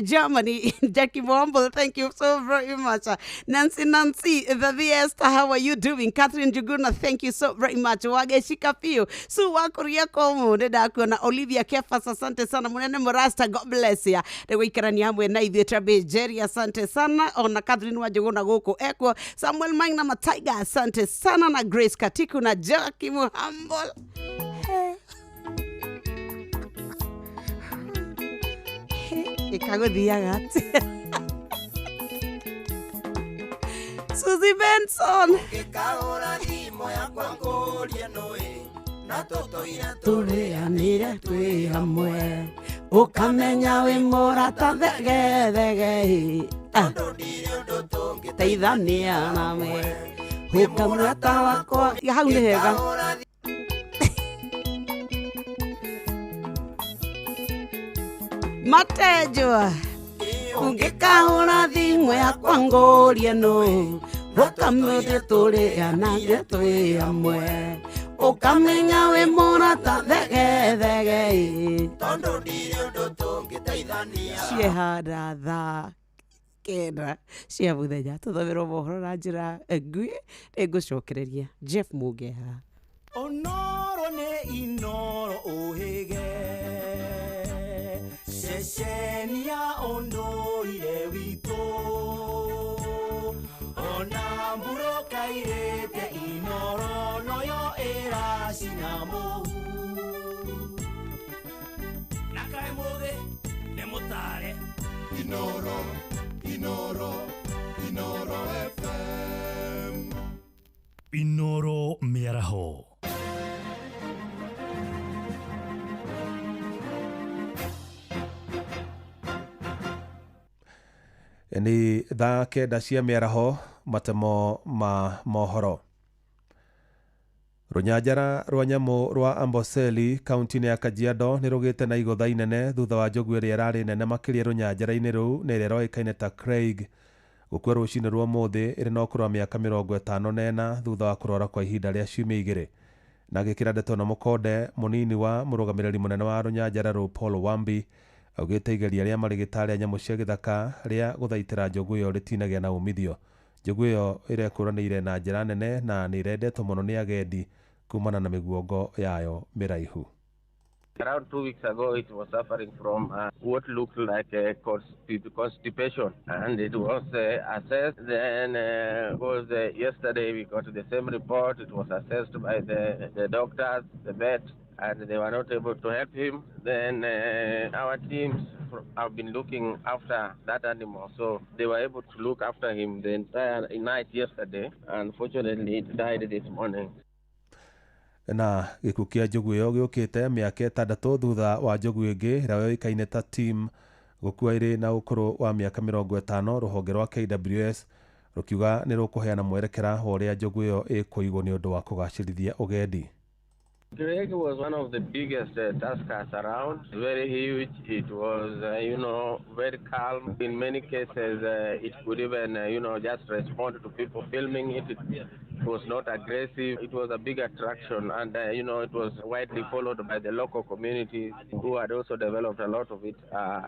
Germany Jackie Womble, thank you so very much. Nancy the Esther, how are you doing? Catherine Juguna, thank you so very much. Wageshika Pio Su wakuria komu nĩ ndakuona Olivia Kefas, asante sana. Munene Murasta, God bless ya nĩ gũikarania hamwe na ithuĩ. Trabe Jerry, asante sana. Ona Catherine Wajuguna gũkũ ekwo Samuel Maina Mataiga, asante sana, na Grace Katiku na Jackie Muhambol. Ikagũthiaga atĩa? Suzy Benson. Ũngĩkahũra thimũ yakwa ngũrie nũĩ na tũtũire tũrĩanĩre twĩ hamwe ũkamenya wĩ mũrata thegethege tondũ ndirĩ ũndũ tũngĩteithania nawe ũka mũrata wakwa. Hau nĩ hega. Matejwa ũngĩkahũra thimũ yakwa ngũrie nũ ũkamũrie tũrĩanage twĩ hamwe ũkamenya wĩ mũrata thegethege tondũ ndirĩ ũndũ tũngĩteithania. Ciehanda thaa 9 cia mũthenya tũthomerwo mohoro na njĩra nguhĩ nĩngũcokereria Jeff Mugeha. Onoro nĩ Inoro ũhĩge ceceni ya ũndũire witũ ona mburoka irĩte Inoro noyo ĩracina mũhu na kaĩ mũthĩ nĩ mũtare Inoro, Inoro, Inoro FM. Inoro mĩaraho. Nĩ thaa 9 cia mĩaraho matemo ma mohoro. Rũnyanjara rwa nyamũ rwa Amboseli kaunti-inĩ ya Kajiado nĩ rũgĩte na igũtha inene thutha wa njogu ĩrĩa ĩrarĩ nene makĩria rũnyanjara-inĩ rũu na ĩrĩa ĩroĩkaine ta Craig gũkua rũcinĩ rwa ũmũthĩ ĩrĩ na ũkũrũ wa mĩaka 54 thutha wa kũrwara kwa ihinda rĩa ciumia 2. Na agĩkĩra ndeto na mũkonde mũnini wa mũrũgamĩrĩri mũnene wa rũnyanjara rũu Paul Wambi augĩte igeria rĩa marĩgĩtarĩ a nyamũ cia gĩthaka rĩa gũthaitĩra njogu ĩyo rĩtinagĩa na umithio. Njogu ĩyo ĩrekũranĩire na njĩra nene na nĩ ĩrendetwo mũno nĩ agendi kumana na mĩguongo yayo mĩraihu. Around 2 weeks ago, it was suffering from what looked like a constipation, and it was assessed. Then yesterday we got the same report. It was assessed by the doctors, the vet, and they were not able to help him. Then our teams have been looking after that animal, so they were able to look after him the entire night yesterday. Unfortunately, it died this morning. Na gĩkuũ kĩa njogu ĩyo gĩũkĩte mĩaka 6 thutha wa njogu ĩngĩ ĩrĩa yoĩkaine ta Tim gũkua ĩrĩ na ũkũrũ wa mĩaka 50. Rũhonge rwa KWS rũkiuga nĩ rũkũheana mwerekera wa ũrĩa njogu ĩyo ĩkũigwo nĩ ũndũ wa kũgacĩrithia ũgendi. Craig was one of the biggest tuskers around, very huge. It was, very calm. In many cases, it could even, just respond to people filming it. It was not aggressive. It was a big attraction, and, it was widely followed by the local communities who had also developed a lot of it,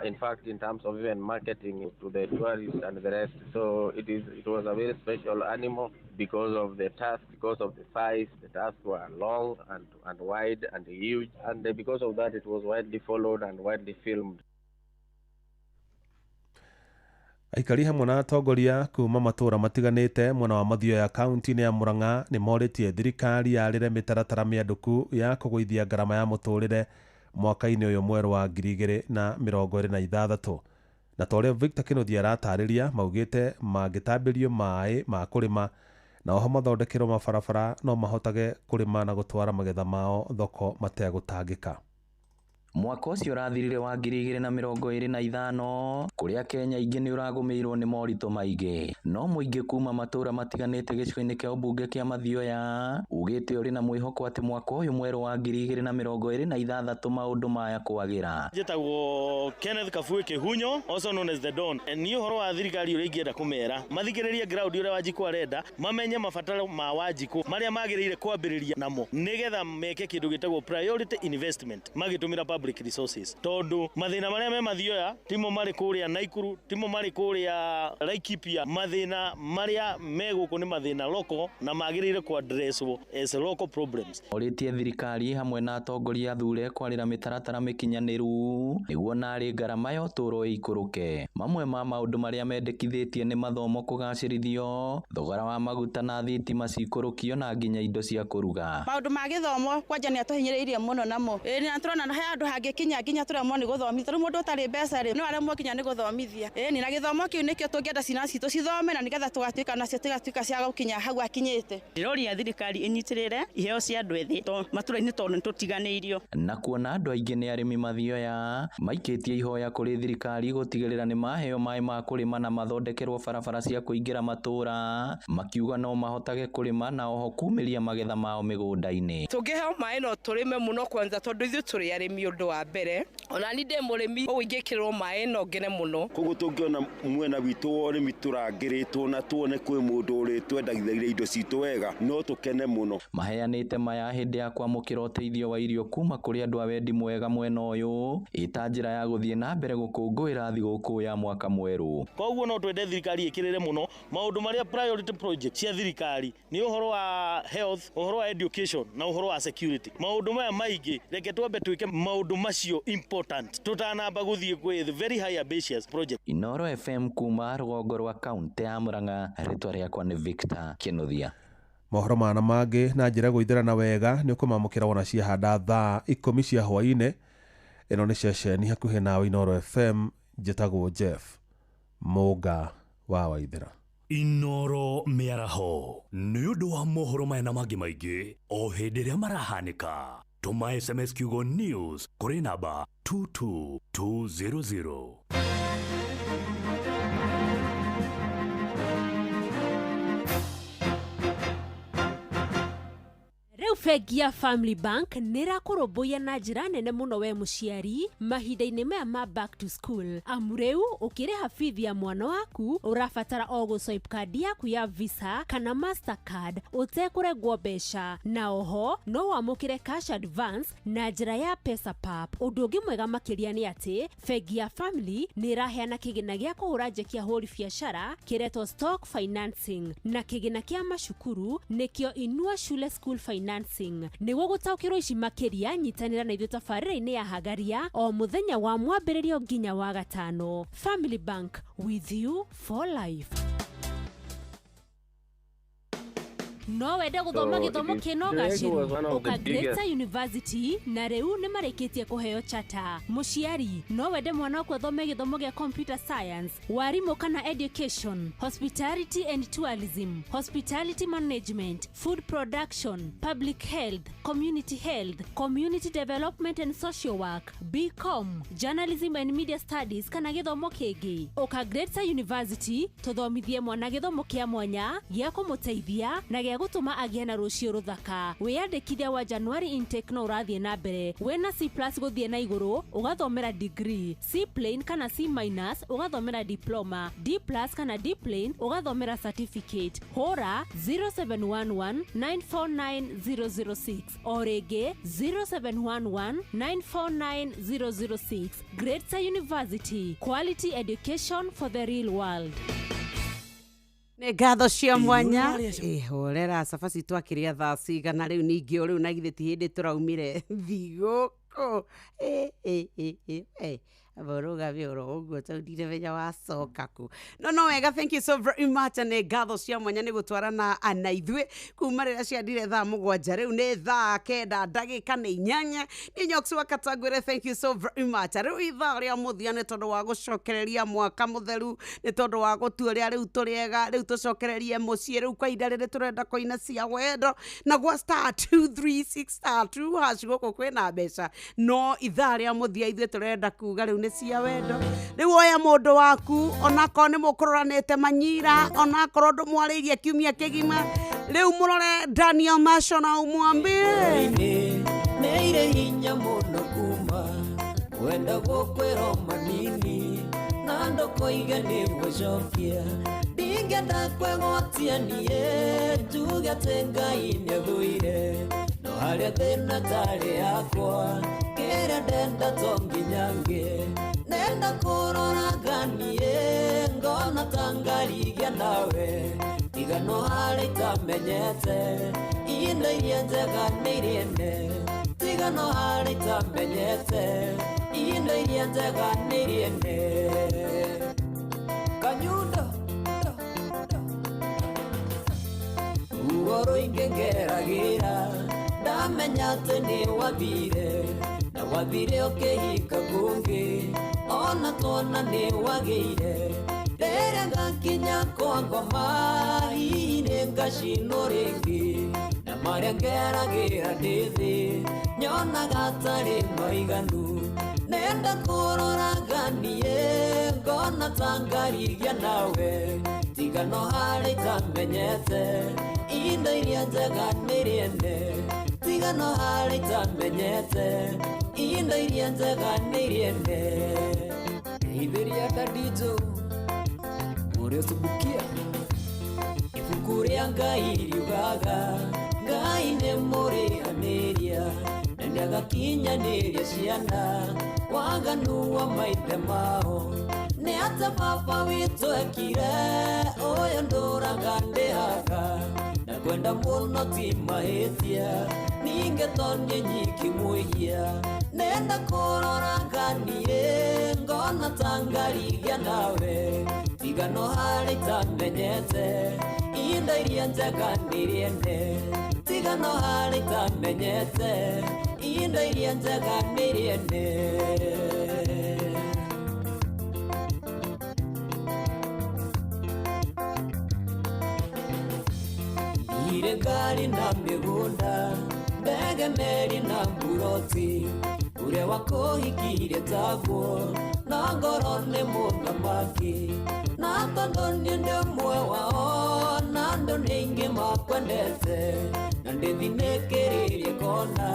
in fact, in terms of even marketing it to the tourists and the rest. So it was a very special animal because of the tusk, because of the size. The tusks were long and wide and huge, and because of that it was widely followed and widely filmed. Aikari hamwe na atongoria kuma matũra matiganĩte mwena wa Mathioya kaunti-inĩ ya Murang'a nĩ morĩtie thirikari yarĩre mĩtaratara mĩandũku ya kũgũithia ngarama ya mũtũrĩre mwaka-inĩ ũyũ mwerũ wa 2026. Na ta ũrĩa Victor Kĩnuthia aratarĩria, maugĩte mangĩtambĩrio maĩ ma kũrĩma na oho mathondekerwo mabarabara no mahotage kũrĩma na gũtwara magetha mao thoko mategũtangĩka. Mwaka ũcio ũrathirire wa 2025 kũrĩa Kenya ingĩ nĩ ũragũmĩirwo nĩ moritũ maingĩ, no mũingĩ kuma matũra matiganĩte gĩcigo-inĩ kĩa ũmbunge kĩa Mathioya ugĩte ũrĩ na mwĩhoko atĩ mwaka ũyũ mwerũ wa 2026 maũndũ maya kwagĩra. Njĩtagwo Kenneth Kafue Kĩhunyo, also known as the Don. Niĩ ũhoro wa thirikari ũrĩa ingĩenda kũmera mathikĩrĩrie ground ũrĩa Wanjikũ arenda, mamenye mabataro ma Wanjikũ marĩa magĩrĩire kwambĩrĩria namo nĩgetha meke kĩndũ gĩtagwo priority investment magĩtũmĩra public resources, tondu mathina maria me Mathioya timo mari kuria Naikuru, timo mari kuria Laikipia. Mathina maria me guku ni mathina local na magirire ku addresswo as local problems. Oritie thirikari hamwe na atongoria athure kwarira mitaratara mikinyaniru niguo nari ngarama ya uturo ikuruke. Mamwe ma maundu maria mendekithitie ni mathomo kugacirithio, thogora wa maguta na thitima cikurukio na nginya indo cia kuruga. Maundu ma githomo kwanja ni atuhinyiriirie muno namo ni turona he andu hangĩkinya nginya tũremwo nĩ gũthomithia. Rĩu mũndũ ũtarĩ mbeca rĩ no aremwo nginya nĩ gũthomithia. Ĩni na gĩthomo kĩu nĩkĩo tũngĩenda ciana citũ cithome na nĩgetha tũgatuĩka nacio tũgatuĩka cia gũkinya hau akinyĩte. Ndĩroria thirikari ĩnyitĩrĩre iheo cia andũ ethĩ to matũra-inĩ tondũ nĩtũtiganĩirio. Na kuona andũ aingĩ nĩ arĩmi Mathioya maikĩtie ihoya kũrĩ thirikari gũtigĩrĩra nĩ maheo maĩ ma kũrĩma na mathondekerwo barabara cia kũingĩra matũra, makiuga no mahotage kũrĩma na oho kumĩria magetha mao mĩgũnda-inĩ. Tũngĩheo maĩ no tũrĩme mũno kwanza tondũ ithuĩ tũrĩ arĩmi ũndũ ũndũ wa mbere. Ona ni ndĩ mũrĩmi, ũguo ingĩkĩrĩrwo maĩ no ngene mũno. Koguo tũngĩona mwena witũ wa ũrĩmi tũrangĩrĩtwo na tuone kwĩ mũndũ ũrĩtwendagithĩria indo citũ wega, no tũkene mũno. Maheanĩte maya hĩndĩ ya kwamũkĩra ũteithio wa irio kuma kũrĩ andũ a wendi mwega mwena ũyũ ĩta njĩra ya gũthiĩ na mbere gũkũngũĩra thigũkũ ya mwaka mwerũ. Koguo no twende thirikari ĩkĩrĩre mũno maũndũ marĩa priority project cia thirikari nĩ ũhoro wa health, ũhoro wa education na ũhoro wa security. Maũndũ maya maingĩ reke twambe twĩke maũndũ macio important tũtanamba gũthiĩ kwĩ the very high ambitious project. Inoro FM kuma rũgongo rwa kaunti ya Murang'a, rĩtwa rĩakwa nĩ Victor Kinuthia. Mohoro mana mangĩ na njĩra gũithĩrana wega nĩ ũkũmamũkĩra wona ciahanda thaa 10 cia hwaĩ-inĩ. Ĩno nĩ ceceni hakuhĩ nawe Inoro FM, njĩtagwo Jeff Mũnga wa Waithĩra. Inoro mĩaraho nĩ ũndũ wa mohoro maya na mangĩ maingĩ o hĩndĩ ĩrĩa marahanĩka. Tũma SMS kiugo news kũrĩ namba 22200. Rĩu bengi ya Family Bank nĩ ĩrakũrũmbũiya na njĩra nene mũno we mũciari mahinda-inĩ maya ma back to school. Amu rĩu ũkĩrĩha bithi ya mwana waku ũrabatara o gũ-swipe card yaku ya Visa kana Mastercard ũtekũrengwo mbeca, na oho no wamũkĩre cash advance na njĩra ya Pesapap. Ũndũ ũngĩ mwega makĩria nĩ atĩ bengi ya Family nĩ ĩraheana kĩgĩna gĩa kũhũra njeki ahũri biacara kĩretwo stock financing, na kĩgĩna kĩa macukuru nĩkĩo Inua Shule School Financing. Nĩguo gũtaũkĩrwo ici makĩria, nyitanĩra na ithuĩ tabarĩra-inĩ ya Hagaria o mũthenya wa mwambĩrĩrio nginya wa gatano. Family Bank, with you for life. No wende gũthoma gĩthomo kĩna ũgacĩru ũka Greater University, na rĩu nĩ marĩkĩtie kũheo chata. Mũciari no wende mwana waku athome gĩthomo gĩa computer science, warimũ kana education, hospitality and tourism, hospitality management, food production, public health, community health, community development and social work, BCom, journalism and media studies kana gĩthomo kĩngĩ. Ũka Greater University tũthomithie mwana gĩthomo kĩa mwanya gĩa kũmũteithia na gĩa gũtũma agĩe na rũciũ rũthaka. Wĩyandĩkithia wa January intake no ũrathiĩ na mbere. Wĩna C+ gũthiĩ na igũrũ ũgathomera degree, C plain kana C minus ũgathomera diploma, D plus kana D plain ũgathomera certificate. Hũra 0711 949 006 o rĩngĩ 0711 949 006. Greater University, quality education for the real world. Nĩ ngatho cia mwanya ihũrĩra cabaci twakĩrĩa thaa cigana rĩu ningĩ o rĩu na githĩ ti hĩndĩ tũraumire thigũkũ Mũrũgame oro ũguo tondũ ndiremenya wacoka kũ. No wega, thank you so very much. Nĩ ngatho cia mwanya nĩ gũtwarana na ithuĩ kuma rĩrĩa ciandire thaa 7 rĩu nĩ thaa 9:08. Nĩ Nyox wa Katangwĩre, thank you so very much. Rĩu ithaa rĩa mũthia nĩ tondũ wa gũcokereria mwaka mũtheru, nĩ tondũ wa gũtua ũrĩa rĩu tũrĩega, rĩu tũcokererie mũciĩ, rĩu kwa ihinda rĩrĩ tũrenda kũina cia wendo na gwa *236 *2# gũkũ kwĩna mbeca. No ithaa rĩa mũthia ithuĩ tũrenda kuga rĩu nĩ cia wendo. Rĩu oya mũndũ waku onakorwo nĩ mũkũroranĩte manyira, onakorwo ndũmwarĩirie kiumia kĩgima, rĩu mũrore Daniel Masho na ũmwambie neire hinya mũno kuma wenda gũkwĩrwo manini na ndũkoige nĩ gũcokia ndingĩenda kwĩgwatia niĩ njuge atĩ Ngai nĩathũire no harĩa thĩna tarĩ yakwa kĩrĩa ndenda to nginya ngĩe nenda kũroraga niĩ ngona ta ngarigia nawe tiga no harĩa itamenyete indo iria njega nĩ irĩene tiga no harĩa itamenyete indo iria njega nĩ irĩene kanyundo ruo rũingĩ ngeragĩra ndamenya atĩ nĩ wathire na wathire ũkĩhika kũngĩ ona tuona nĩ wagĩire rĩrĩa ngakinya kwa ngoma hihi nĩ ngacinwo rĩngĩ na marĩa ngeragĩra ndĩ thĩ nyonaga tarĩ maiganu nenda kũroraga niĩ ngona ta ngarigia nawe tiga no harĩa itamenyete indo iria njega nĩ irĩene tiga no harĩa itamenyete indo iria iria njega nĩ iriene Geithĩria Daddy Joe ũrĩa ũcumbukia. Ibuku rĩa Ngai riugaga Ngai nĩ mũrĩhanĩria na nĩagakinyanĩria ciana waganu wa maithe mao. Nĩ atĩa baba witũ ekire ũyũ ndũraga ndĩhaga na kwenda mũno ti mahĩtia ningĩ to niĩ nyiki mwĩhia. Nenda kũrora niĩ ngona ta ngarigia nawe tiga no harĩ itamenyete indo iria njega nĩ iriene tiga no harĩ itamenyete indo iria njega nĩ iriene. Ire ngari na mĩgũnda ndege meri na mburoti ũrĩa wakũhikirie taguo na ngoro nĩ mũthamaki na tondũ niĩ ndĩ ũmwe wao na andũ nĩ aingĩ makwendete na ndĩthinĩkĩrĩrie kona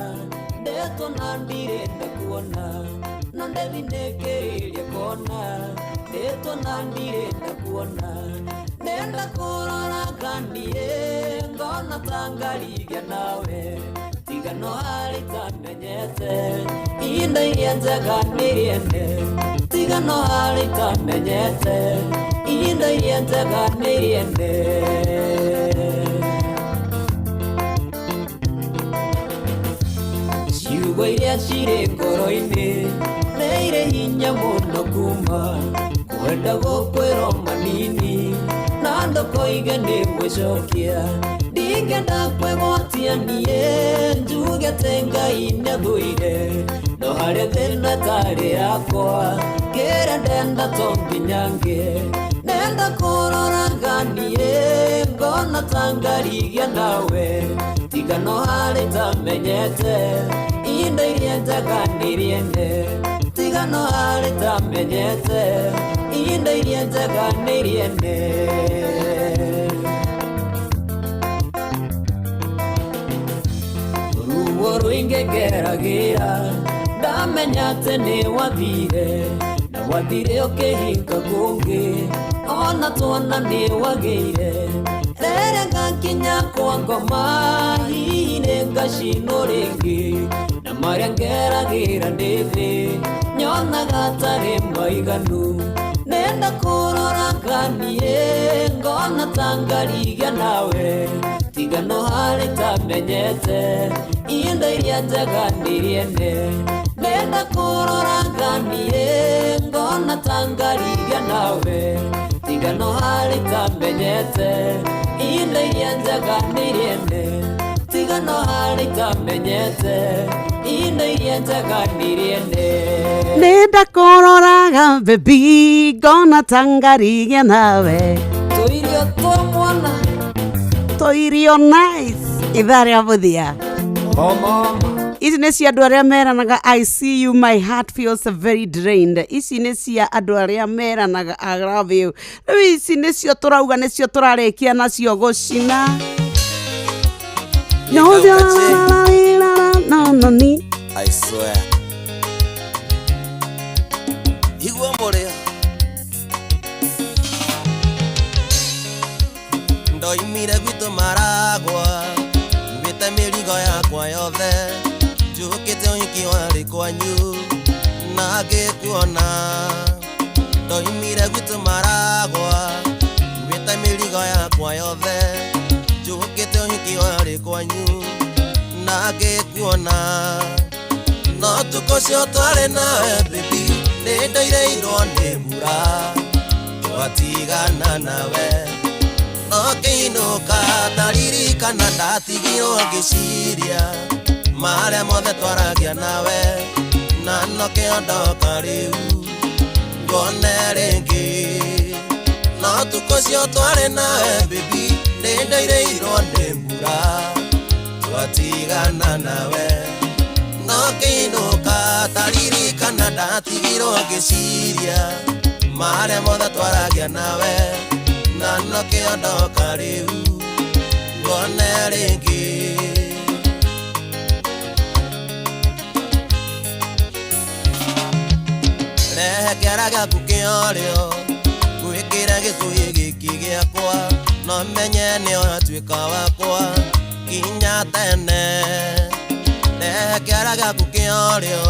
ndetwo na ndirĩ ndakuona na ndĩthinĩkĩrĩrie kona ndetwo na ndirĩ ndakuona. Nenda kũrora niĩ ngona ta ngarigia nawe tiga no harĩ itamenyete indo iria njega nĩ iriene tiga no harĩ itamenyete indo iria njega nĩ iriene. Ciugo iria cirĩ ngoro-inĩ nĩ irĩ hinya mũno kuma kwenda gũkwĩrwo manini na ndũkoige nĩ gwĩcokia ndingĩenda kwĩgwatia niĩ njuge atĩ Ngai nĩathũire no harĩ thĩna ĩtarĩ yakwa kĩrĩa ndenda to nginya ngĩe. Nenda kũroraga niĩ ngona ta ngarigia nawe tiga no harĩ itamenyete indo iria njega nĩ iriene tiga no harĩ itamenyete indo iria njega nĩ iriene. Ruo rũingĩ ngeragĩra ndamenya atĩ nĩ wathire na wathire ũkĩhinga kũngĩ ona tuona nĩ wagĩire. Rĩrĩa ngakinya kwa ngoma hihi nĩ ngacinwo rĩngĩ na marĩa ngeragĩra ndĩ thĩ nyonaga tarĩ maiganu. Nenda kũroraga niĩ ngona ta ngarigia nawe tiga no harĩ itamenyete indo iria njega nĩ iriene. Nenda kũroraga niĩ ngona ta ngarigia nawe tiga no harĩ itamenyete indo iria njega nĩ iriene tiga no harĩ itamenyete indo iria njega nĩ iriene. Nenda kũroraga baby ngona ta ngarigia nawe tũirio twa mwana tũirio nice ithaa rĩa mũthia. Ici nĩ cia andũ arĩa meranaga I see you my heart feels very drained. Ici nĩ cia andũ arĩa meranaga I love you. Rĩu ici nĩcio tũrauga nĩcio tũrarĩkia nacio gũcina. No, no, no, ni. I swear. Igua mũrĩa ndoimire gwitũ Maragwa mbĩte mĩrigo yakwa yothe njũkĩte ũhiki warĩ kwanyu na ngĩkuona. Ndoimire gwitũ Maragwa mbĩte mĩrigo yakwa yothe njũkĩte ũhiki warĩ kwanyu na ngĩkuona. No tukũ ũcio twarĩ nawe baby nĩ ndoirĩirwo nĩ mbura twatigana nawe no ngĩinũka ndaririkana ndatigirwo ngĩciria marĩa mothe twaragia nawe na nokĩo ndoka rĩu ngone rĩngĩ. No tukũ ũcio twarĩ nawe baby nĩ ndoirĩirwo nĩ mbura twatigana nawe no ngĩinũka ndaririkana ndatigirwo ngĩciria marĩa mothe twaragia nawe na nokĩo ndoka rĩu ngone rĩngĩ. Kĩara gĩaku kĩa ũrĩo ngwĩkĩre gĩcũhĩ gĩkĩ gĩakwa no menye nĩ ũratuĩka wakwa nginya tene. Rehe kĩara gĩaku kĩa ũrĩo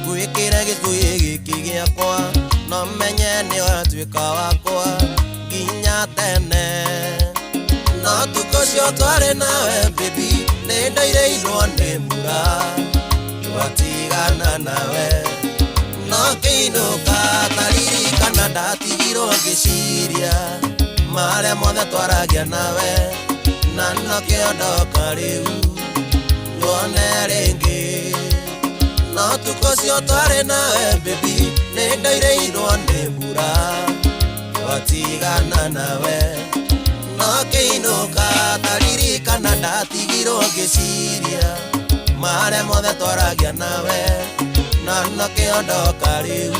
ngwĩkĩre gĩcũhĩ gĩkĩ gĩakwa no menye nĩ ũratuĩka wakwa nginya tene. No tukũ ũcio twarĩ nawe baby nĩ ndairĩirwo nĩ mbura twatigana nawe no kĩinũka taririkana ndatigirwo ngĩciria marĩa mothe twaragia nawe na nokĩo ndoka rĩu tuone rĩngĩ. No tukũ ũcio twarĩ nawe baby nĩ ndairĩirwo nĩ mbura twatigana nawe no kĩinũka taririkana ndatigirwo ngĩciria marĩa mothe twaragia nawe na nokĩo ndoka rĩu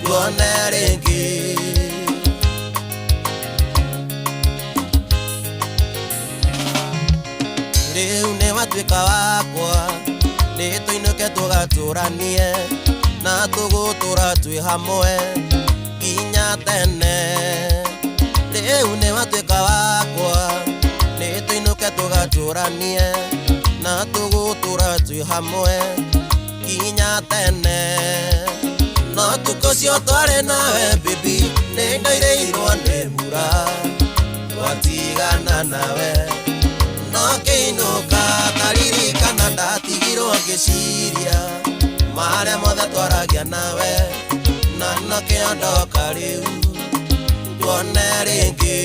tuone rĩngĩ. Rĩu nĩ watuĩka wakwa nĩ tũinũke tũgatũranie na tũgũtũra twĩ hamwe nginya tene. Rĩu nĩ watuĩka wakwa nĩ tũinũke tũgatũranie na tũgũtũra twĩ hamwe nginya tene. No tukũ ũcio twarĩ nawe baby nĩ ndairĩirwo nĩ mbura twatigana nawe no kĩinũka taririkana ndatigirwo ngĩciria marĩa mothe twaragia nawe na nokĩo ndoka rĩu tuone rĩngĩ.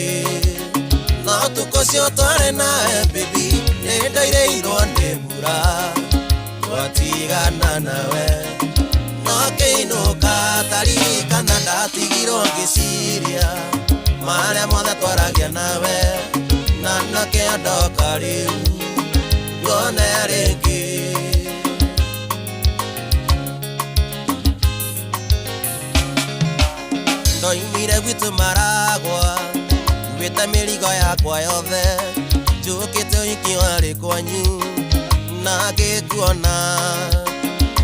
No tukũ ũcio twarĩ nawe baby nĩ ndairĩirwo nĩ mbura twatigana nawe no kĩinũka taririkana ndatigirwo ngĩciria marĩa mothe twaragia nawe na nokĩo ndoka rĩu tuone rĩngĩ. Ndoimire gwitũ Maragwa nguĩte mĩrigo yakwa yothe njũkĩte ũhiki warĩ kwanyu na ngĩkuona.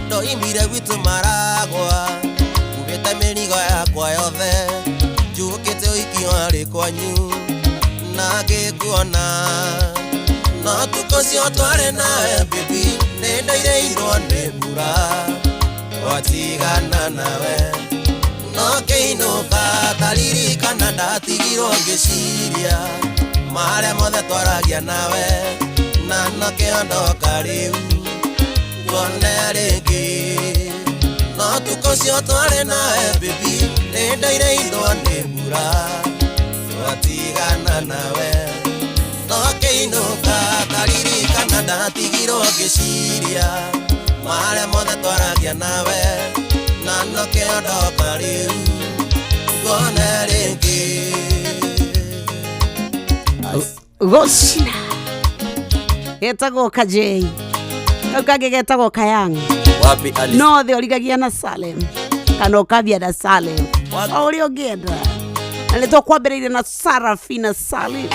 Ndoimire gwitũ Maragwa nguĩte mĩrigo yakwa yothe njũkĩte ũhiki warĩ kwanyu na ngĩkuona. No tukũ ũcio twarĩ nawe baby nĩ ndairĩirwo nĩ mbura twatigana nawe no kĩinũka taririkana ndatigirwo ngĩciria marĩa mothe twaragia nawe na nokĩo ndoka rĩu tuone rĩngĩ. No tukũ ũcio twarĩ nawe baby nĩ ndairĩirwo nĩ mbura twatigana nawe no kĩinũka taririkana ndatigirwo ngĩciria marĩa mothe twaragia nawe na nokĩo ndoka rĩu tuone rĩngĩ. Gocina getagwo kajei kau kangĩ getagwo kayang Wapi Alice? No thĩ ũrigagia na Salem kana ũkambia na Salem o ũrĩa ũngĩenda na nĩ tũkwambĩrĩirie na Sarafina Salim.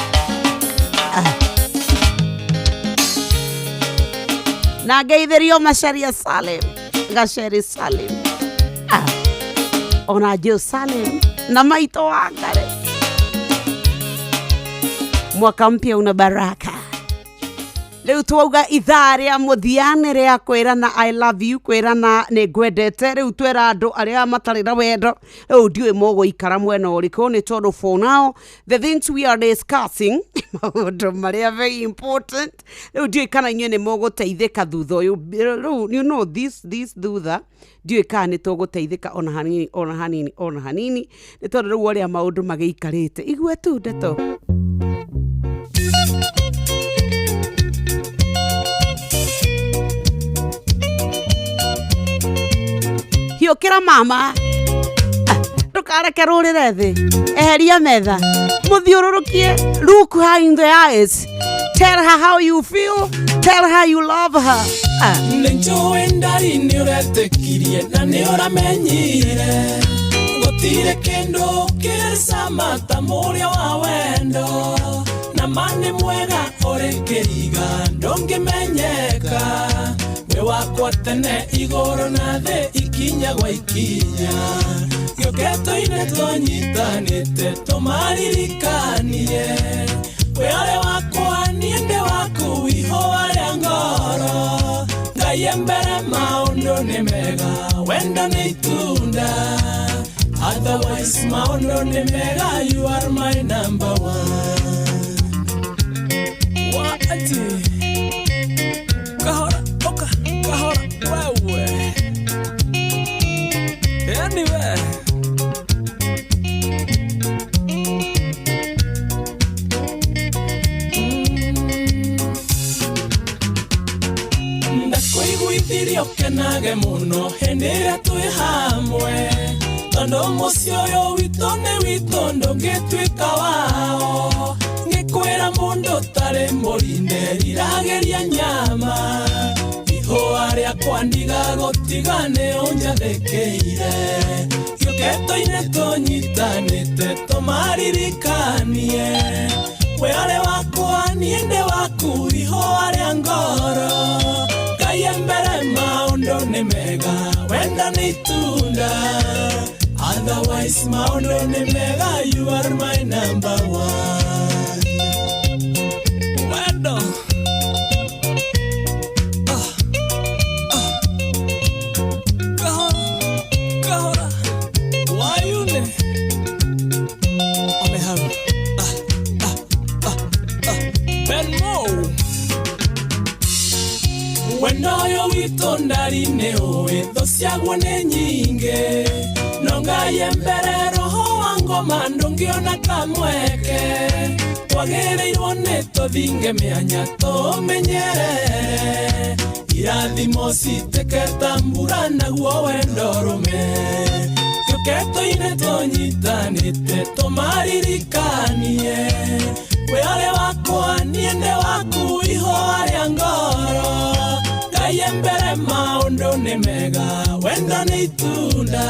Na ngeithĩrio Macharia Salim Gaceri Salim ona Joe Salim na maitũ wa Ngare. Mwaka mpya una baraka. Rĩu twauga ithaa rĩa mũthia nĩ rĩa kwĩrana I love you, kwĩrana nĩ ngwendete. Rĩu twĩra andũ arĩa matarĩ na wendo, rĩu ndiũĩ mũgũikara mwena ũrĩkũ, nĩ tondũ for now the things we are discussing maũndũ marĩa very important. Rĩu ndiũĩ kana inyuĩ nĩ mũgũteithĩka thutha ũyũ. Rĩu you know this thutha ndiũĩ kana nĩ tũgũteithĩka ona hanini ona hanini ona hanini, nĩ tondũ rĩu ũrĩa maũndũ magĩikarĩte. Igua tu ndeto. Hiũkĩra mama, ndũkareke rũrĩre thĩ, eheria metha, mũthiũrũrũkie. Look her in the eyes, tell her how you feel, tell her you love her. Nĩ njũĩ ndari nĩ ũretĩkirie na nĩ ũramenyire. Gũtirĩ kĩndũ kĩrĩ cama ta mũrĩo wa wendo na ma nĩ mwega ũrĩ kĩriga ndũngĩmenyeka wĩ wakwa tene igũrũ na thĩ ikinya gwa ikinya gĩũkĩtwo-inĩ tũnyitanĩte tũmaririkanie wĩ ũrĩ wakwa niĩ ndĩ waku ihũa rĩa ngoro Ngai e mbere maũndũ nĩ mega wendo nĩ itunda otherwise maũndũ nĩ mega you are my number one Waati kahora oka kahora wewe anyway Ndakuiguithirie ũkenage mũno hĩndĩ ĩrĩa twĩ hamwe tondũ mũciĩ ũyũ witũ nĩ witũ ndũngĩtuĩka wao ngĩkwĩra mũndũ ũtarĩ mũrinde riragĩria nyama ihũa rĩakwa ndigagũtiga nĩ ũnjathĩkĩire gĩũkĩtwo-inĩ tũnyitanĩte tũmaririkanie wĩ ũrĩ wakwa niĩ ndĩ waku ihũa rĩa ngoro Ngai e mbere maũndũ nĩ mega wendo nĩ itunda otherwise maũndũ nĩ mega you are my number one wendo kahora kahora wayune one hau Ben Mo wendo ũyũ witũ ndari nĩ ũĩ thũ ciaguo nĩ nyingĩ no Ngai e mbere roho wa ngoma ndũngĩona kamweke twagĩrĩirwo nĩ tũthinge mĩanya tũmenyerere irathimo citĩke ta mbura naguo wendo rũme gĩũkĩtwo-inĩ tũnyitanĩte tũmaririkanie wĩ ũrĩ wakwa niĩ ndĩ waku ihũa rĩa ngoro Ngai e mbere maũndũ nĩ mega wendo nĩ itunda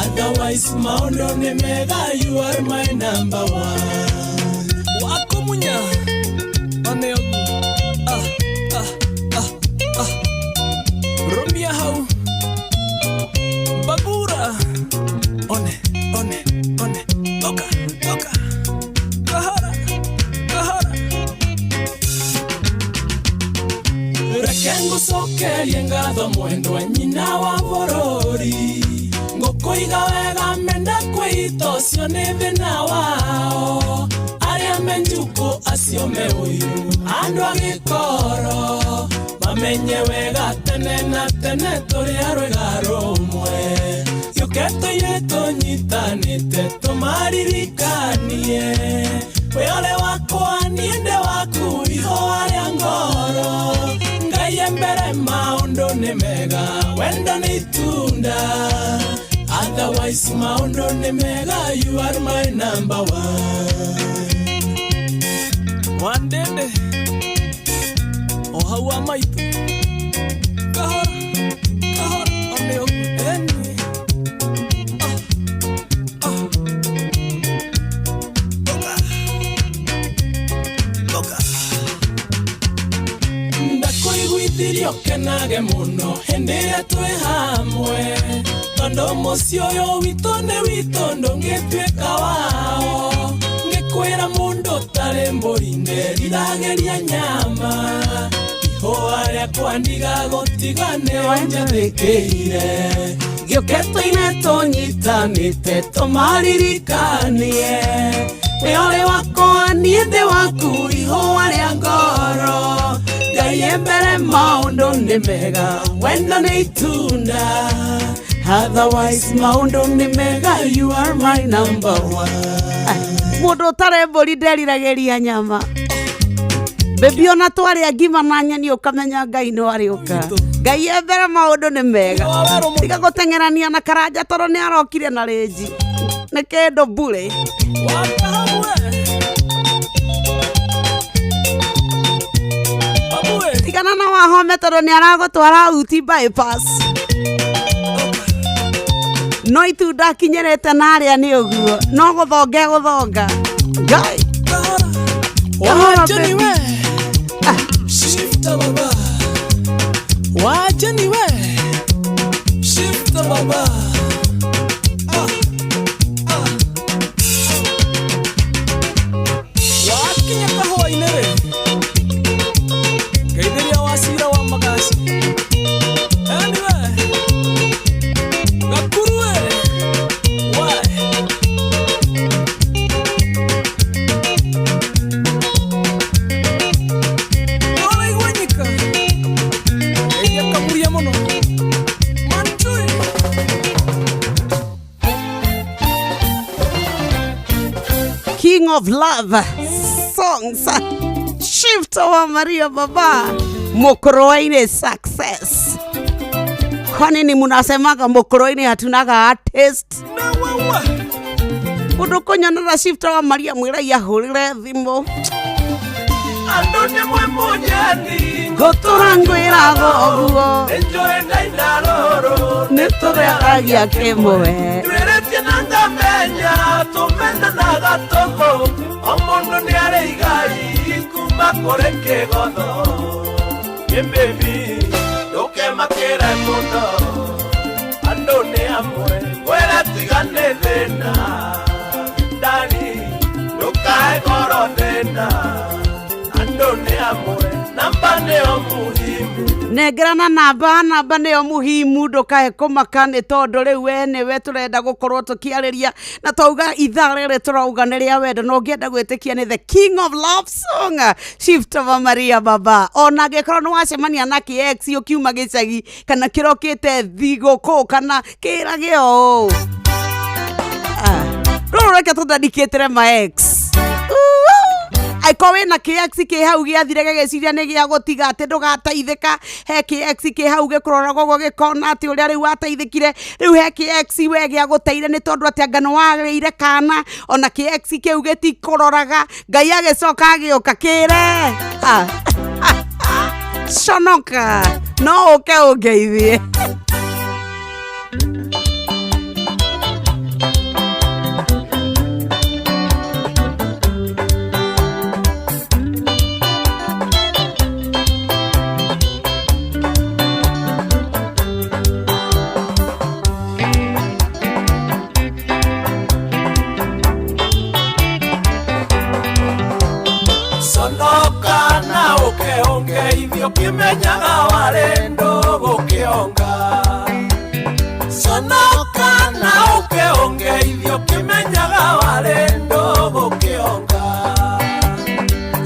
otherwise maũndũ nĩ mega you are my number one wakumunya one ũguo rũmia hau bagura one one one toka toka kahora kahora reke ngũcokerie ngatho mwendwa nyina wa bũrũri ngũkũiga wega menda kwĩita ũcio nĩ thĩna wao arĩa me njukũ acio me ũiru andũ a gĩkoro mamenye wega tene na tene tũrĩ a rwĩga rũmwe gĩũkĩtwo-inĩ tũnyitanĩte tũmaririkanie wĩ ũrĩ wakwa niĩ ndĩ waku ihũa rĩa ngoro Ngai e mbere maũndũ nĩ mega wendo nĩ itunda otherwise maũndũ nĩ mega you are my number one Wandende o hau wa maitũ kahora kahora one ũguo eni Toka Ndakuiguithirie ũkenage mũno hĩndĩ ĩrĩa twĩ hamwe tondũ mũciĩ ũyũ witũ nĩ witũ ndũngĩtuĩka wao ngĩkwĩra mũndũ ũtarĩ mbũri nderiragĩria nyama ihũa rĩakwa ndigagũtiga nĩ ũnjathĩkĩire gĩũkĩtwo-inĩ tũnyitanĩte tũmaririkanie wĩ ũrĩ wakwa niĩ ndĩ waku ihũa rĩa ngoro Ngai e mbere maũndũ nĩ mega wendo nĩ itunda otherwise maũndũ nĩ mega you are my number one Mũndũ ũtarĩ mbũri nderiragĩria nyama bebi ona twarĩa ngima na nyeni ũkamenya Ngai no arĩũka Ngai e mbere maũndũ nĩ mega tiga gũteng'erania na karanja tondũ nĩ arokire na rĩnji nĩ kĩndũ mbure tigana na wahome tondũ nĩ aragũtwara uti bypass No itunda akinyĩrĩte narĩa nĩ ũguo no gũthonga gũthonga Ngai. Wacha niwe Shifta baba, wacha niwe Shifta baba. Ah, ah. Wakinya kahũa-inĩ rĩ, ngeithĩria wacira wa magaci. Anyway, Gakuru ĩ, we. Ũraigua nyika? Ngeithia kamuria mũno. Mancui. King of Love songs. Shifta wa Maria baba. Mokoroini success. Kwa nini munasemaga Mokoroini hatunaga artist? Mundu kunyonera Shifta wa Maria mwira yahurire thimu. Andũ nĩ mwe mũnyeni Ngũtũra ngwĩraga ũguo. Nĩnjũĩ ndaina rũrũ Nĩtũrehagia kĩmwe. Twĩrĩtie na ngamenya tũmenanaga tũhũ O mũndũ nĩarĩ igai kuma kũrĩ kĩgotho Ĩ baby ndũkemakĩre mũno Andũ nĩ amwe ngwĩre tiga nĩ thĩna Ndari ndũkae ngoro thĩna Andũ nĩ amwe namba nĩyo muhimu Nengerana namba namba nĩyo muhimu ndũkae kũmaka nĩ tondũ rĩu we nĩwe tũrenda gũkorwo tũkĩarĩria na twauga ithaa rĩrĩ tũrauga nĩ rĩa wendo na ũngĩenda gwĩtĩkia nĩ the king of love song Shifta wa Maria baba ona angĩkorwo nĩ wacemania na kĩex ũkiuma gĩcagi kana kĩrokĩte thigũkũ kana kĩrage ũũ rũrũ reke tũdedicatĩre ma ex aiko wĩna kĩex kĩ hau gĩathire gĩgĩciria nĩ gĩa gũtiga atĩ ndũgateithĩka he kĩex kĩ hau gĩkũroraga ũguo gĩkona atĩ ũrĩa rĩu wateithĩkire rĩu he kĩex we gĩa gũteire nĩ tondũ atĩ anga nĩ wagĩire kana ona kĩex kĩu gĩtikũroraga Ngai agĩcoka agĩũka kĩre conoka no ũke ũngeithie. Sonoka na ũkeonge ithio kĩmenyaga warĩ ndũgũ kĩonga Sonoka na ũkeonge ithio kĩmenyaga warĩ ndũgũ kĩonga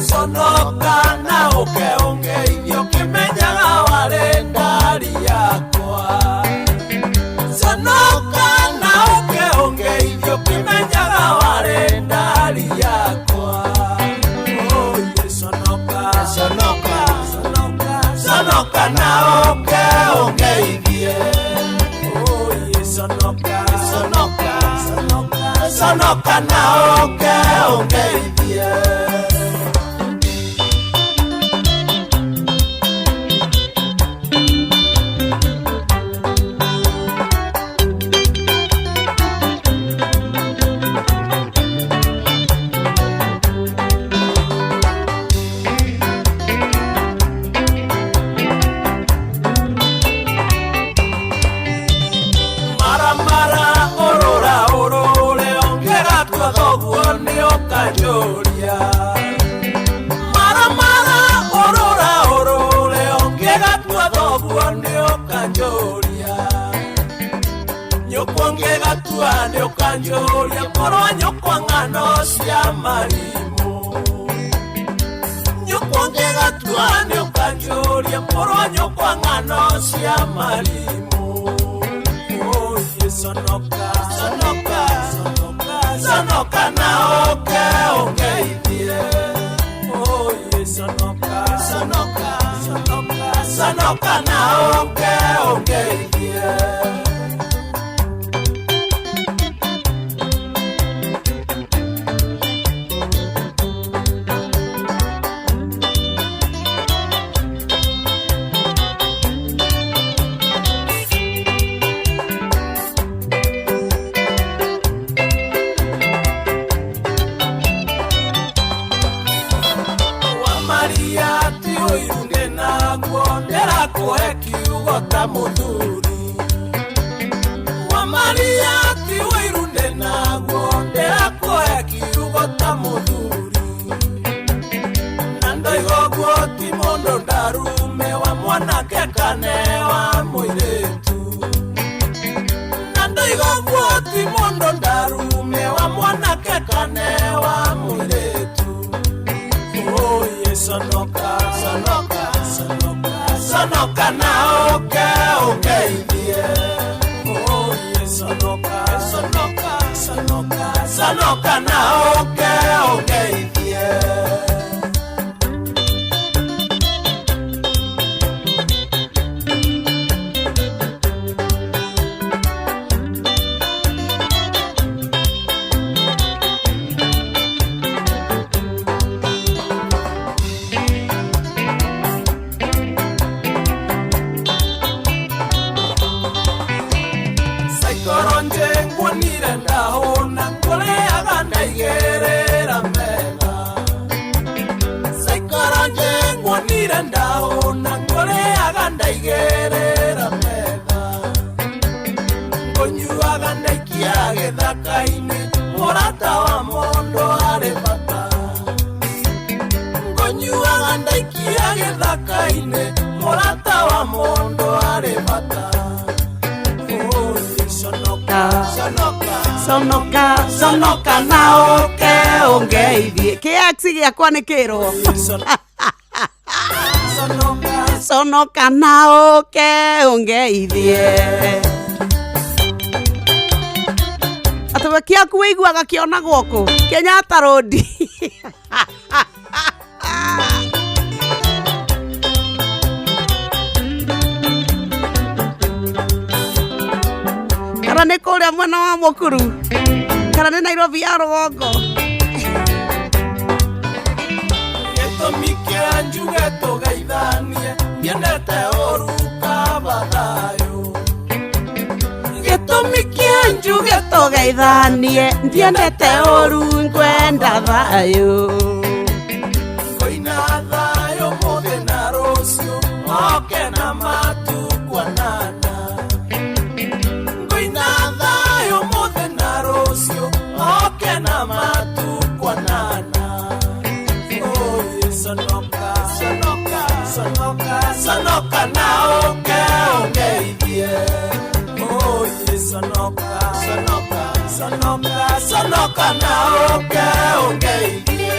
Sonoka na ũkeonge ithio kĩmenyaga warĩ ndari yakwa Sonoka na ũkeonge ithio kĩmenyaga warĩ ndari yakwa Sonoka, sonoka, sonoka na oke ongeithie. Oye, sonoka, sonoka, sonoka, sonoka na oke ongeithie. Julia Mara mara orora orore ongega tua thoguo nĩ ũkanjũria Nyũkwa ngega tua nĩ ũkanjũria korwo nyũkwa ng'ano cia marimũ Nyũkwa ngega tua nĩ ũkanjũria korwo nyũkwa ng'ano cia marimũ Oye sonoka sonoka sonoka sonoka na oke ongeithie Oye sonoka sonoka sonoka sonoka na oke ongeithie. Kana wa mũirĩtu na ndoiga ũguo ti mũndũ ndarume wa mwanake kana wa mũirĩtu. Oye sonoka sonoka sonoka sonoka na ũke ũngeithie. Oye sonoka sonoka sonoka sonoka na ũke ũngeithie. Saikoro nje nguonire ndahũna ngũrĩaga ndaigĩrĩra metha. Saikoro nje nguonire ndahũna ngũrĩaga ndaigĩrĩra metha. Ngũnyuaga ndaikia gĩthaka-inĩ mũrata wa mũndũ arĩ bata. Ngũnyuaga ndaikia gĩthaka-inĩ mũrata wa mũndũ arĩ bata. Sonoka, sonoka, sonoka sonoka na ũke ũngeithie. Kĩax gĩakwa nĩ kĩrwo sonoka na ũke ũngeithie. Atĩ we kĩaku wĩiguaga kĩonagwo kũ? Kenyatta Road. Kana nĩ kũrĩa mwena wa Mũkuru, kana nĩ Nairobi ya rũgongo. Gĩtũmi kĩa njuge tũgeithanie ndiendete ũru kaba thayũ. Gĩtũmi kĩa njuge tũgeithanie ndiendete ũru ngwenda thayũ. Ngũina thayũ mũthĩ na rũciũ oke na matukuonana. Ngũina thayũ mũthĩ na rũciũ oke na matukuonana. Oye sonoka sonoka sonoka sonoka na ũke ũngeithie. Oye sonoka sonoka sonoka sonoka na ũke ũngeithie.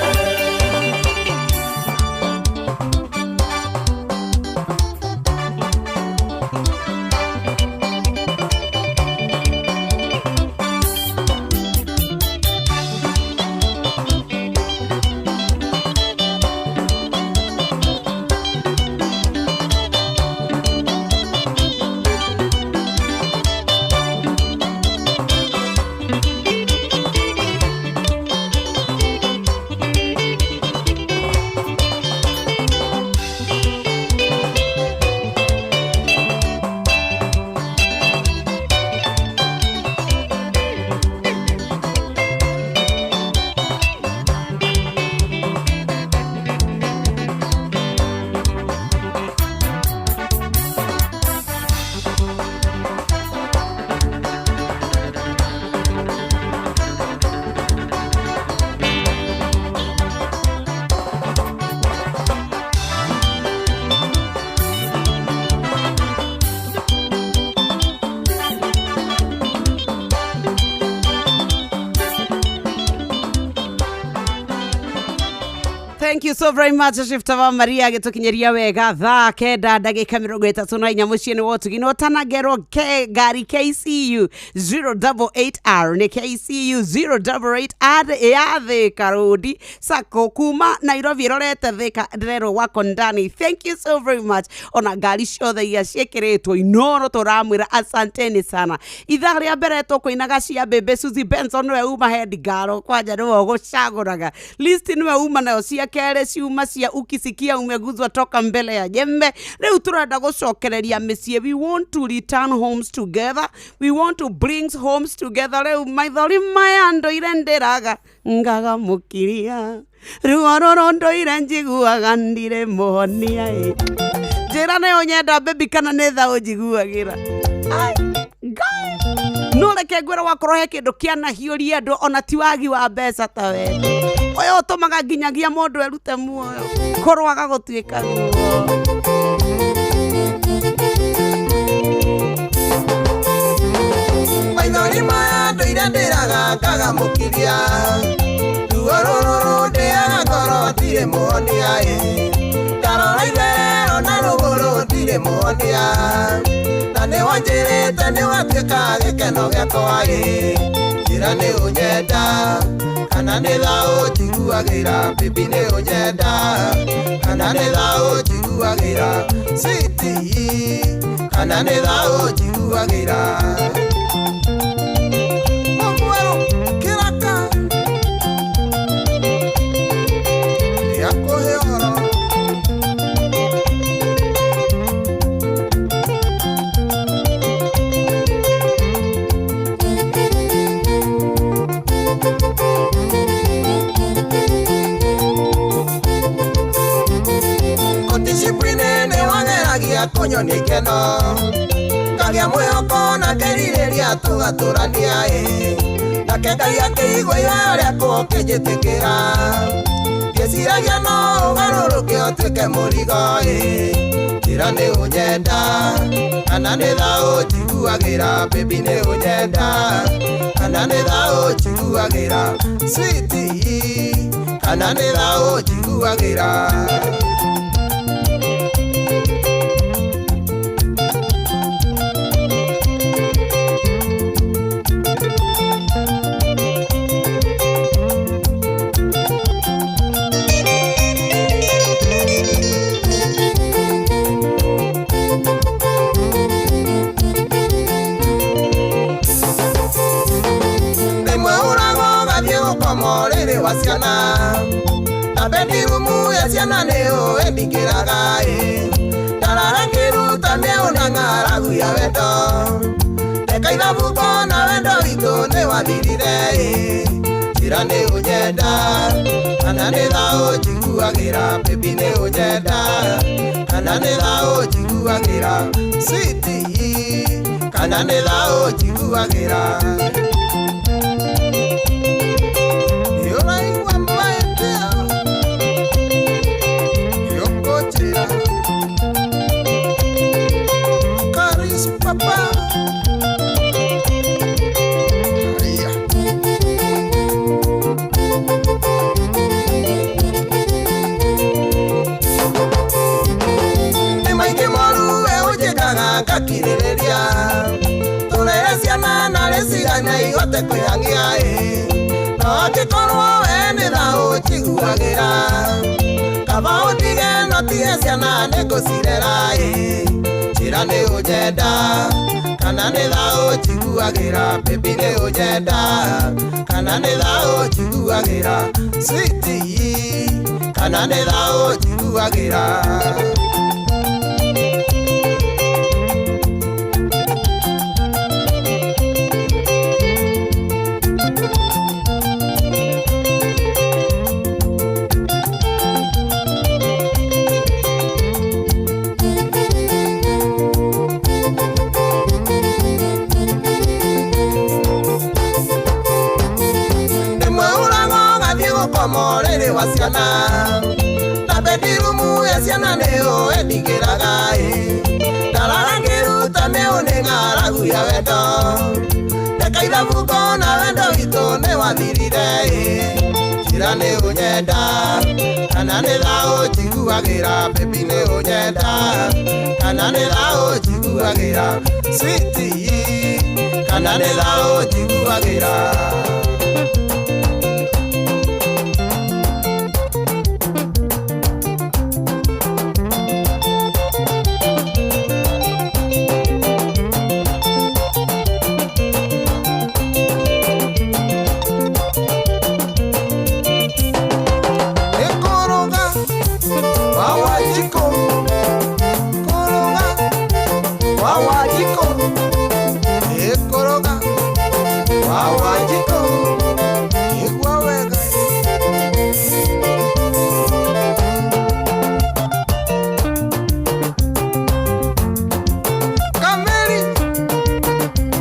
Thank you so very much Shifta wa Maria agĩtũkinyĩria wega thaa 9 ndagĩka 34 mũciĩ-inĩ wa ũtugi no ũtanagerwo ngari KCU 088R nĩ KCU 088R ya Thika Road Sacco kuma Nairobi ĩrorete Thika ndĩrerwo wako ndani. Thank you so very much. Ona ngari ciothe iria ciĩkĩrĩtwo inoro tũramwĩra asanteni sana. Ithaa rĩa mbere tũkũinaga cia Bebe Suzy Benson nĩwe uma head girl kwanja nĩwe ũgũcagũraga list nĩwe uma nayo cia kerĩ ciuma cia ukisikia umeguzwa toka mbele ya jembe. Rĩu tũrenda gũcokereria mĩciĩ. We want to return homes together, we want to bring homes together. Rĩu maithori maya ndũire ndĩraga ngagamũkiria ruo rũrũ ndũire njiguaga ndirĩ mũhonia ĩ. Njĩra nĩyo nyenda baby kana nĩ tha ũnjiguagĩra. No reke ngwĩre wakorwo he kĩndũ kĩanahiũria andũ ona ti wagi wa mbeca ta we ũyũ ũtũmaga nginyagia mũndũ erute muoyo kũrwaga gũtuĩka ruo. Ndĩire ndĩraga ngagamũkiria ruo rũrũ rũndĩaga ngoro ndirĩ mũhonia ĩ ndarora itherero na rũgũrũ ndirĩ mũhonia na nĩwanjĩrĩte nĩwatuĩka gĩkeno gĩakwa ĩ njĩra nĩ ũnyenda kana nĩ thaũ njiguagĩra bibi nĩ ũnyenda kana nĩ thaũ njiguagĩra switi kana nĩ thaũ njiguagĩra Mũmwerũ kĩraka nĩakũhe ũhoro Kũticipwinĩ nĩwageragia kũnyonia ikeno ngagĩa mwĩhoko na ngerirĩria tũgatũrania ĩ nake Ngai akĩigua ihoya rĩakwa ũkĩnjĩtĩkĩra ngĩciragia no ũgarũrũke ũtuĩke mũrigo ĩ njĩra nĩ ũnyenda kana nĩ thaũ njiguagĩra baby nĩ ũnyenda kana nĩ thaũ njiguagĩra switi kana nĩ thaũ njiguagĩra Rĩmwe ũragwo ũgathiĩ gũkoma ũrĩrĩ wa ciana na bendirumu ya ciana nĩũĩ ndingĩraga ĩ ndarara ngĩruta mĩeũ na ng'aragu ya wendo ndeka ithabu ngona wendo witũ nĩwathirire ĩ njĩra nĩ ũnyenda kana nĩ thaũ njiguagĩra baby nĩ ũnyenda kana nĩ thaũ njiguagĩra switi kana nĩ thaũ njiguagĩra Nĩũraigua mahĩtia nĩũkũnjĩra Karis papa Haya. Nĩ maingĩ moru we ũnjĩkaga ngakirĩrĩria tũrere ciana narĩ cigana ihote kwĩhang'ia ĩ no angĩkorwo we nĩ thaũ njiguagĩra kaba ũndige no tige ciana nĩngũcirera ĩ njĩra nĩ ũnyenda kana nĩ thaũ njiguagĩra baby nĩ ũnyenda kana nĩ thaũ njiguagĩra switi kana nĩ thaũ njiguagĩra Rĩmwe ũragwo ũgathiĩ gũkoma ũrĩrĩ wa ciana na bendirumu ya ciana nĩũĩ ndingĩraga ĩ ndarara ngĩruta mĩeũ nĩ ng'aragu ya wendo ndeka ithabu ngona wendo witũ nĩwathirire ĩ njĩra nĩ ũnyenda kana nĩ thaũ njiguagĩra baby nĩ ũnyenda kana nĩ thaũ njiguagĩra switi kana nĩ thaũ njiguagĩra Ekoroga wa Wanjikũ koroga wa Wanjikũ ekoroga wa Wanjikũ igua wega Kameri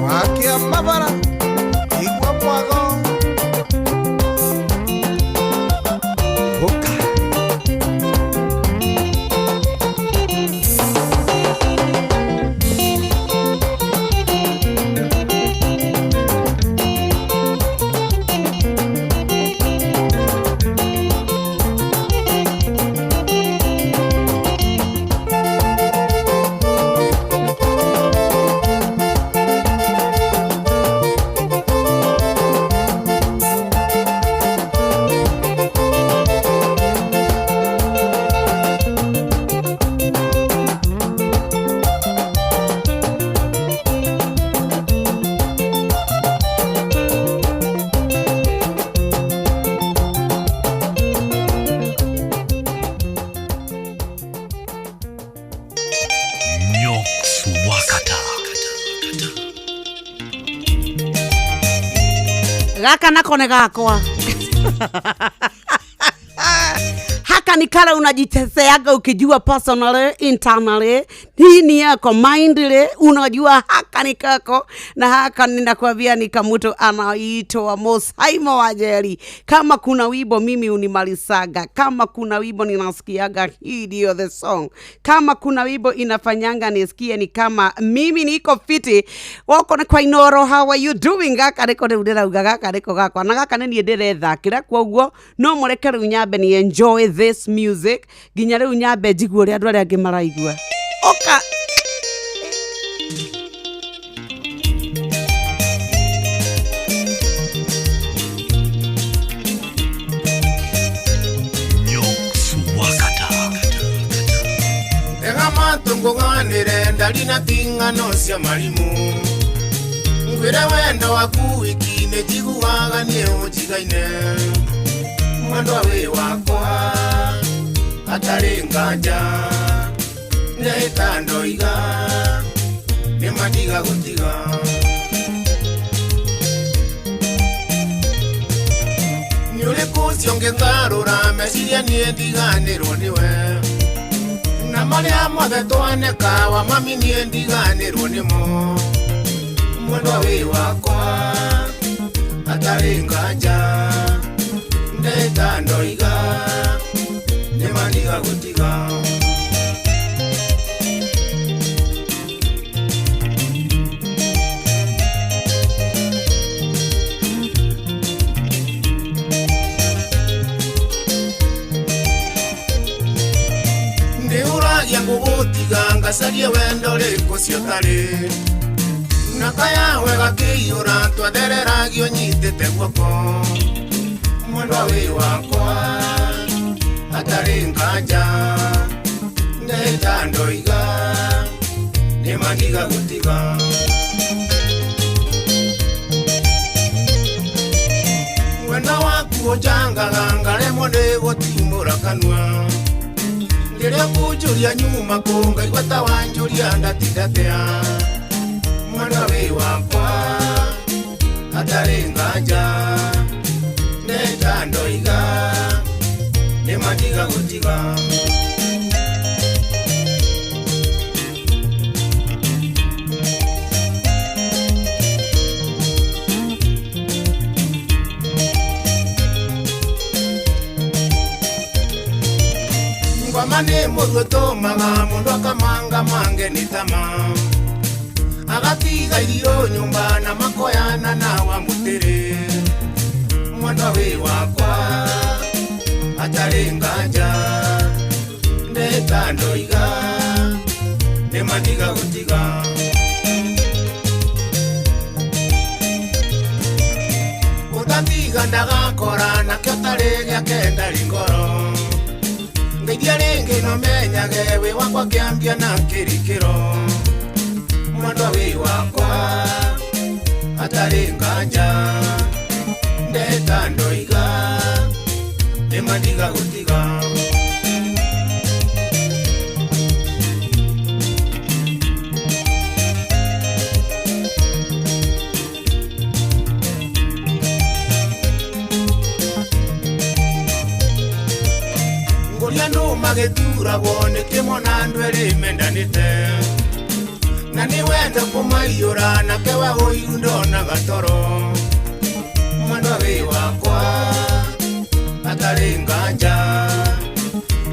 wakia mabara igua mwago Oka. Gaka nako nĩ gakwa. Haka ni kala unajiteseaga ukijua personally, internally, hii ni yako mindly, unajua haka ni kako na haka ninakwambia ni kamutu anaitwa Mosaimo Wajeri. Kama kuna wimbo mimi unimalisaga, kama kuna wimbo ninasikiaga, hii ndio the song. Kama kuna wimbo inafanyanga nisikie ni kama mimi niko fiti. Wako na kwa Inoro, how are you doing? Gaka niko rĩu ndĩrauga gaka nĩko gakwa na gaka nĩ niĩ ndĩrethakĩra, koguo no mũreke rĩu nyambe ni enjoy this music nginya rĩu nyambe njigue ũrĩa andũ arĩa angĩ maraigua. Oka Tega matũ ngũganĩre ndari na ting'ano cia marimũ ngwĩre wendo waku wiki nĩ njiguaga niĩ ũnjigaine mwendwa wĩ wakwa hatarĩ nganja nĩhĩta ndoiga nĩmandiga gũtiga nĩ ũrĩkũ ũcio ngĩngarũra meciria niĩ ndiganĩrwo nĩwe na marĩa mothe twaneka wa mami niĩ ndiganĩrwo nĩmo mwendwa wĩ wakwa hatarĩ nganja ndeta ndoiga nĩmandiga gũtiga. Ndiũragia ngũgũtiga ngacarie wendo rĩkũ cio tarĩ na kayawe gakĩiyũra twathereragio nyitĩte guoko mwendwa wĩ wakwa hatarĩ nganja ndeta ndoiga nĩmandiga gũtiga. Wendo waku ũnjangaga ngaremwo nĩ gũtimũra kanua rĩrĩa kũnjũria nyuma kũ ngaigua ta wanjũria ndatindatea mwendwa wĩ wakwa hatarĩ nganja ndeta ndoiga nĩmandiga gũtiga. Ngoma nĩ mũru ũtũmaga mũndũ akamanga mange nĩ tama agatiga irio nyũmba na makoyana na wa mũtĩrĩ mwendwa wĩ wakwa hatarĩ nganja ndeta ndoiga nĩmandiga gũtiga. Ũtatiga ndagakora nakĩo tarĩ gĩake ndarĩ ngoro ngeithia rĩngĩ no menyage wĩ wakwa kĩambia na kĩrĩkĩro mwendwa wĩ wakwa hatarĩ nganja ndeta ndoiga nĩmandiga gũtiga. Ngũria andũ magĩturagwo nĩ kĩmo na andũ erĩ mendanĩte na nĩ wendo kũmaiyũra nake wa ũiru ndonaga toro mwendwa wĩ wakwa hatarĩ nganja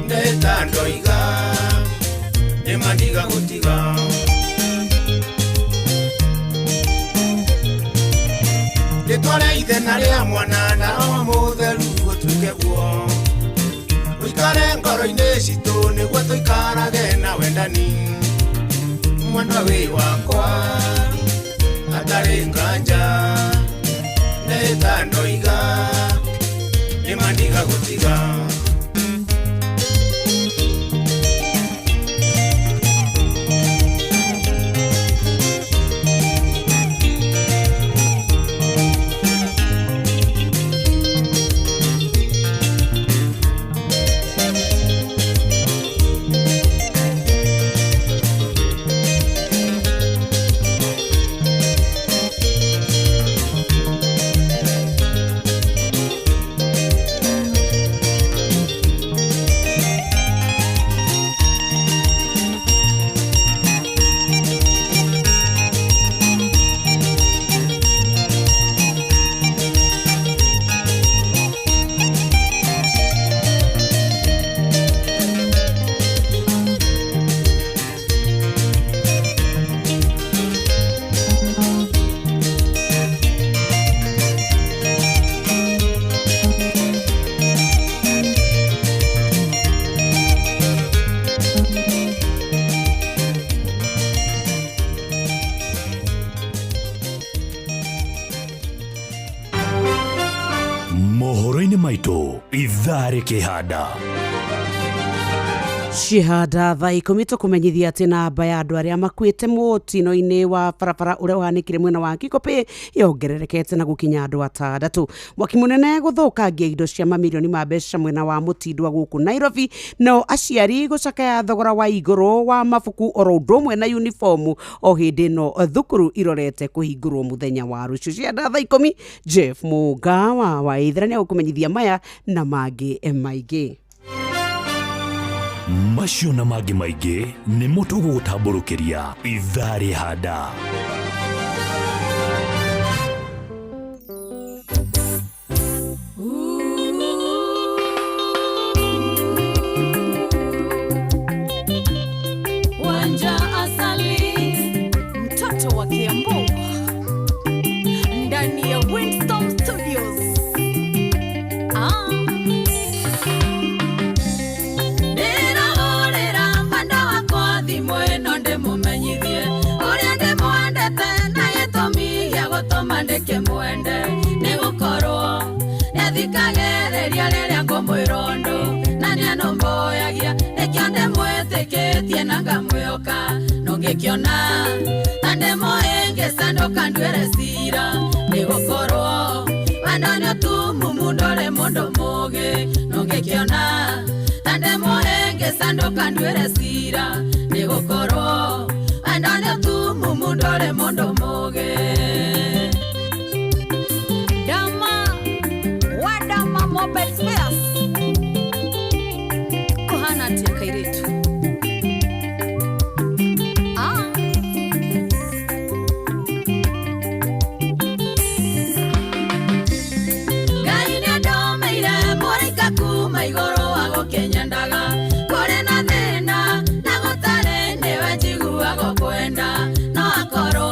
ndeta ndoiga nĩmandiga gũtiga. Rĩtwa rĩa ithe na rĩa mwana na Roho Mũtheru gũtuĩke guo ũikare ngoro-inĩ citũ nĩguo tũikarage na wendani mwendwa wĩ wakwa hatarĩ nganja ndeta ndoiga nĩmandiga gũtiga. Maitũ ithaa rĩkĩhanda. Cihanda thaa 10 tũkũmenyithia atĩ namba ya andũ arĩa makuĩte mũtino-inĩ wa barabara ũrĩa ũhanĩkire mwena wa Kikopĩ yongererekete na gũkinya andũ 6. Mwaki mũnene gũthũkangia indo cia mamirioni ma mbeca mwena wa Mũtindwa gũkũ Nairobi, no aciari gũcakaya thogora wa igũrũ wa mabuku oro ũndũ ũmwe na uniformu o hĩndĩ ĩno thukuru irorete kũhingũrwo mũthenya wa rũciũ. Cihanda thaa 10 Jeff Mũgawa wa Ithira nĩegũkũmenyithia maya na mangĩ maingĩ. Macio na mangĩ maingĩ nĩmo tũgũgũtambũrũkĩria ithaa rĩhanda. Wanja Asali, mtoto wa Kiambu, ndani ya Windstorm Studios. Ndĩrahũrĩra mwenda wakwa thimũ ĩno ndĩmũmenyithie ũrĩa ndĩmwendete na gĩtũmi gĩa gũtũma ndĩkĩmwende nĩ gũkorwo nĩathikagĩrĩria rĩrĩa ngũmwĩra ũndũ na nĩanũmbũyagia nĩkĩo ndĩmwĩtĩkĩtie na ngamwĩhoka nũngĩkĩona ta ndĩmũhĩngĩca ndũkanduĩre cira nĩ gũkorwo wendo nĩ ũtumumu ndũrĩ mũndũ mũũgĩ nũngĩkĩona ta ndĩmũhĩngĩca ndũkanduĩre cira nĩ gũkorwo wendo nĩ ũtumumu ndũrĩ mũndũ mũũgĩ. Dama wa Dama Mobile Spares kũhana atĩa kairĩtu? Ngai nĩandomeire mũraika kuma igũrũ wa gũkĩnyendaga kũrĩ na thĩna na gũtarĩ nĩwe njiguaga kwenda no akorwo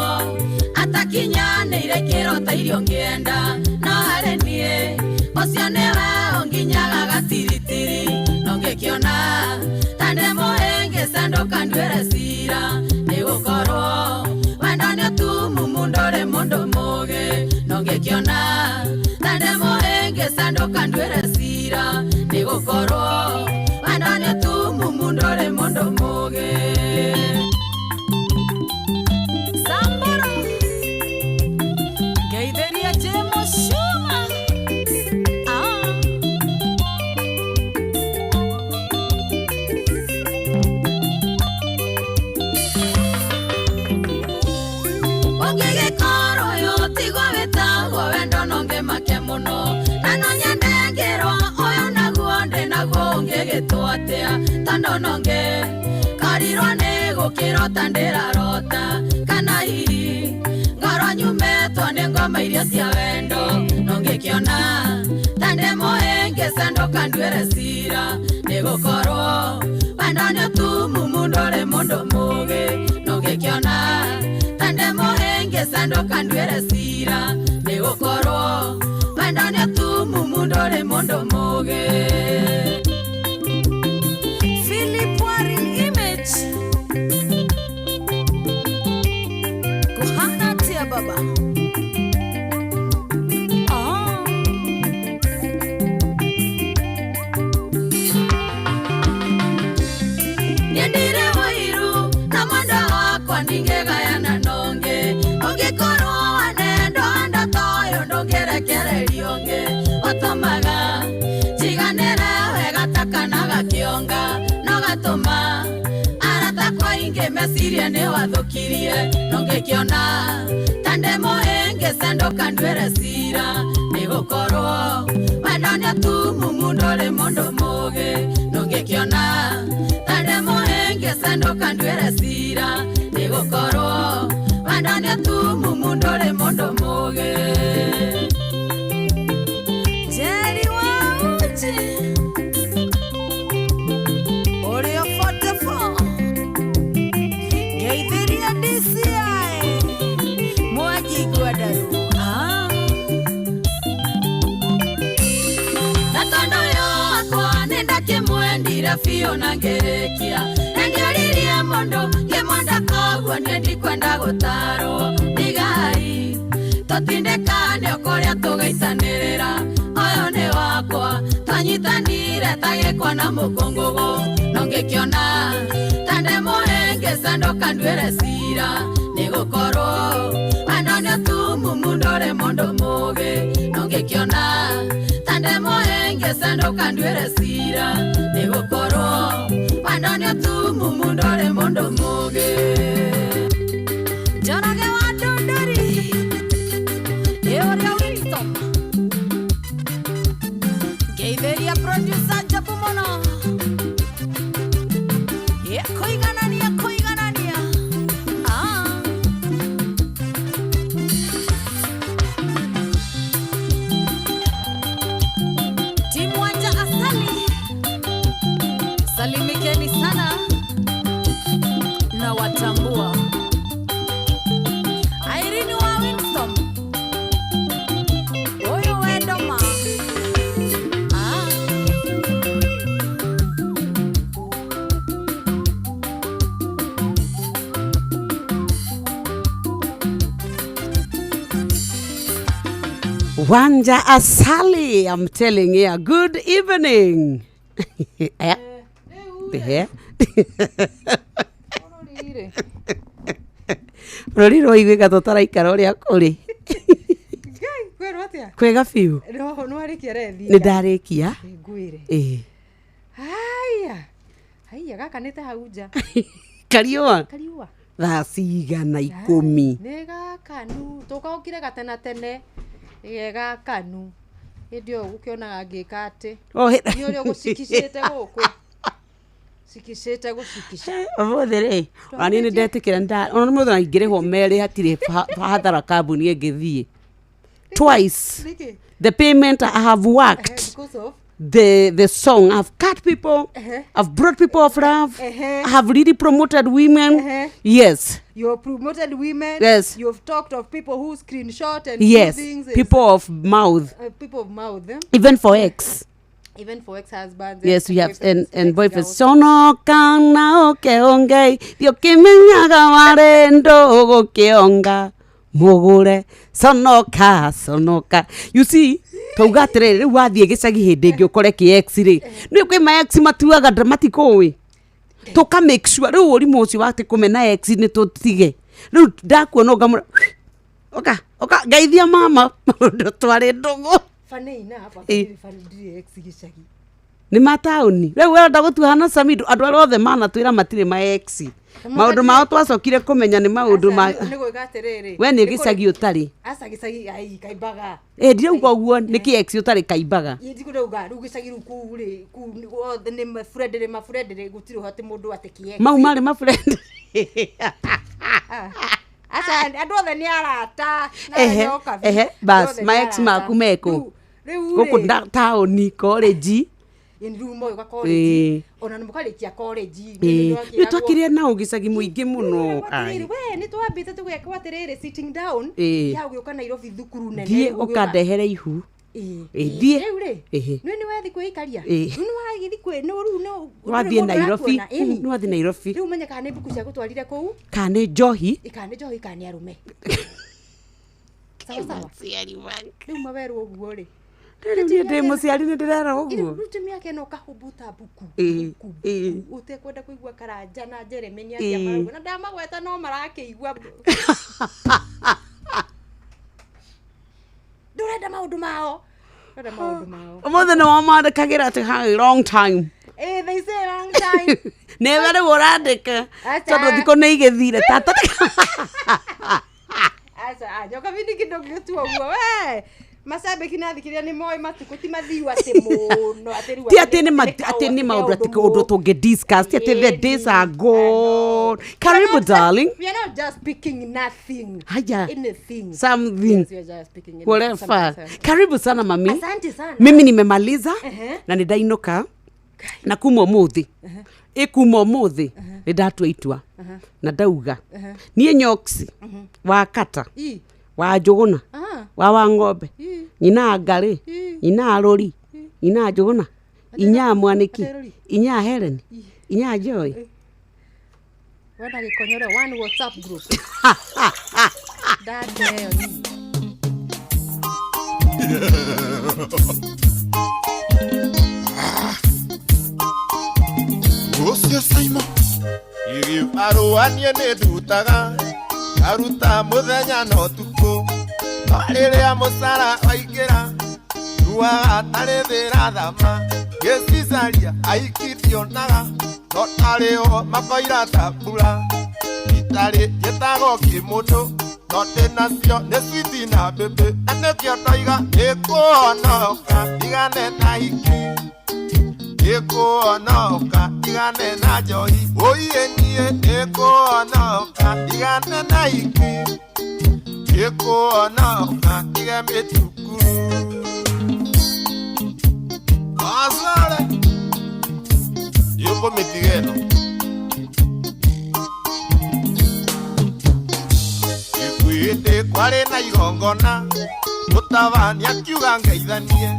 atakinyanĩire kĩro ta irio ngĩenda no harĩ niĩ ũcio nĩwe ũnginyaga gatiritiri no ngĩkĩona ta ndĩmũhĩngĩca ndũkanduĩre cira nĩ gũkorwo wendo nĩ ũtumumu ndũrĩ mũndũ mũũgĩ no ngĩkĩona ta ndĩmũhĩngĩca ndũkanduĩre cira nĩ gũkorwo wendo nĩ ũtumumu ndũrĩ mũndũ mũũgĩ. Samburu ngeithĩria Jemo Shuma. Ũngĩgĩkorwo ũyũ tigwo wĩtagwo wendo no ngĩmake mũno na no nyende ngĩrwo ũyũ naguo ndĩ naguo ũngĩgĩtwo atĩa tondũ no ngĩkorirwo nĩ gũkĩrota ndĩrarota kana hihi ngorwo nyumĩtwo nĩ ngoma iria cia wendo no ngĩkĩona ta ndĩmũhĩngĩca ndũkanduĩre cira nĩ gũkorwo wendo nĩ ũtumumu ndũrĩ mũndũ mũũgĩ no ngĩkĩona ta ndĩmũhĩngĩca ndũkanduĩre cira nĩ gũkorwo wendo nĩ ũtumumu ndũrĩ mũndũ mũũgĩ. Philip Warren Image kuhana atia baba? Nyendire wairu na mwenda wakwa ndingĩgayana nongĩ ũngĩkorwo wanendwo wendo ta ũyũ ndũngĩrekererio ũngĩ ũtũmaga njiganĩre wega ta kana gakĩonga no gatũma arata akwa aingĩ mecirie nĩ wathũkirie no ngĩkĩona ta ndĩmũhĩngĩca ndũkanduĩre cira nĩ gũkorwo wendo nĩ ũtumumu ndũrĩ mũndũ mũũgĩ no ngĩkĩona ta ndĩmũhĩngĩca ndũkanduĩre cira nĩ gũkorwo wendo nĩ ũtumumu ndũrĩ mũndũ mũũgĩ. Jerry wa Uji ũrĩa 44 ngeithĩria DCI Mwangi Ngwendaru. Na tondũ ũyũ wakwa nĩndakĩmwendire biũ na ngĩrĩkia na ngĩoririe mũndũ ngĩmwenda koguo niĩ ndikwenda gũtarwo ndigai tũtindĩkane o kũrĩa tũgaitanĩrĩra ũyũ nĩ wakwa Ndonire ta gĩkwa na mũkũngũgũ no ngĩkĩona ta ndĩ mũhĩngĩca ndũkanduĩre cira nĩgũkorwo wendo nĩ ũtumumu ndũrĩ mũndũ mũũgĩ no ngĩkĩona ta ndĩ mũhĩngĩca ndũkanduĩre cira nĩgũkorwo wendo nĩ ũtumumu ndũrĩ mũndũ mũũgĩ. Njoroge wa Ndũndũri ĩ ũrĩa Winston ngeithĩria producer Njabu mũno ĩkũiganania kũiganania. Ah. Timu Wanja Asali, salimikeni sana na watambua. Irene wa Winston, huyu Wedoma. Ah. Wanja Asali, I'm telling you, good evening. Eh? Eh? Bũrũri rwaiguĩka tũtaraikara ũrĩa kũrĩ. Kwĩrwo atĩa? Kwega biũ. No warĩkia rethi. Nĩ ndarĩkia. Ngwĩre. Ĩĩ. Haya. Haya gaka nĩ ta hau nja. Kariũa. Kariũa. Thaa cigana ikũmi. Nĩ gakanu. Tũkaũkire gatena tene. Ĩ gakanu. Hĩndĩ ĩyo gũkĩonaga ngĩka atĩ. Oh, Nĩ ũrĩa ũgũcikicĩte gũkũ. Cikicĩte gũcikica. Ũmũthĩ rĩ, ona niĩ nĩ ndetĩkĩra ona mũthĩ ona ingĩrĩhwo merĩ hatirĩ hathara kambuni ĩngĩthiĩ. Twice. Nĩkĩ? The payment I have worked. Because of? The song. I've cut people. I've brought people of love. I have really promoted women. Yes. You have promoted women. Yes. You have talked of people who screenshot and do Yes. things. People of mouth. People of mouth. Eh? Even for ex. Even for ex-husbands. Yes, we have and boyfriends. ex-girls. Sonoka na okeonge thiũkĩmenyaga warĩ ndũgũ kĩonga mũgũre sonoka sonoka. You see, twauga atĩrĩrĩ rĩu wathiĩ gĩcagi hĩndĩ ĩngĩ ũkore kĩ ex rĩ nĩ kwĩ ma ex matuaga matikũĩ tũka make sure rĩu ũrimũ ũcio wa atĩ kũmena ex nĩ tũtige rĩu ndakuona ũngamũra ũka ũka ngeithia mama mũndũ twarĩ ndũgũ. Funny enough, Eh. ndirĩ ex gĩcagi. Nĩ mataũni rĩu wenda gũtuhana samido andũ arĩa othe manatwĩra matirĩ ma ex maũndũ mao twacokire kũmenya nĩ maũndũ ma Nĩ gwĩka atĩrĩrĩ. we nĩ gĩcagi ũtarĩ. Aca gĩcagi ai kaimbaga. Ĩ ndirauga ũguo nĩ kĩ ex ũtarĩ kaimbaga. Ĩ ndikũrauga rĩu gĩcagi rĩu kũu rĩ kũu othe nĩ maburendere maburendere gũtirĩ ũhoti mũndũ atĩ kĩ ex. Mau marĩ maburende. Aca andũ othe nĩ arata. Na Ehe, nyoka biũ. ehe, Andũ bas othe nĩ ma ex arata. maku mekũ Rĩu gũkũ rĩ, taũni college. Ĩ rĩu moĩ college. Ĩ. Ona nĩ mũkarĩkia college. Ĩ, nĩ twakĩrĩa nao gĩcagi mũingĩ mũno. Ai. We nĩ twambĩte tũgekwo atĩrĩrĩ sitting down Ĩ. ya gũka Nairobi thukuru nene. Thiĩ gũgĩũka- ũkandehere ihu. Ĩ. Ĩ, thiĩ. Rĩu rĩ Ĩhĩ. nĩ nĩ wathi kwĩikaria Ĩ. rĩu nĩ wagĩthi kwĩ nĩ rĩu nĩ Wathiĩ Nairobi nĩ wathiĩ Nairobi. Rĩu menye kana nĩ mbuku cia gũtwarire kũu Kana nĩ njohi. Kana nĩ njohi kana nĩ arũme. Sawa sawa. Rĩu mawerwo ũguo rĩ. Rĩu niĩ ndĩ mũciari nĩ ndĩrera ũguo. Rĩu ti mĩaka ĩno ũkahumbuta mbuku. Ĩ, ĩ. Ũtekwenda kũigua Karanja na Jeremy nĩ atĩa Ĩ. marauga na ndamagweta no marakĩigua. Ndũrenda maũndũ mao. Ndũrenda maũndũ mao. Ũmũthĩ nĩ wamandĩkagĩra atĩ hi long time. Eh, they say long time. Nĩwe rĩu ũrandĩka Aca. tondũ thikũ nĩ igĩthire tata. Aca, nyoka bindi kĩndũ gĩtua ũguo we. Macambĩki na thikĩrĩria nĩ moĩ matukũ ti mathiu atĩ mũno atĩ rĩu Ti atĩ nĩ atĩ nĩ maũndũ atĩ ũndũ tũngĩ discuss ti atĩ the days are gone. Karibu darling. We are not just picking nothing. Haya. Anything. Something. Yes, we are just picking anything. Whatever. Something. Karibu sana mami. Asante sana. Mimi nimemaliza Ehe. na nĩ ndainũka na kuma ũmũthĩ ĩ kuma ũmũthĩ nĩ ndatua itua na ndauga niĩ nyoksi wa kata I. wa njũgũna Ah. wa ng'ombe I. nyina wa ngarĩ nyina wa rũri nyina wa njũgũna inya wa mwanĩki inya wa Helen inya wa Joy. Wena gĩkonyore one WhatsApp group. Ndateo ni. Marũa niĩ nĩ ndutaga ngaruta mũthenya na ũtukũ no rĩrĩa mũcara waingĩra ruaga tarĩ thĩra thama ngĩcicaria aiki ndionaga no tarĩ o makoira ta mbura itarĩ njĩtagwo kĩmũndũ no ndĩnacio nĩ switi na mbĩmbĩ na nĩkĩo ndoiga nĩkũhonoka ndigane na hiki nĩkũhonoka ndigane na njohi ũiĩ niĩ nĩkũhonoka ndigane na hiki nĩkũhonoka ndige mĩtukuru Asare yũkũmĩtiga ĩno Ikuĩte kwarĩ na igongona mũtabania akiuga ngeithanie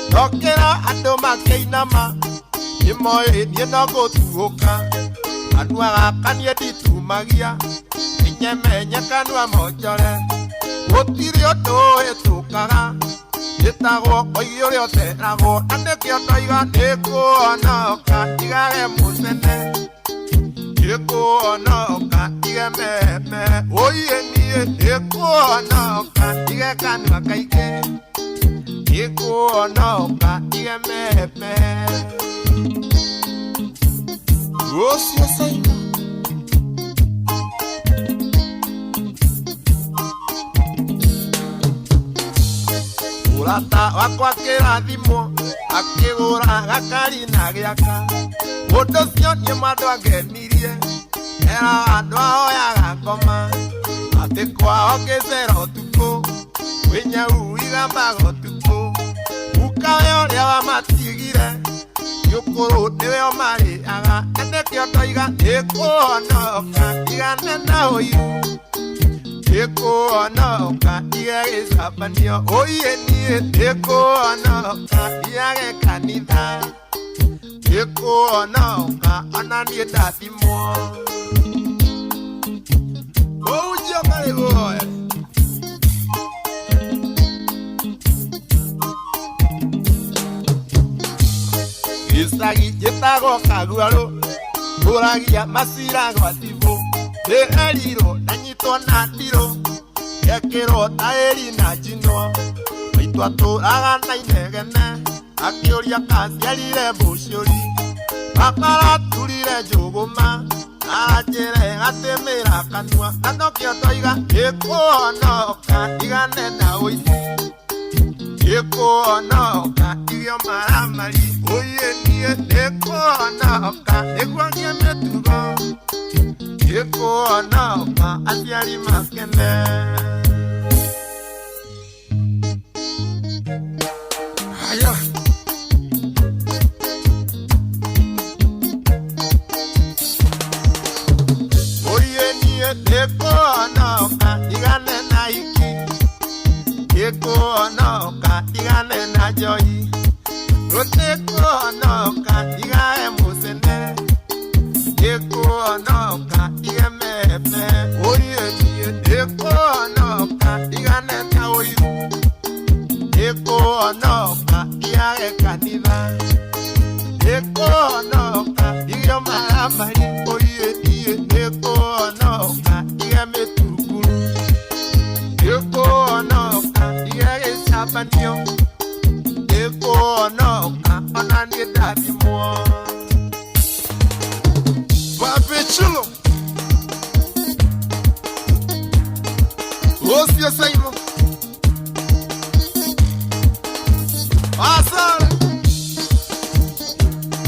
ndokĩra andũ makĩinama nĩmoĩ niĩ no gũtuũka kanua gaka niĩ nditumagia nĩnyemenye kanua monjore gũtirĩ ũndũ ũhĩtũkaga njĩtagwo koigi ũrĩa ũteragwo na nĩkĩo ndoiga nĩkũhonoka ndigage mũcene nĩkũhonoka ndige meme ũiĩ niĩ nĩkũhonoka ndige kanua kaingĩ nĩkũhonoka ndige meme ũcio Saima Mũrata wakwa kĩrathimwo akĩgũra gakari na gĩaka ũndũ ũcio niĩ mwandũ angenirie era andũ ahoyaga ngoma atĩ kwao ngĩcera ũtukũ kwĩ nyau igambaga ũtukũ gukawe ũrĩa wamatigire gĩũkũrũ nĩwe ũmarĩaga na nĩkĩo ndoiga nĩkũhonoka ndigane na ũiru nĩkũhonoka ndige gĩcabanio ũiĩ niĩ nĩkũhonoka ndigage kanitha nĩkũhonoka ona niĩ ndathimwo ũhunjio karĩ gũhoya gĩcagi gĩtagwo kaguarũ ngũragia macira gwa cibũ ndĩerirwo ndanyitwo na ndirũ ngekĩrwo taĩri na njinwo maitũ atũraga na inegene akĩũria kaciarire mbũcũri baba araturire njũgũma aranjĩre gatĩmĩra kanua na nokĩo ndoiga nĩkũhonoka ndigane na ũici nĩkũhonoka irio maramari ũiĩ niĩ nĩkũhonoka nĩguo ngĩe mĩtugo nĩkũhonoka aciari makene. Haya. Ũiĩ niĩ nĩkũhonoka ndigane na hiki nĩkũhonoka ndigane na njohi nĩkũhonoka ndigage mũcene nĩkũhonoka ndige meme ũiĩ niĩ nĩkũhonoka ndigane na ũiru nĩkũhonoka ndigage kanitha nĩkũhonoka ndige maramari ũiĩ niĩ nĩkũhonoka ndige mĩtukuru nĩkũhonoka ndige gĩcabanio nĩkũhonoka ona niĩ ndathimwo. Papi Chulo ũcio Saimo Asare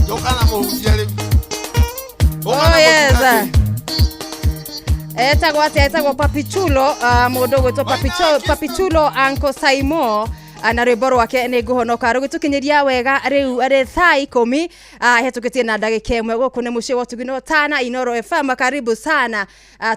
njoka na mũhunjia rĩu. Oh yes. Etagwo atĩa? Etagwo Papichulo, mũndũ ũgwĩtwo Papichulo Uncle Saimo na rwĩmbo rwake nĩ ngũhonoka rũgĩtũkinyĩria wega rĩu arĩ thaa 10 hetũkĩtie na ndagĩka 1 gũkũ nĩ mũciĩ wa ũtugi no Tana Inoro FM. Karibu sana,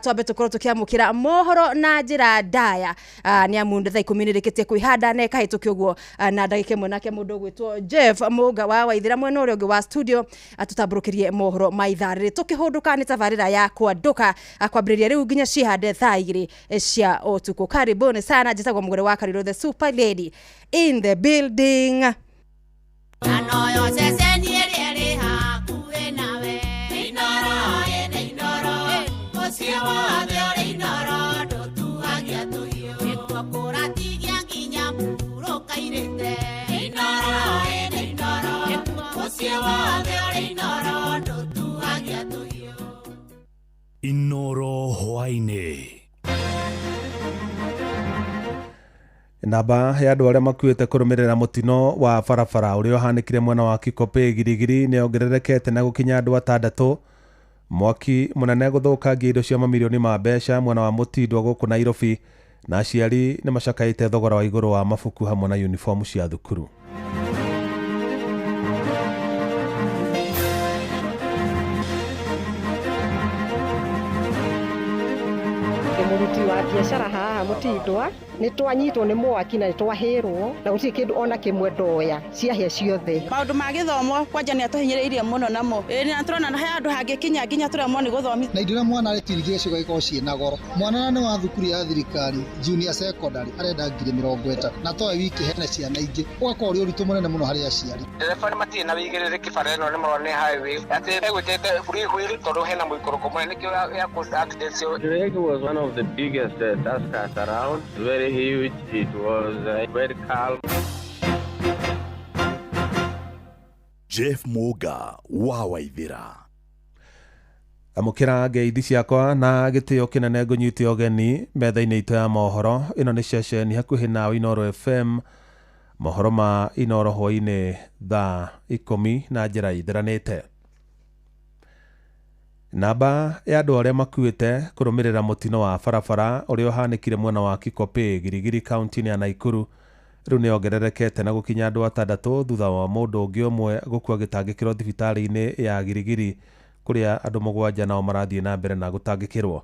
twambe tũkorwo tũkĩamũkĩra mohoro na njĩra ndaya, nĩ amu thaa 10 nĩ rĩkĩtie kwĩhanda na ĩkahĩtũkia ũguo na ndagĩka 1 nake mũndũ ũgwĩtwo Jeff Mũnga wa Waithĩra mwena ũrĩa ũngĩ wa studio atũtambũrũkĩrie mohoro ma ithaa rĩrĩ tũkĩhũndũka nĩ tabarĩra ya kwandũka kwambĩrĩria rĩu nginya cihande thaa 2 cia ũtukũ. Karibuni sana, njĩtagwo Mũgũre wa Kariro, the super lady in the building. Namba ya andũ arĩa makuĩte kũrũmĩrĩra mũtino wa barabara ũrĩa ũhanĩkire mwena wa Kikopey Girigiri nĩ yongererekete na gũkinya andũ 6. Mwaki mũnene gũthũkangia indo cia mamirioni ma mbeca mwena wa Mũtindwa gũkũ Nairobi, na aciari nĩ macakaĩte thogora wa igũrũ wa mabuku hamwe na uniform cia thukuru. Mũruti wa biacara haha Mũtindwa nĩ twanyitwo nĩ mwaki na nĩ twahĩrwo na gũtirĩ kĩndũ ona kĩmwe ndoya ciahĩa ciothe. Maũndũ ma gĩthomo kwanja nĩ atũhinyĩrĩirie mũno namo, ĩĩ na tũrona he handũ hangĩkinya nginya tũremwo nĩ gũthomithia. Na indo iria mwana aretirithia cigakorwo ciĩna goro. Mwana nĩ wa thukuru ya thirikari junior secondary arenda 30,000 na toe wiki hena ciana ingĩ, ũgakorwo ũrĩ ũritũ mũnene mũno harĩ aciari. Ndereba matirĩ na wĩigĩrĩrĩki bara ĩno nĩ marona nĩ highway atĩ egwĩtĩte free wheel tondũ hena mũikũrũko mũnene nĩkĩo ya cause accidents. Drake was one of the biggest tuskers around, very huge. It was very calm. Jeff Muga wa Waithira. Amũkĩra ngeithi ciakwa na gĩtĩo kĩnene ngũnyite ũgeni metha-inĩ itũ ya mohoro. Ĩno nĩ ceceni hakuhĩ nawe Inooro FM. Mohoro ma Inooro hwaĩ-inĩ thaa 10 na njĩra ithĩranĩte. Namba ya andũ arĩa makuĩte kũrũmĩrĩra mũtino wa barabara ũrĩa ũhanĩkire mwena wa Kikopey Girigiri kaunti-inĩ ya Naikuru rĩu nĩ yongererekete na gũkinya andũ 6 thutha wa mũndũ ũngĩ ũmwe gũkua gĩtangĩkĩro thibitarĩ-inĩ ya Girigiri kũrĩa andũ 7 nao marathiĩ na mbere na gũtangĩkĩrwo.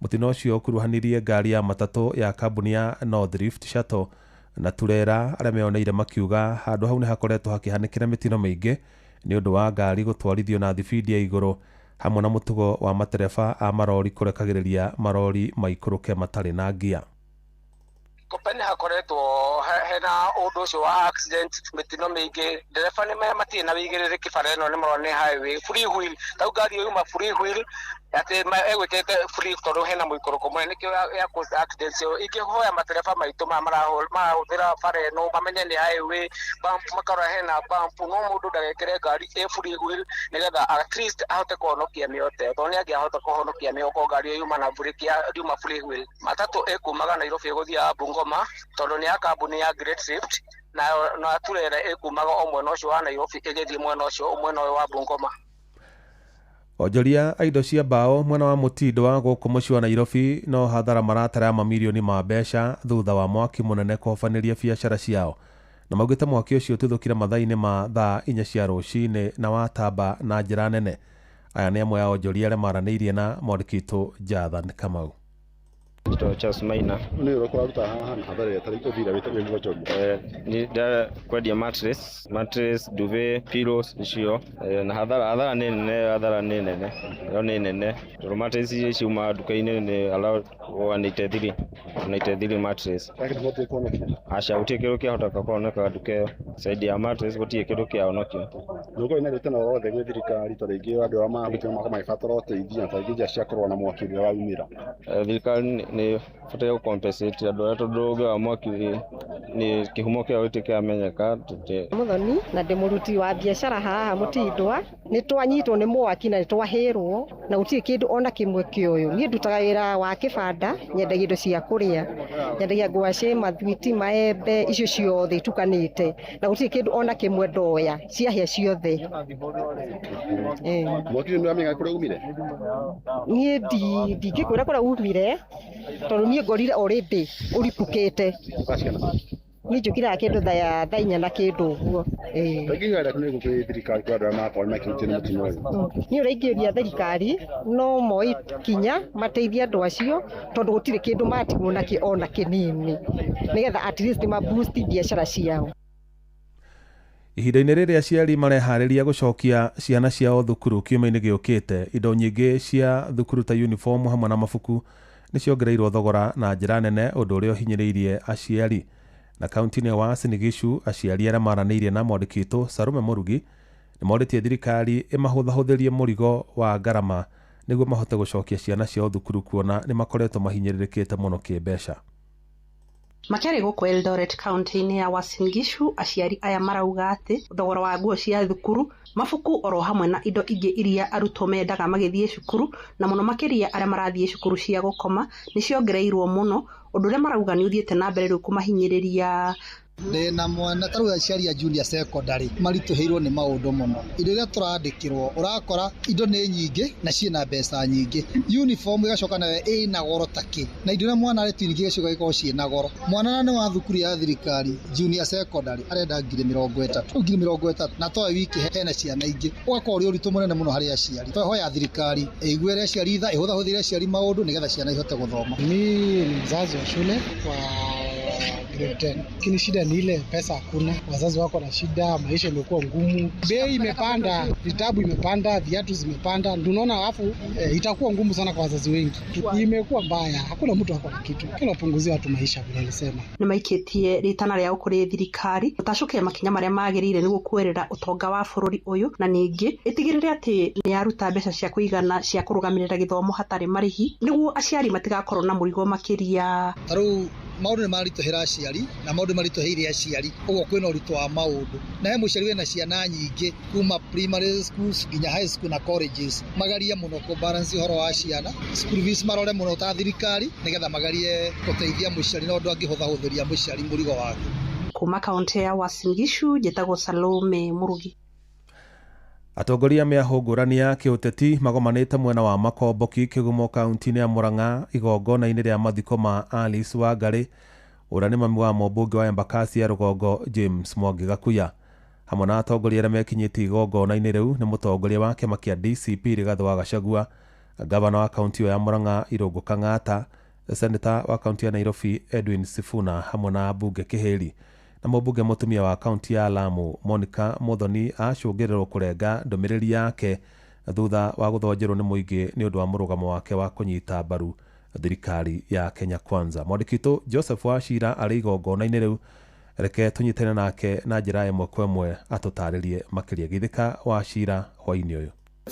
Mũtino ũcio ũkuruhanirie ngari ya matatũ ya kambuni ya North Rift Shuttle na turera arĩa meyoneire makiuga handũ hau nĩ hakoretwo hakĩhanĩkĩra mĩtino mĩingĩ nĩ ũndũ wa ngari gũtwarithio na thibindi ya igũrũ hamwe na mũtugo wa matereba a marori kũrekagĩrĩria marori maikũrũke matarĩ na ngia. Kikopey nĩ hakoretwo hena ũndũ ũcio wa accident mĩtino mĩingĩ. Ndereba nĩ matirĩ na wĩigĩrĩrĩki bara ĩno nĩ marona nĩ highway free wheel tau ngari yuma free wheel atĩ egwĩtĩte free tondũ hena mũikũrũko mũnene nĩkĩo ya cause accidents. Ingĩhoya matereba maitũ maya marahũthĩra bara ĩno mamenye nĩ highway bump, makarora hena bump, no mũndũ ndagekĩre ngari ĩ free wheel nĩgetha at least ahote kũhonokia mĩoyo tondũ nĩ angĩahota kũhonokia mĩoyo korwo ngari ĩyo yuma na breki yuma free wheel. Matatũ ĩkumaga Nairobi ĩgũthiaga Bungoma tondũ nĩ ya kambuni ya Great Rift, na turere ĩkumaga o mwena ũcio wa Nairobi ĩgĩthiĩ mwena ũcio mwena ũyũ wa Bungoma. Onjoria a indo cia mbaũ mwena wa Mũtindwa gũkũ mũciĩ wa Nairobi no hathara maratara mamirioni ma mbeca thutha wa mwaki mũnene kũhobanĩria biacara ciao, na maugĩte mwaki ũcio ũtuthũkire mathaa-inĩ ma thaa 4 cia rũcinĩ na watamba na njĩra nene. Aya nĩ amwe a onjoria arĩa maranĩirie na mwandĩki witũ Jathan Kamau. Charles Maina. Nĩ ũrĩa ũraruta haha na hathara ĩrĩa tarĩngĩ ũthire wĩ mwonjoria. Nĩ kwendia mattress, duvet, pillows icio, na hathara nĩ nene, hathara nĩ nene, ĩyo nĩ nene tondũ mattress ici ciumaga nduka-inĩ nĩ around 183 mattress. Aca gũtirĩ kĩndũ kĩahota kuoneka nduka ĩyo, side ya mattress gũtirĩ kĩndũ kĩahonokio. Nĩ na rĩtana rothe gwĩ thirikari ta rĩngĩ andũ arĩa mahutio magĩbatara ũteithio na tarĩngĩ njĩra cia kũrũa na mwaki ũrĩa waumĩra. Thirikari nĩ bataire gũ compensate andũ arĩa tondũ ũngĩ wa mwaki nĩ kĩhumo kĩao gĩtirĩ kĩramenyeka. Mũthoni na ndĩ mũruti wa biacara haha Mũtindwa nĩ twanyitwo nĩ mwaki na nĩ twahĩrwo na gũtirĩ kĩndũ ona kĩmwe kĩoyũ. Niĩ ndutaga wĩra wa kĩbanda, nyendagia indo cia kũrĩa, nyendagia ngwacĩ, mathwiti, maembe, icio ciothe itukanĩte na gũtirĩ kĩndũ ona kĩmwe ndoya, ciahĩa ciothe. Mwaki nĩ ũramenya kũrĩa umire? Niĩ ndingĩkwĩra kũrĩa umire tondũ niĩ ngorire already ũripũkĩte. Niĩ njũkĩraga kĩndũ thaa 4 na kĩndũ ũguo. Thirikari kwĩ andũ arĩa marakorwo makĩhutio nĩ mũtino ũyũ. Niĩ ũrĩa ingĩũria thirikari no moe ikinya mateithie andũ acio tondũ gũtirĩ kĩndũ matigwo nakĩo ona kĩnini nĩgetha at least ma boost biacara ciao. Ihinda-inĩ rĩrĩa aciari mareharĩria gũcokia ciana ciao thukuru kiumia-inĩ gĩũkĩte, indo nyingĩ cia thukuru ta uniform hamwe na mabuku nĩ ciongereirwo thogora na njĩra nene, ũndũ ũrĩa ũhinyĩrĩirie aciari. Na kaunti-inĩ ya Uasin Gishu, aciari arĩa maranĩirie na mwandĩki witũ Sarume Mũrugi nĩ morĩtie thirikari ĩmahũthahũthĩrie mũrigo wa ngarama nĩguo mahote gũcokia ciana ciao thukuru kuona nĩ makoretwo mahinyĩrĩrĩkĩte mũno kĩmbeca. Makĩaria gũkũ Eldoret kaunti-inĩ ya Uasin Gishu, aciari aya marauga atĩ thogora wa nguo cia thukuru, mabuku oro hamwe na indo ingĩ iria arutwo mendaga magĩthiĩ cukuru, na mũno makĩria arĩa marathiĩ cukuru cia gũkoma, nĩ ciongereirwo mũno, ũndũ ũrĩa marauga nĩ ũthiĩte na mbere rĩu kũmahinyĩrĩria. Ndĩna mwana ta rĩu aciari a junior secondary maritũhĩirwo nĩ maũndũ mũno. Indo iria tũrandĩkĩrwo ũrakora indo nĩ nyingĩ na ciĩna mbeca nyingĩ, uniform ĩgacoka nayo ĩna goro takĩ, na indo iria mwana aretio ningĩ igacoka ikorwo ciĩna goro. Mwana na nĩ wa thukuru ya thirikari junior secondary arenda 30,000, rĩu 30,000 na towe wiki hena ciana ingĩ, ũgakorwo ũrĩ ũritũ mũnene mũno harĩ aciari. Twahoya thirikari ĩiguĩre aciari tha, ĩhũthahũthĩre aciari maũndũ nĩgetha ciana ihote gũthoma. Mi ni mzazi wa shule wa grade 10, lakini shida ni ile pesa hakuna. Wazazi wako na shida, maisha imekuwa ngumu, bei imepanda, vitabu imepanda, viatu zimepanda, ndio unaona. Alafu itakuwa ngumu sana kwa wazazi wengi, imekuwa mbaya, hakuna mtu ako na kitu, kila punguzia watu maisha vile alisema. Nĩ maikĩtie rĩtana rĩao kũrĩ thirikari gũtacũkia makinya marĩa magĩrĩire nĩguo kuoerera ũtonga wa bũrũri ũyũ, na ningĩ ĩtigĩrĩre atĩ nĩ yaruta mbeca cia kũigana cia kũrũgamĩrĩra gĩthomo hatarĩ marĩhi nĩguo aciari matigakorwo na mũrigo makĩria. Ta rĩu maũndũ nĩ maritũhĩra aciari na maũndũ maritũhĩire aciari, ũguo kwĩna ũritũ wa maũndũ, na he mũciari wĩna ciana nyingĩ kuma primary schools nginya high school na colleges, magarie mũno kũ balance ũhoro wa ciana, school fees marore mũno ta thirikari nĩgetha magarie gũteithia mũciari na ũndũ angĩhũthahũthĩria mũciari mũrigo wake. Kuma kaunti ya Uasin Gishu, njĩtagwo Salome Murugi. Atongoria mĩahũ ngũrani ya kĩũteti magomanĩte mwena wa Makomboki Kĩgumo kaunti-inĩ ya Murang'a igongona-inĩ rĩa mathiko ma Alice Wangari, ũrĩa nĩ mami wa mũmbunge wa Embakasi ya rũgongo James Mwangi Gakuya. Hamwe na atongoria arĩa mekinyĩtie igongona-inĩ rĩu nĩ mũtongoria wa kĩama kĩa DCP Rigathĩ wa Gachagua, gavana wa kaunti ĩyo ya Murang'a Irũngũ Kang'ata, seneta wa kaunti ya Nairobi Edwin Sifuna hamwe na mbunge Kĩhĩri, na mũmbunge mũtumia wa kaunti ya Lamu Monica Muthoni acũngĩrĩrwo kũrenga ndũmĩrĩri yake thutha wa gũthonjerwo nĩ mũingĩ nĩ ũndũ wa mũrũgamo wake wa kũnyita mbaru thirikari ya Kenya Kwanza. Mwandĩki witũ Joseph Wachira arĩ igongona-inĩ rĩu, reke tũnyitane nake na njĩra ĩmwe kwa ĩmwe atũtarĩrie makĩria. Geithĩka Wachira hwaĩ-inĩ ũyũ.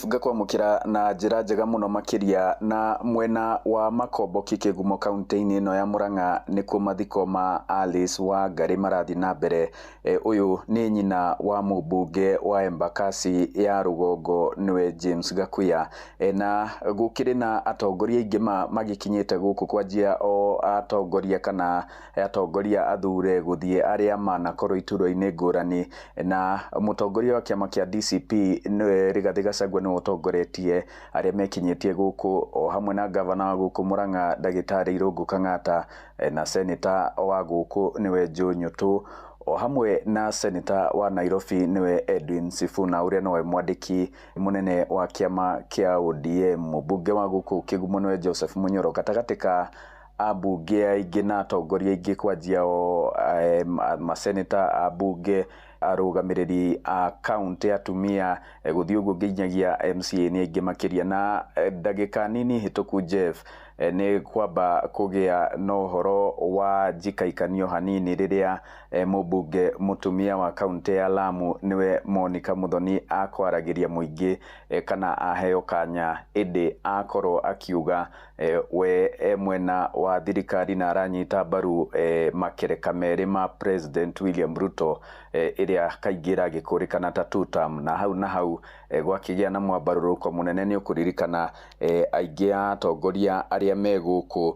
Ngakwamũkĩra na njĩra njega mũno makĩria na mwena wa Makomboki Kĩgumo kaunti-inĩ ĩno ya Murang'a nĩkuo mathiko ma Alice Wangari marathiĩ na mbere. Ũyũ nĩ nyina wa mũmbunge wa Embakasi ya rũgongo nĩwe James Gakuya. Na gũkĩrĩ na atongoria aingĩ magĩkinyĩte gũkũ kwanjia o atongoria kana atongoria athure gũthiĩ arĩa manakorwo iturwa-inĩ ngũrani, na mũtongoria wa kĩama kĩa DCP nĩwe Rigathĩ Gachagua nĩwe ũtongoretie arĩa mekinyĩtie gũkũ, o hamwe na gavana wa gũkũ Murang'a ndagĩtarĩ Irũngũ Kang'ata, na seneta wa gũkũ nĩwe Joe Nyutu, o hamwe na seneta wa Nairobi nĩwe Edwin Sifuna ũrĩa nowe mwandĩki mũnene wa kĩama kĩa ODM. Mũmbunge wa gũkũ Kĩgumo nĩwe Joseph Munyoro. Gatagatĩ ka ambunge aingĩ na atongoria aingĩ kwanjia o maseneta, ambunge, arũgamĩrĩri a kaunti, atumia, gũthiĩ ũguo nginyagia MCA nĩ aingĩ makĩria. Na ndagĩka nini hĩtũku Jeff, nĩ kwamba kũgĩa na ũhoro wa njikaikanio hanini rĩrĩa mũmbunge mũtumia wa kaunti ya Lamu nĩwe Monica Muthoni akwaragĩria mũingĩ, kana aheo kanya, ĩndĩ akorwo akiuga we e mwena wa thirikari na aranyita mbaru makereka merĩ ma President William Ruto, ĩrĩa kaingĩ ĩragĩkũrĩkana ta two term. Na hau na hau gwakĩgĩa na mwambarũrũko mũnene. Nĩ ũkũririkana aingĩ a atongoria arĩa me gũkũ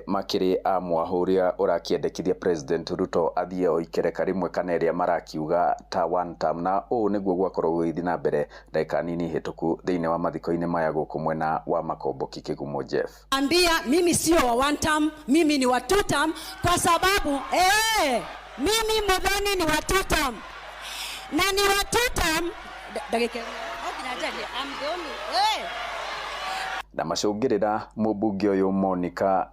makĩrĩ a mwahũ ũrĩa ũrakĩendekithia President Ruto athiĩ o ikereka rĩmwe kana ĩrĩa marakiuga ta one term, na ũũ nĩguo gwakorwo gũgĩthiĩ na mbere ndagĩka nini hĩtũku thĩinĩ wa mathiko-inĩ maya gũkũ mwena wa Makomboki Kĩgumo. Jeff. Ambia mimi sio wa one term, mimi ni wa two term kwa sababu mimi Muthoni ni wa two term na ni wa two term. Ndagĩka I'm the only Na macũngĩrĩra mũmbunge ũyũ Monica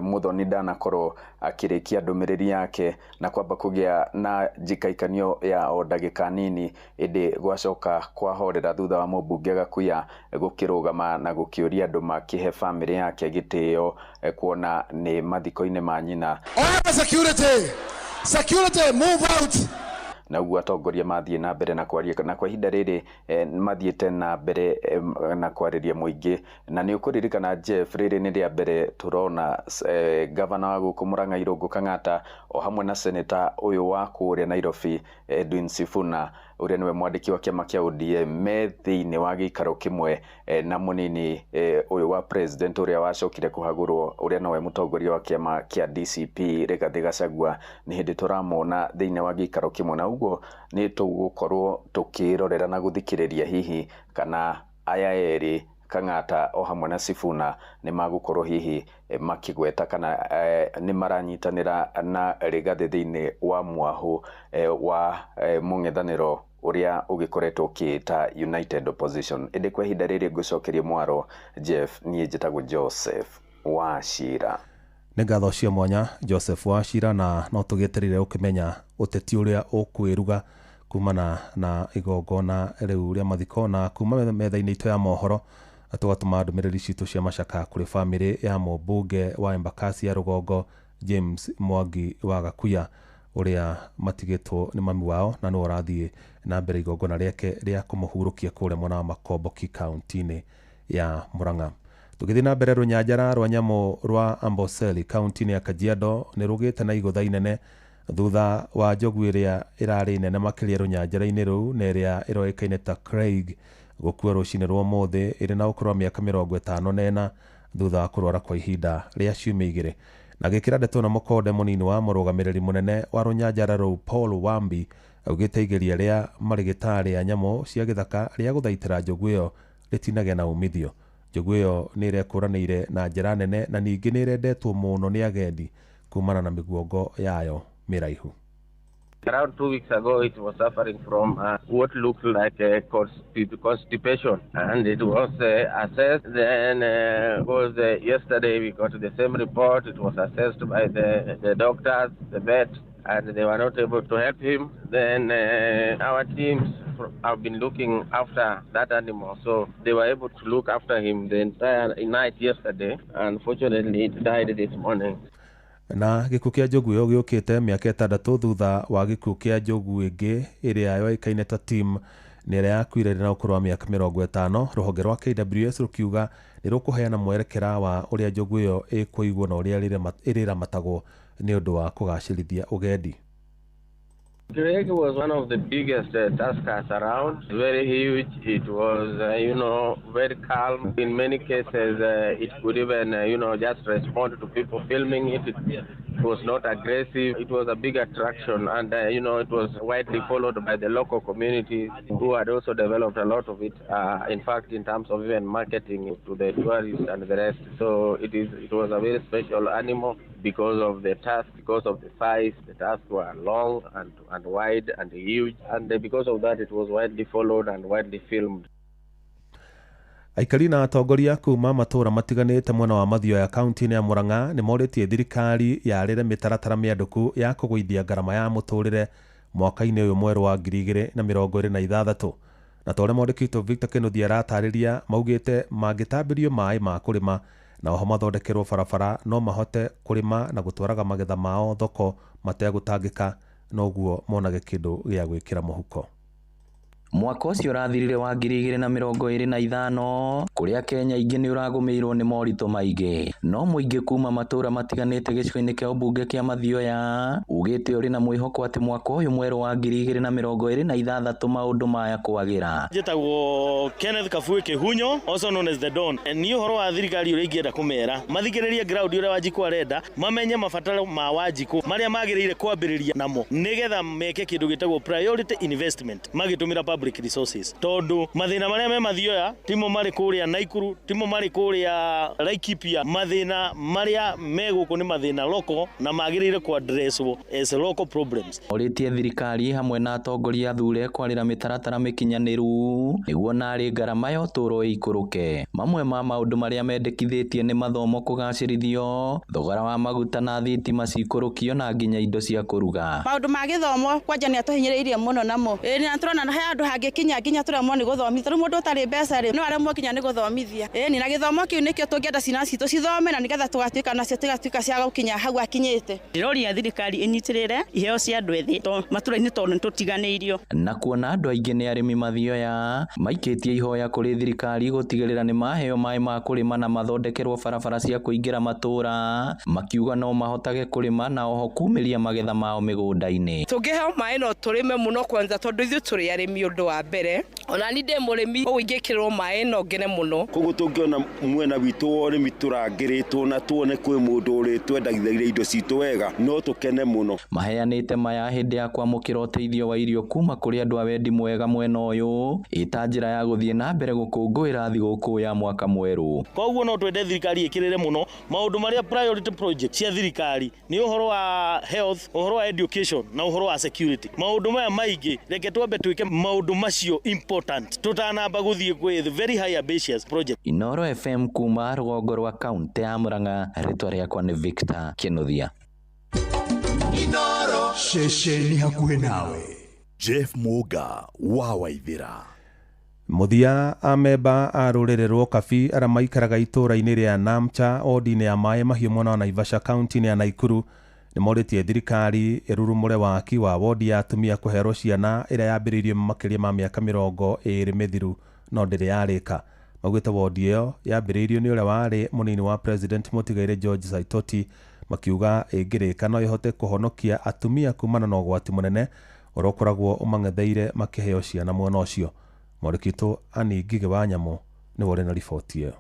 Muthoni ndanakorwo akĩrĩkia ndũmĩrĩri yake na kwamba kũgĩa na njikaikanio ya o ndagĩka nini, ĩndĩ gwacoka kwahorera thutha wa mũmbunge Gakuya gũkĩrũgama na gũkĩũria andũ makĩhe bamĩrĩ yake gĩtĩo, kuona nĩ mathiko-inĩ ma nyina. Order security! Security, move out! Na ũguo atongoria mathiĩ na mbere na kwaria, na kwa ihinda rĩrĩ mathiĩte na mbere na kwarĩria mũingĩ. Na nĩ ũkũririkana Jeff, rĩrĩ nĩ rĩa mbere tũrona gavana wa gũkũ Murang'a Irũngũ Kang'ata o hamwe na seneta ũyũ wa kũrĩa Nairobi Edwin Sifuna, ũrĩa nĩwe mwandĩki wa kĩama kĩa ODM, me thĩinĩ wa gĩikaro kĩmwe na mũnini ũyũ wa president ũrĩa wacokire kũhagũrwo, ũrĩa nowe mũtongoria wa kĩama kĩa DCP Rigathĩ Gachagua. Nĩ hĩndĩ tũramona thĩinĩ wa gĩikaro kĩmwe, na ũguo nĩ tũgũkorwo tũkĩrorera na gũthikĩrĩria hihi kana aya erĩ Kang'ata o hamwe na Sifuna nĩ magũkorwo hihi makĩgweta kana nĩ maranyitanĩra na Rigathĩ thĩinĩ wa mwahũ wa mũng'ethanĩro ũrĩa ũgĩkoretwo ũkĩĩta United Opposition. Ĩndĩ kwa ihinda rĩrĩ ngũcokerie mwaro Jeff, niĩ njĩtagwo Joseph Wachira. Nĩ ngatho cia mwanya Joseph Wachira, na no tũgĩetereire ũkĩmenya ũteti ũrĩa ũkwĩruga kumana na igongona rĩu rĩa mathiko. Na kuma metha-inĩ itũ ya mohoro tũgatũma ndũmĩrĩri citũ cia macaka kũrĩ bamĩrĩ ya mũmbunge wa Embakasi ya rũgongo James Mwangi wa Gakuya, ũrĩa matigĩtwo nĩ mami wao, na nĩwe ũrathiĩ na mbere igongona rĩake rĩa kũmũhurũkia kũrĩa mwena wa Makomboki kaunti-inĩ ya Murang'a. Tũgĩthiĩ na mbere, rũnyanjara rwa nyamũ rwa Amboseli kaunti-inĩ ya Kajiado nĩ rũgĩte na igũtha inene thutha wa njogu ĩrĩa ĩrarĩ nene makĩria rũnyanjara-inĩ rũu na ĩrĩa ĩroĩkaine ta Craig gũkua rũcinĩ rwa ũmũthĩ ĩrĩ na ũkũrũ wa mĩaka 54 thutha wa kũrwara kwa ihinda rĩa ciumia 2. Na gĩkĩra ndeto na mũkonde mũnini wa mũrũgamĩrĩri mũnene wa rũnyanjara rũu Paul Wambi augĩte igeria rĩa marĩgĩtarĩ ya nyamũ cia gĩthaka rĩa gũthaitĩra njogu ĩyo rĩtinagĩa na umithio. Njogu ĩyo nĩ ĩrekũranĩire na njĩra nene na ningĩ nĩ ĩrendetwo mũno nĩ agendi kumana na mĩguongo yayo mĩraihu. Around 2 weeks ago, it was suffering from what looked like a constipation, and it was assessed. Then was yesterday we got the same report. It was assessed by the doctors, the vet, and they were not able to help him. Then our teams have been looking after that animal, so they were able to look after him the entire night yesterday. Unfortunately, it died this morning. Na gĩkuũ kĩa njogu ĩyo gĩũkĩte mĩaka 6 thutha wa gĩkuũ kĩa njogu ĩngĩ ĩrĩa yoĩkaine ta Tim na ĩrĩa yakuire ĩrĩ na ũkũrũ wa mĩaka 50. Rũhonge rwa KWS rũkiuga nĩ rũkũheana mwerekera wa ũrĩa njogu ĩyo ĩkũigwo na ũrĩa ĩrĩramatagwo nĩ ũndũ wa kũgacĩrithia ũgendi. Craig was one of the biggest tuskers around, very huge. It was, very calm. In many cases, it could even, just respond to people filming it. It was not aggressive. It was a big attraction, and, it was widely followed by the local communities who had also developed a lot of it, in fact, in terms of even marketing to the tourists and the rest. So it was a very special animal because of the tusk, because of the size. The tusks were long and wide and huge, and because of that it was widely followed and widely filmed. Aikari na atongoria kuma matũra matiganĩte mwena wa Mathioya kaunti-inĩ ya Murang'a nĩ morĩtie thirikari yarĩre mĩtaratara mĩandũku ya kũgũithia ngarama ya mũtũrĩre mwaka-inĩ ũyũ mwerũ wa 2026. Na ta ũrĩa mwandĩki witũ Victor Kĩnuthia aratarĩria, maugĩte mangĩtambĩrio maĩ ma kũrĩma na oho mathondekerwo barabara no mahote kũrĩma na gũtwaraga magetha mao thoko mategũtangĩka, noguo monage kĩndũ gĩa gwĩkĩra mũhuko. Mwaka ũcio ũrathirire wa 2025 kũrĩa Kenya ingĩ nĩ ũragũmĩirwo nĩ moritũ maingĩ, no mũingĩ kuma matũra matiganĩte gĩcigo-inĩ kĩa ũmbunge kĩa Mathioya ugĩte ũrĩ na mwĩhoko atĩ mwaka ũyũ mwerũ wa 2026 maũndũ maya kwagĩra. Njĩtagwo Kenneth Kafue Kihunyo, also known as the Don. Niĩ ũhoro wa thirikari ũrĩa ingĩenda kũmera mathikĩrĩrie ground ũrĩa Wanjikũ arenda, mamenye mabataro ma Wanjikũ marĩa magĩrĩire kwambĩrĩria namo nĩgetha meke kĩndũ gĩtagwo priority investment magĩtũmĩra public resources, tondu mathina maria me Mathioya timo mari kuria Naikuru, timo mari kuria Laikipia, mathina maria me guku ni mathina local na magirire ku addresswo as local problems. Oritie thirikari hamwe na atongoria athure kwarĩra mĩtaratara mĩkinyanĩru nĩguo narĩ ngarama ya ũtũũro ĩikũrũke. Mamwe ma maũndũ marĩa mendekithĩtie nĩ mathomo kũgacĩrithio, thogora wa maguta na thitima cikũrũkio na nginya indo cia kũruga. Maũndũ ma gĩthomo kwanja nĩ atũhinyĩrĩirie mũno namo. Ĩĩ na tũrona he handũ hangĩkinya nginya tũremwo nĩ gũthomithia. Rĩu mũndũ ũtarĩ mbeca rĩ, no aremwo nginya nĩ gũthomithia. Ĩĩ na gĩthomo kĩu nĩkĩo tũngĩenda ciana citũ cithome na nĩgetha tũgatuĩka nacio tigatuĩka cia gũkinya hau akinyĩte. Ndĩroria thirikari ĩnyitĩrĩre iheo cia andũ ethĩ to matũra-inĩ tondũ nĩtũtiganĩirio. Na kuona andũ aingĩ nĩ arĩmi mathioya, maikĩtie ihoya kũrĩ thirikari gũtigĩrĩra nĩ maheo maĩ ma kũrĩma na mathondekerwo barabara cia kũingĩra matũra, makiuga no mahotage kũrĩma na oho kumĩria magetha mao mĩgũnda-inĩ. Tũngĩheo maĩ no tũrĩme mũno kwanza tondũ ithuĩ tũrĩ arĩmi ũndũ wa mbere, ona ni ndĩ mũrĩmi ũguo ingĩkĩrwo maĩ no ngene mũno. Koguo tũngĩona mwena witũ wa ũrĩmi tũrangĩrĩtwo na tuone kwĩ mũndũ ũrĩtwendagithĩria indo citũ wega, no tũkene mũno. Maheanĩte maya hĩndĩ ya kwamũkĩra ũteithio wa irio kuma kũrĩ andũ a wendi mwega mwena ũyũ, ĩta njĩra ya gũthiĩ na mbere gũkũngũĩra thigũkũ ya mwaka mwerũ. Koguo no twende thirikari ĩkĩrĩre mũno maũndũ marĩa priority project cia thirikari nĩ ũhoro wa health, ũhoro wa education na ũhoro wa security. Maũndũ maya maingĩ reke twambe twĩke maũndũ macio important tũtanamba gũthiĩ kwĩ very high ambitious project. Inoro FM kuma rũgongo rwa kaunti ya Murang'a, rĩtwa rĩakwa nĩ Victor Kinuthia. Inoro ceceni hakuhĩ nawe. Jeff Muga wa Waithĩra. Mũthia amemba a rũrĩrĩ rwa Kabi arĩa maikaraga itũũra-inĩ rĩa Namcha wodi-inĩ ya Maĩ Mahiũ mwena wa Naivasha kaunti-inĩ ya Naikuru nĩmorĩtie thirikari ĩrurumũre waki wa wodi ya atumia kũherwo ciana ĩrĩa yambĩrĩirio makĩria ma mĩaka 20 mĩthiru no ndĩrĩ yarĩka. Maugĩte wodi ĩyo yambĩrĩirio nĩ ũrĩa warĩ mũnini wa president mũtigaire George Saitoti, makiuga ĩngĩrĩka no ĩhote kũhonokia atumia kumana na ũgwati mũnene ũrĩa ũkoragwo ũmang'etheire makĩheo ciana mwena ũcio. Mwandĩki Ani Ngigĩ wa Nyamũ nĩwe ũrĩ na riboti ĩyo.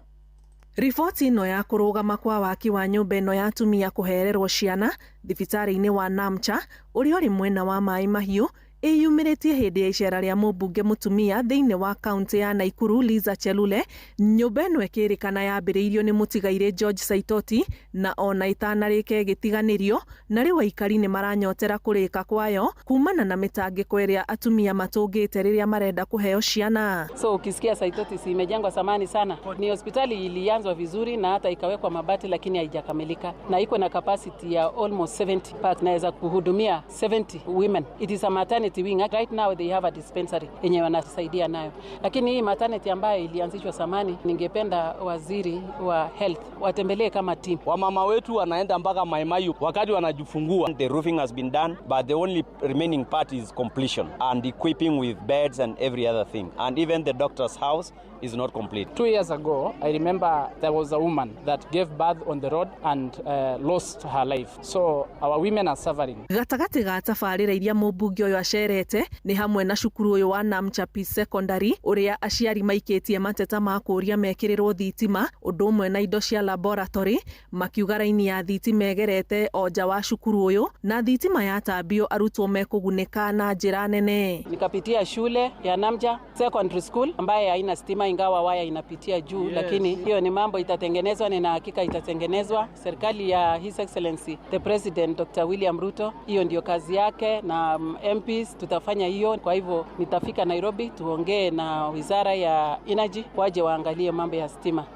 Riboti ĩno ya kũrũgama kwa waki wa nyũmba ĩno ya atumia kũhererwo ciana thibitarĩ-inĩ wa Namcha ũrĩa ũrĩ mwena wa Maĩ Mahiũ ĩyumĩrĩtie hĩndĩ ya icera rĩa mũmbunge mũtumia thĩinĩ wa kaunti ya Naikuru Liza Chelule. Nyũmba ĩno ĩkĩrĩkana yambĩrĩirio nĩ mũtigaire George Saitoti na ona ĩtanarĩka ĩgĩtiganĩrio, na rĩu aikari nĩ maranyotera kũrĩka kwayo kumana na mĩtangĩko ĩrĩa atumia matũngĩte rĩrĩa marenda kũheo ciana. So ukisikia Saitoti si imejengwa samani sana, ni hospitali ilianzwa vizuri na hata ikawekwa mabati lakini haijakamilika, na iko na capacity ya almost 70 parts, naweza kuhudumia 70 women. It is a maternity wing. Right now they have a dispensary yenye wanasaidia nayo, lakini hii maternity ambayo ilianzishwa samani, ningependa waziri wa health watembelee kama team. Wamama wetu wanaenda mpaka Maimayu wakati wanajifungua. The roofing has been done, but the only remaining part is completion and equipping with beds and every other thing, and even the doctor's house is not complete. 2 years ago, I remember there was a woman that gave birth on the road and lost her life. So our women are suffering. Gatagatĩ ga tabarĩra iria mũmbunge ũyũ acerete nĩ hamwe na cukuru ũyũ wa Namcha Peace Secondary ũrĩa aciari maikĩtie mateta ma kũũria mekĩrĩrwo thitima ũndũ ũmwe na indo cia laboratory, makiuga raini ya thitima ĩgerete o nja wa cukuru ũyũ na thitima yatambio arutwo mekũgunĩka na njĩra nene. Nikapitia shule ya Namcha Secondary School ambaye haina stima ingawa waya inapitia juu, yes. Lakini hiyo ni mambo itatengenezwa, nina hakika itatengenezwa. Serikali ya His Excellency the President Dr. William Ruto, hiyo ndio kazi yake, na MPs tutafanya hiyo. Kwa hivyo nitafika Nairobi tuongee na Wizara ya Energy waje waangalie mambo ya stima.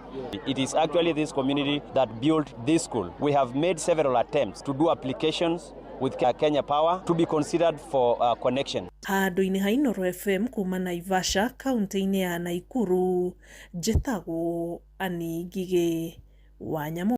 It is actually this community that built this school. We have made several attempts to do applications with Kenya Power to be considered for connection. Handũ-inĩ ha Inoro FM kuma Naivasha kaunti-inĩ ya Naikuru, njĩtagwo Ani Ngigĩ wa Nyamũ.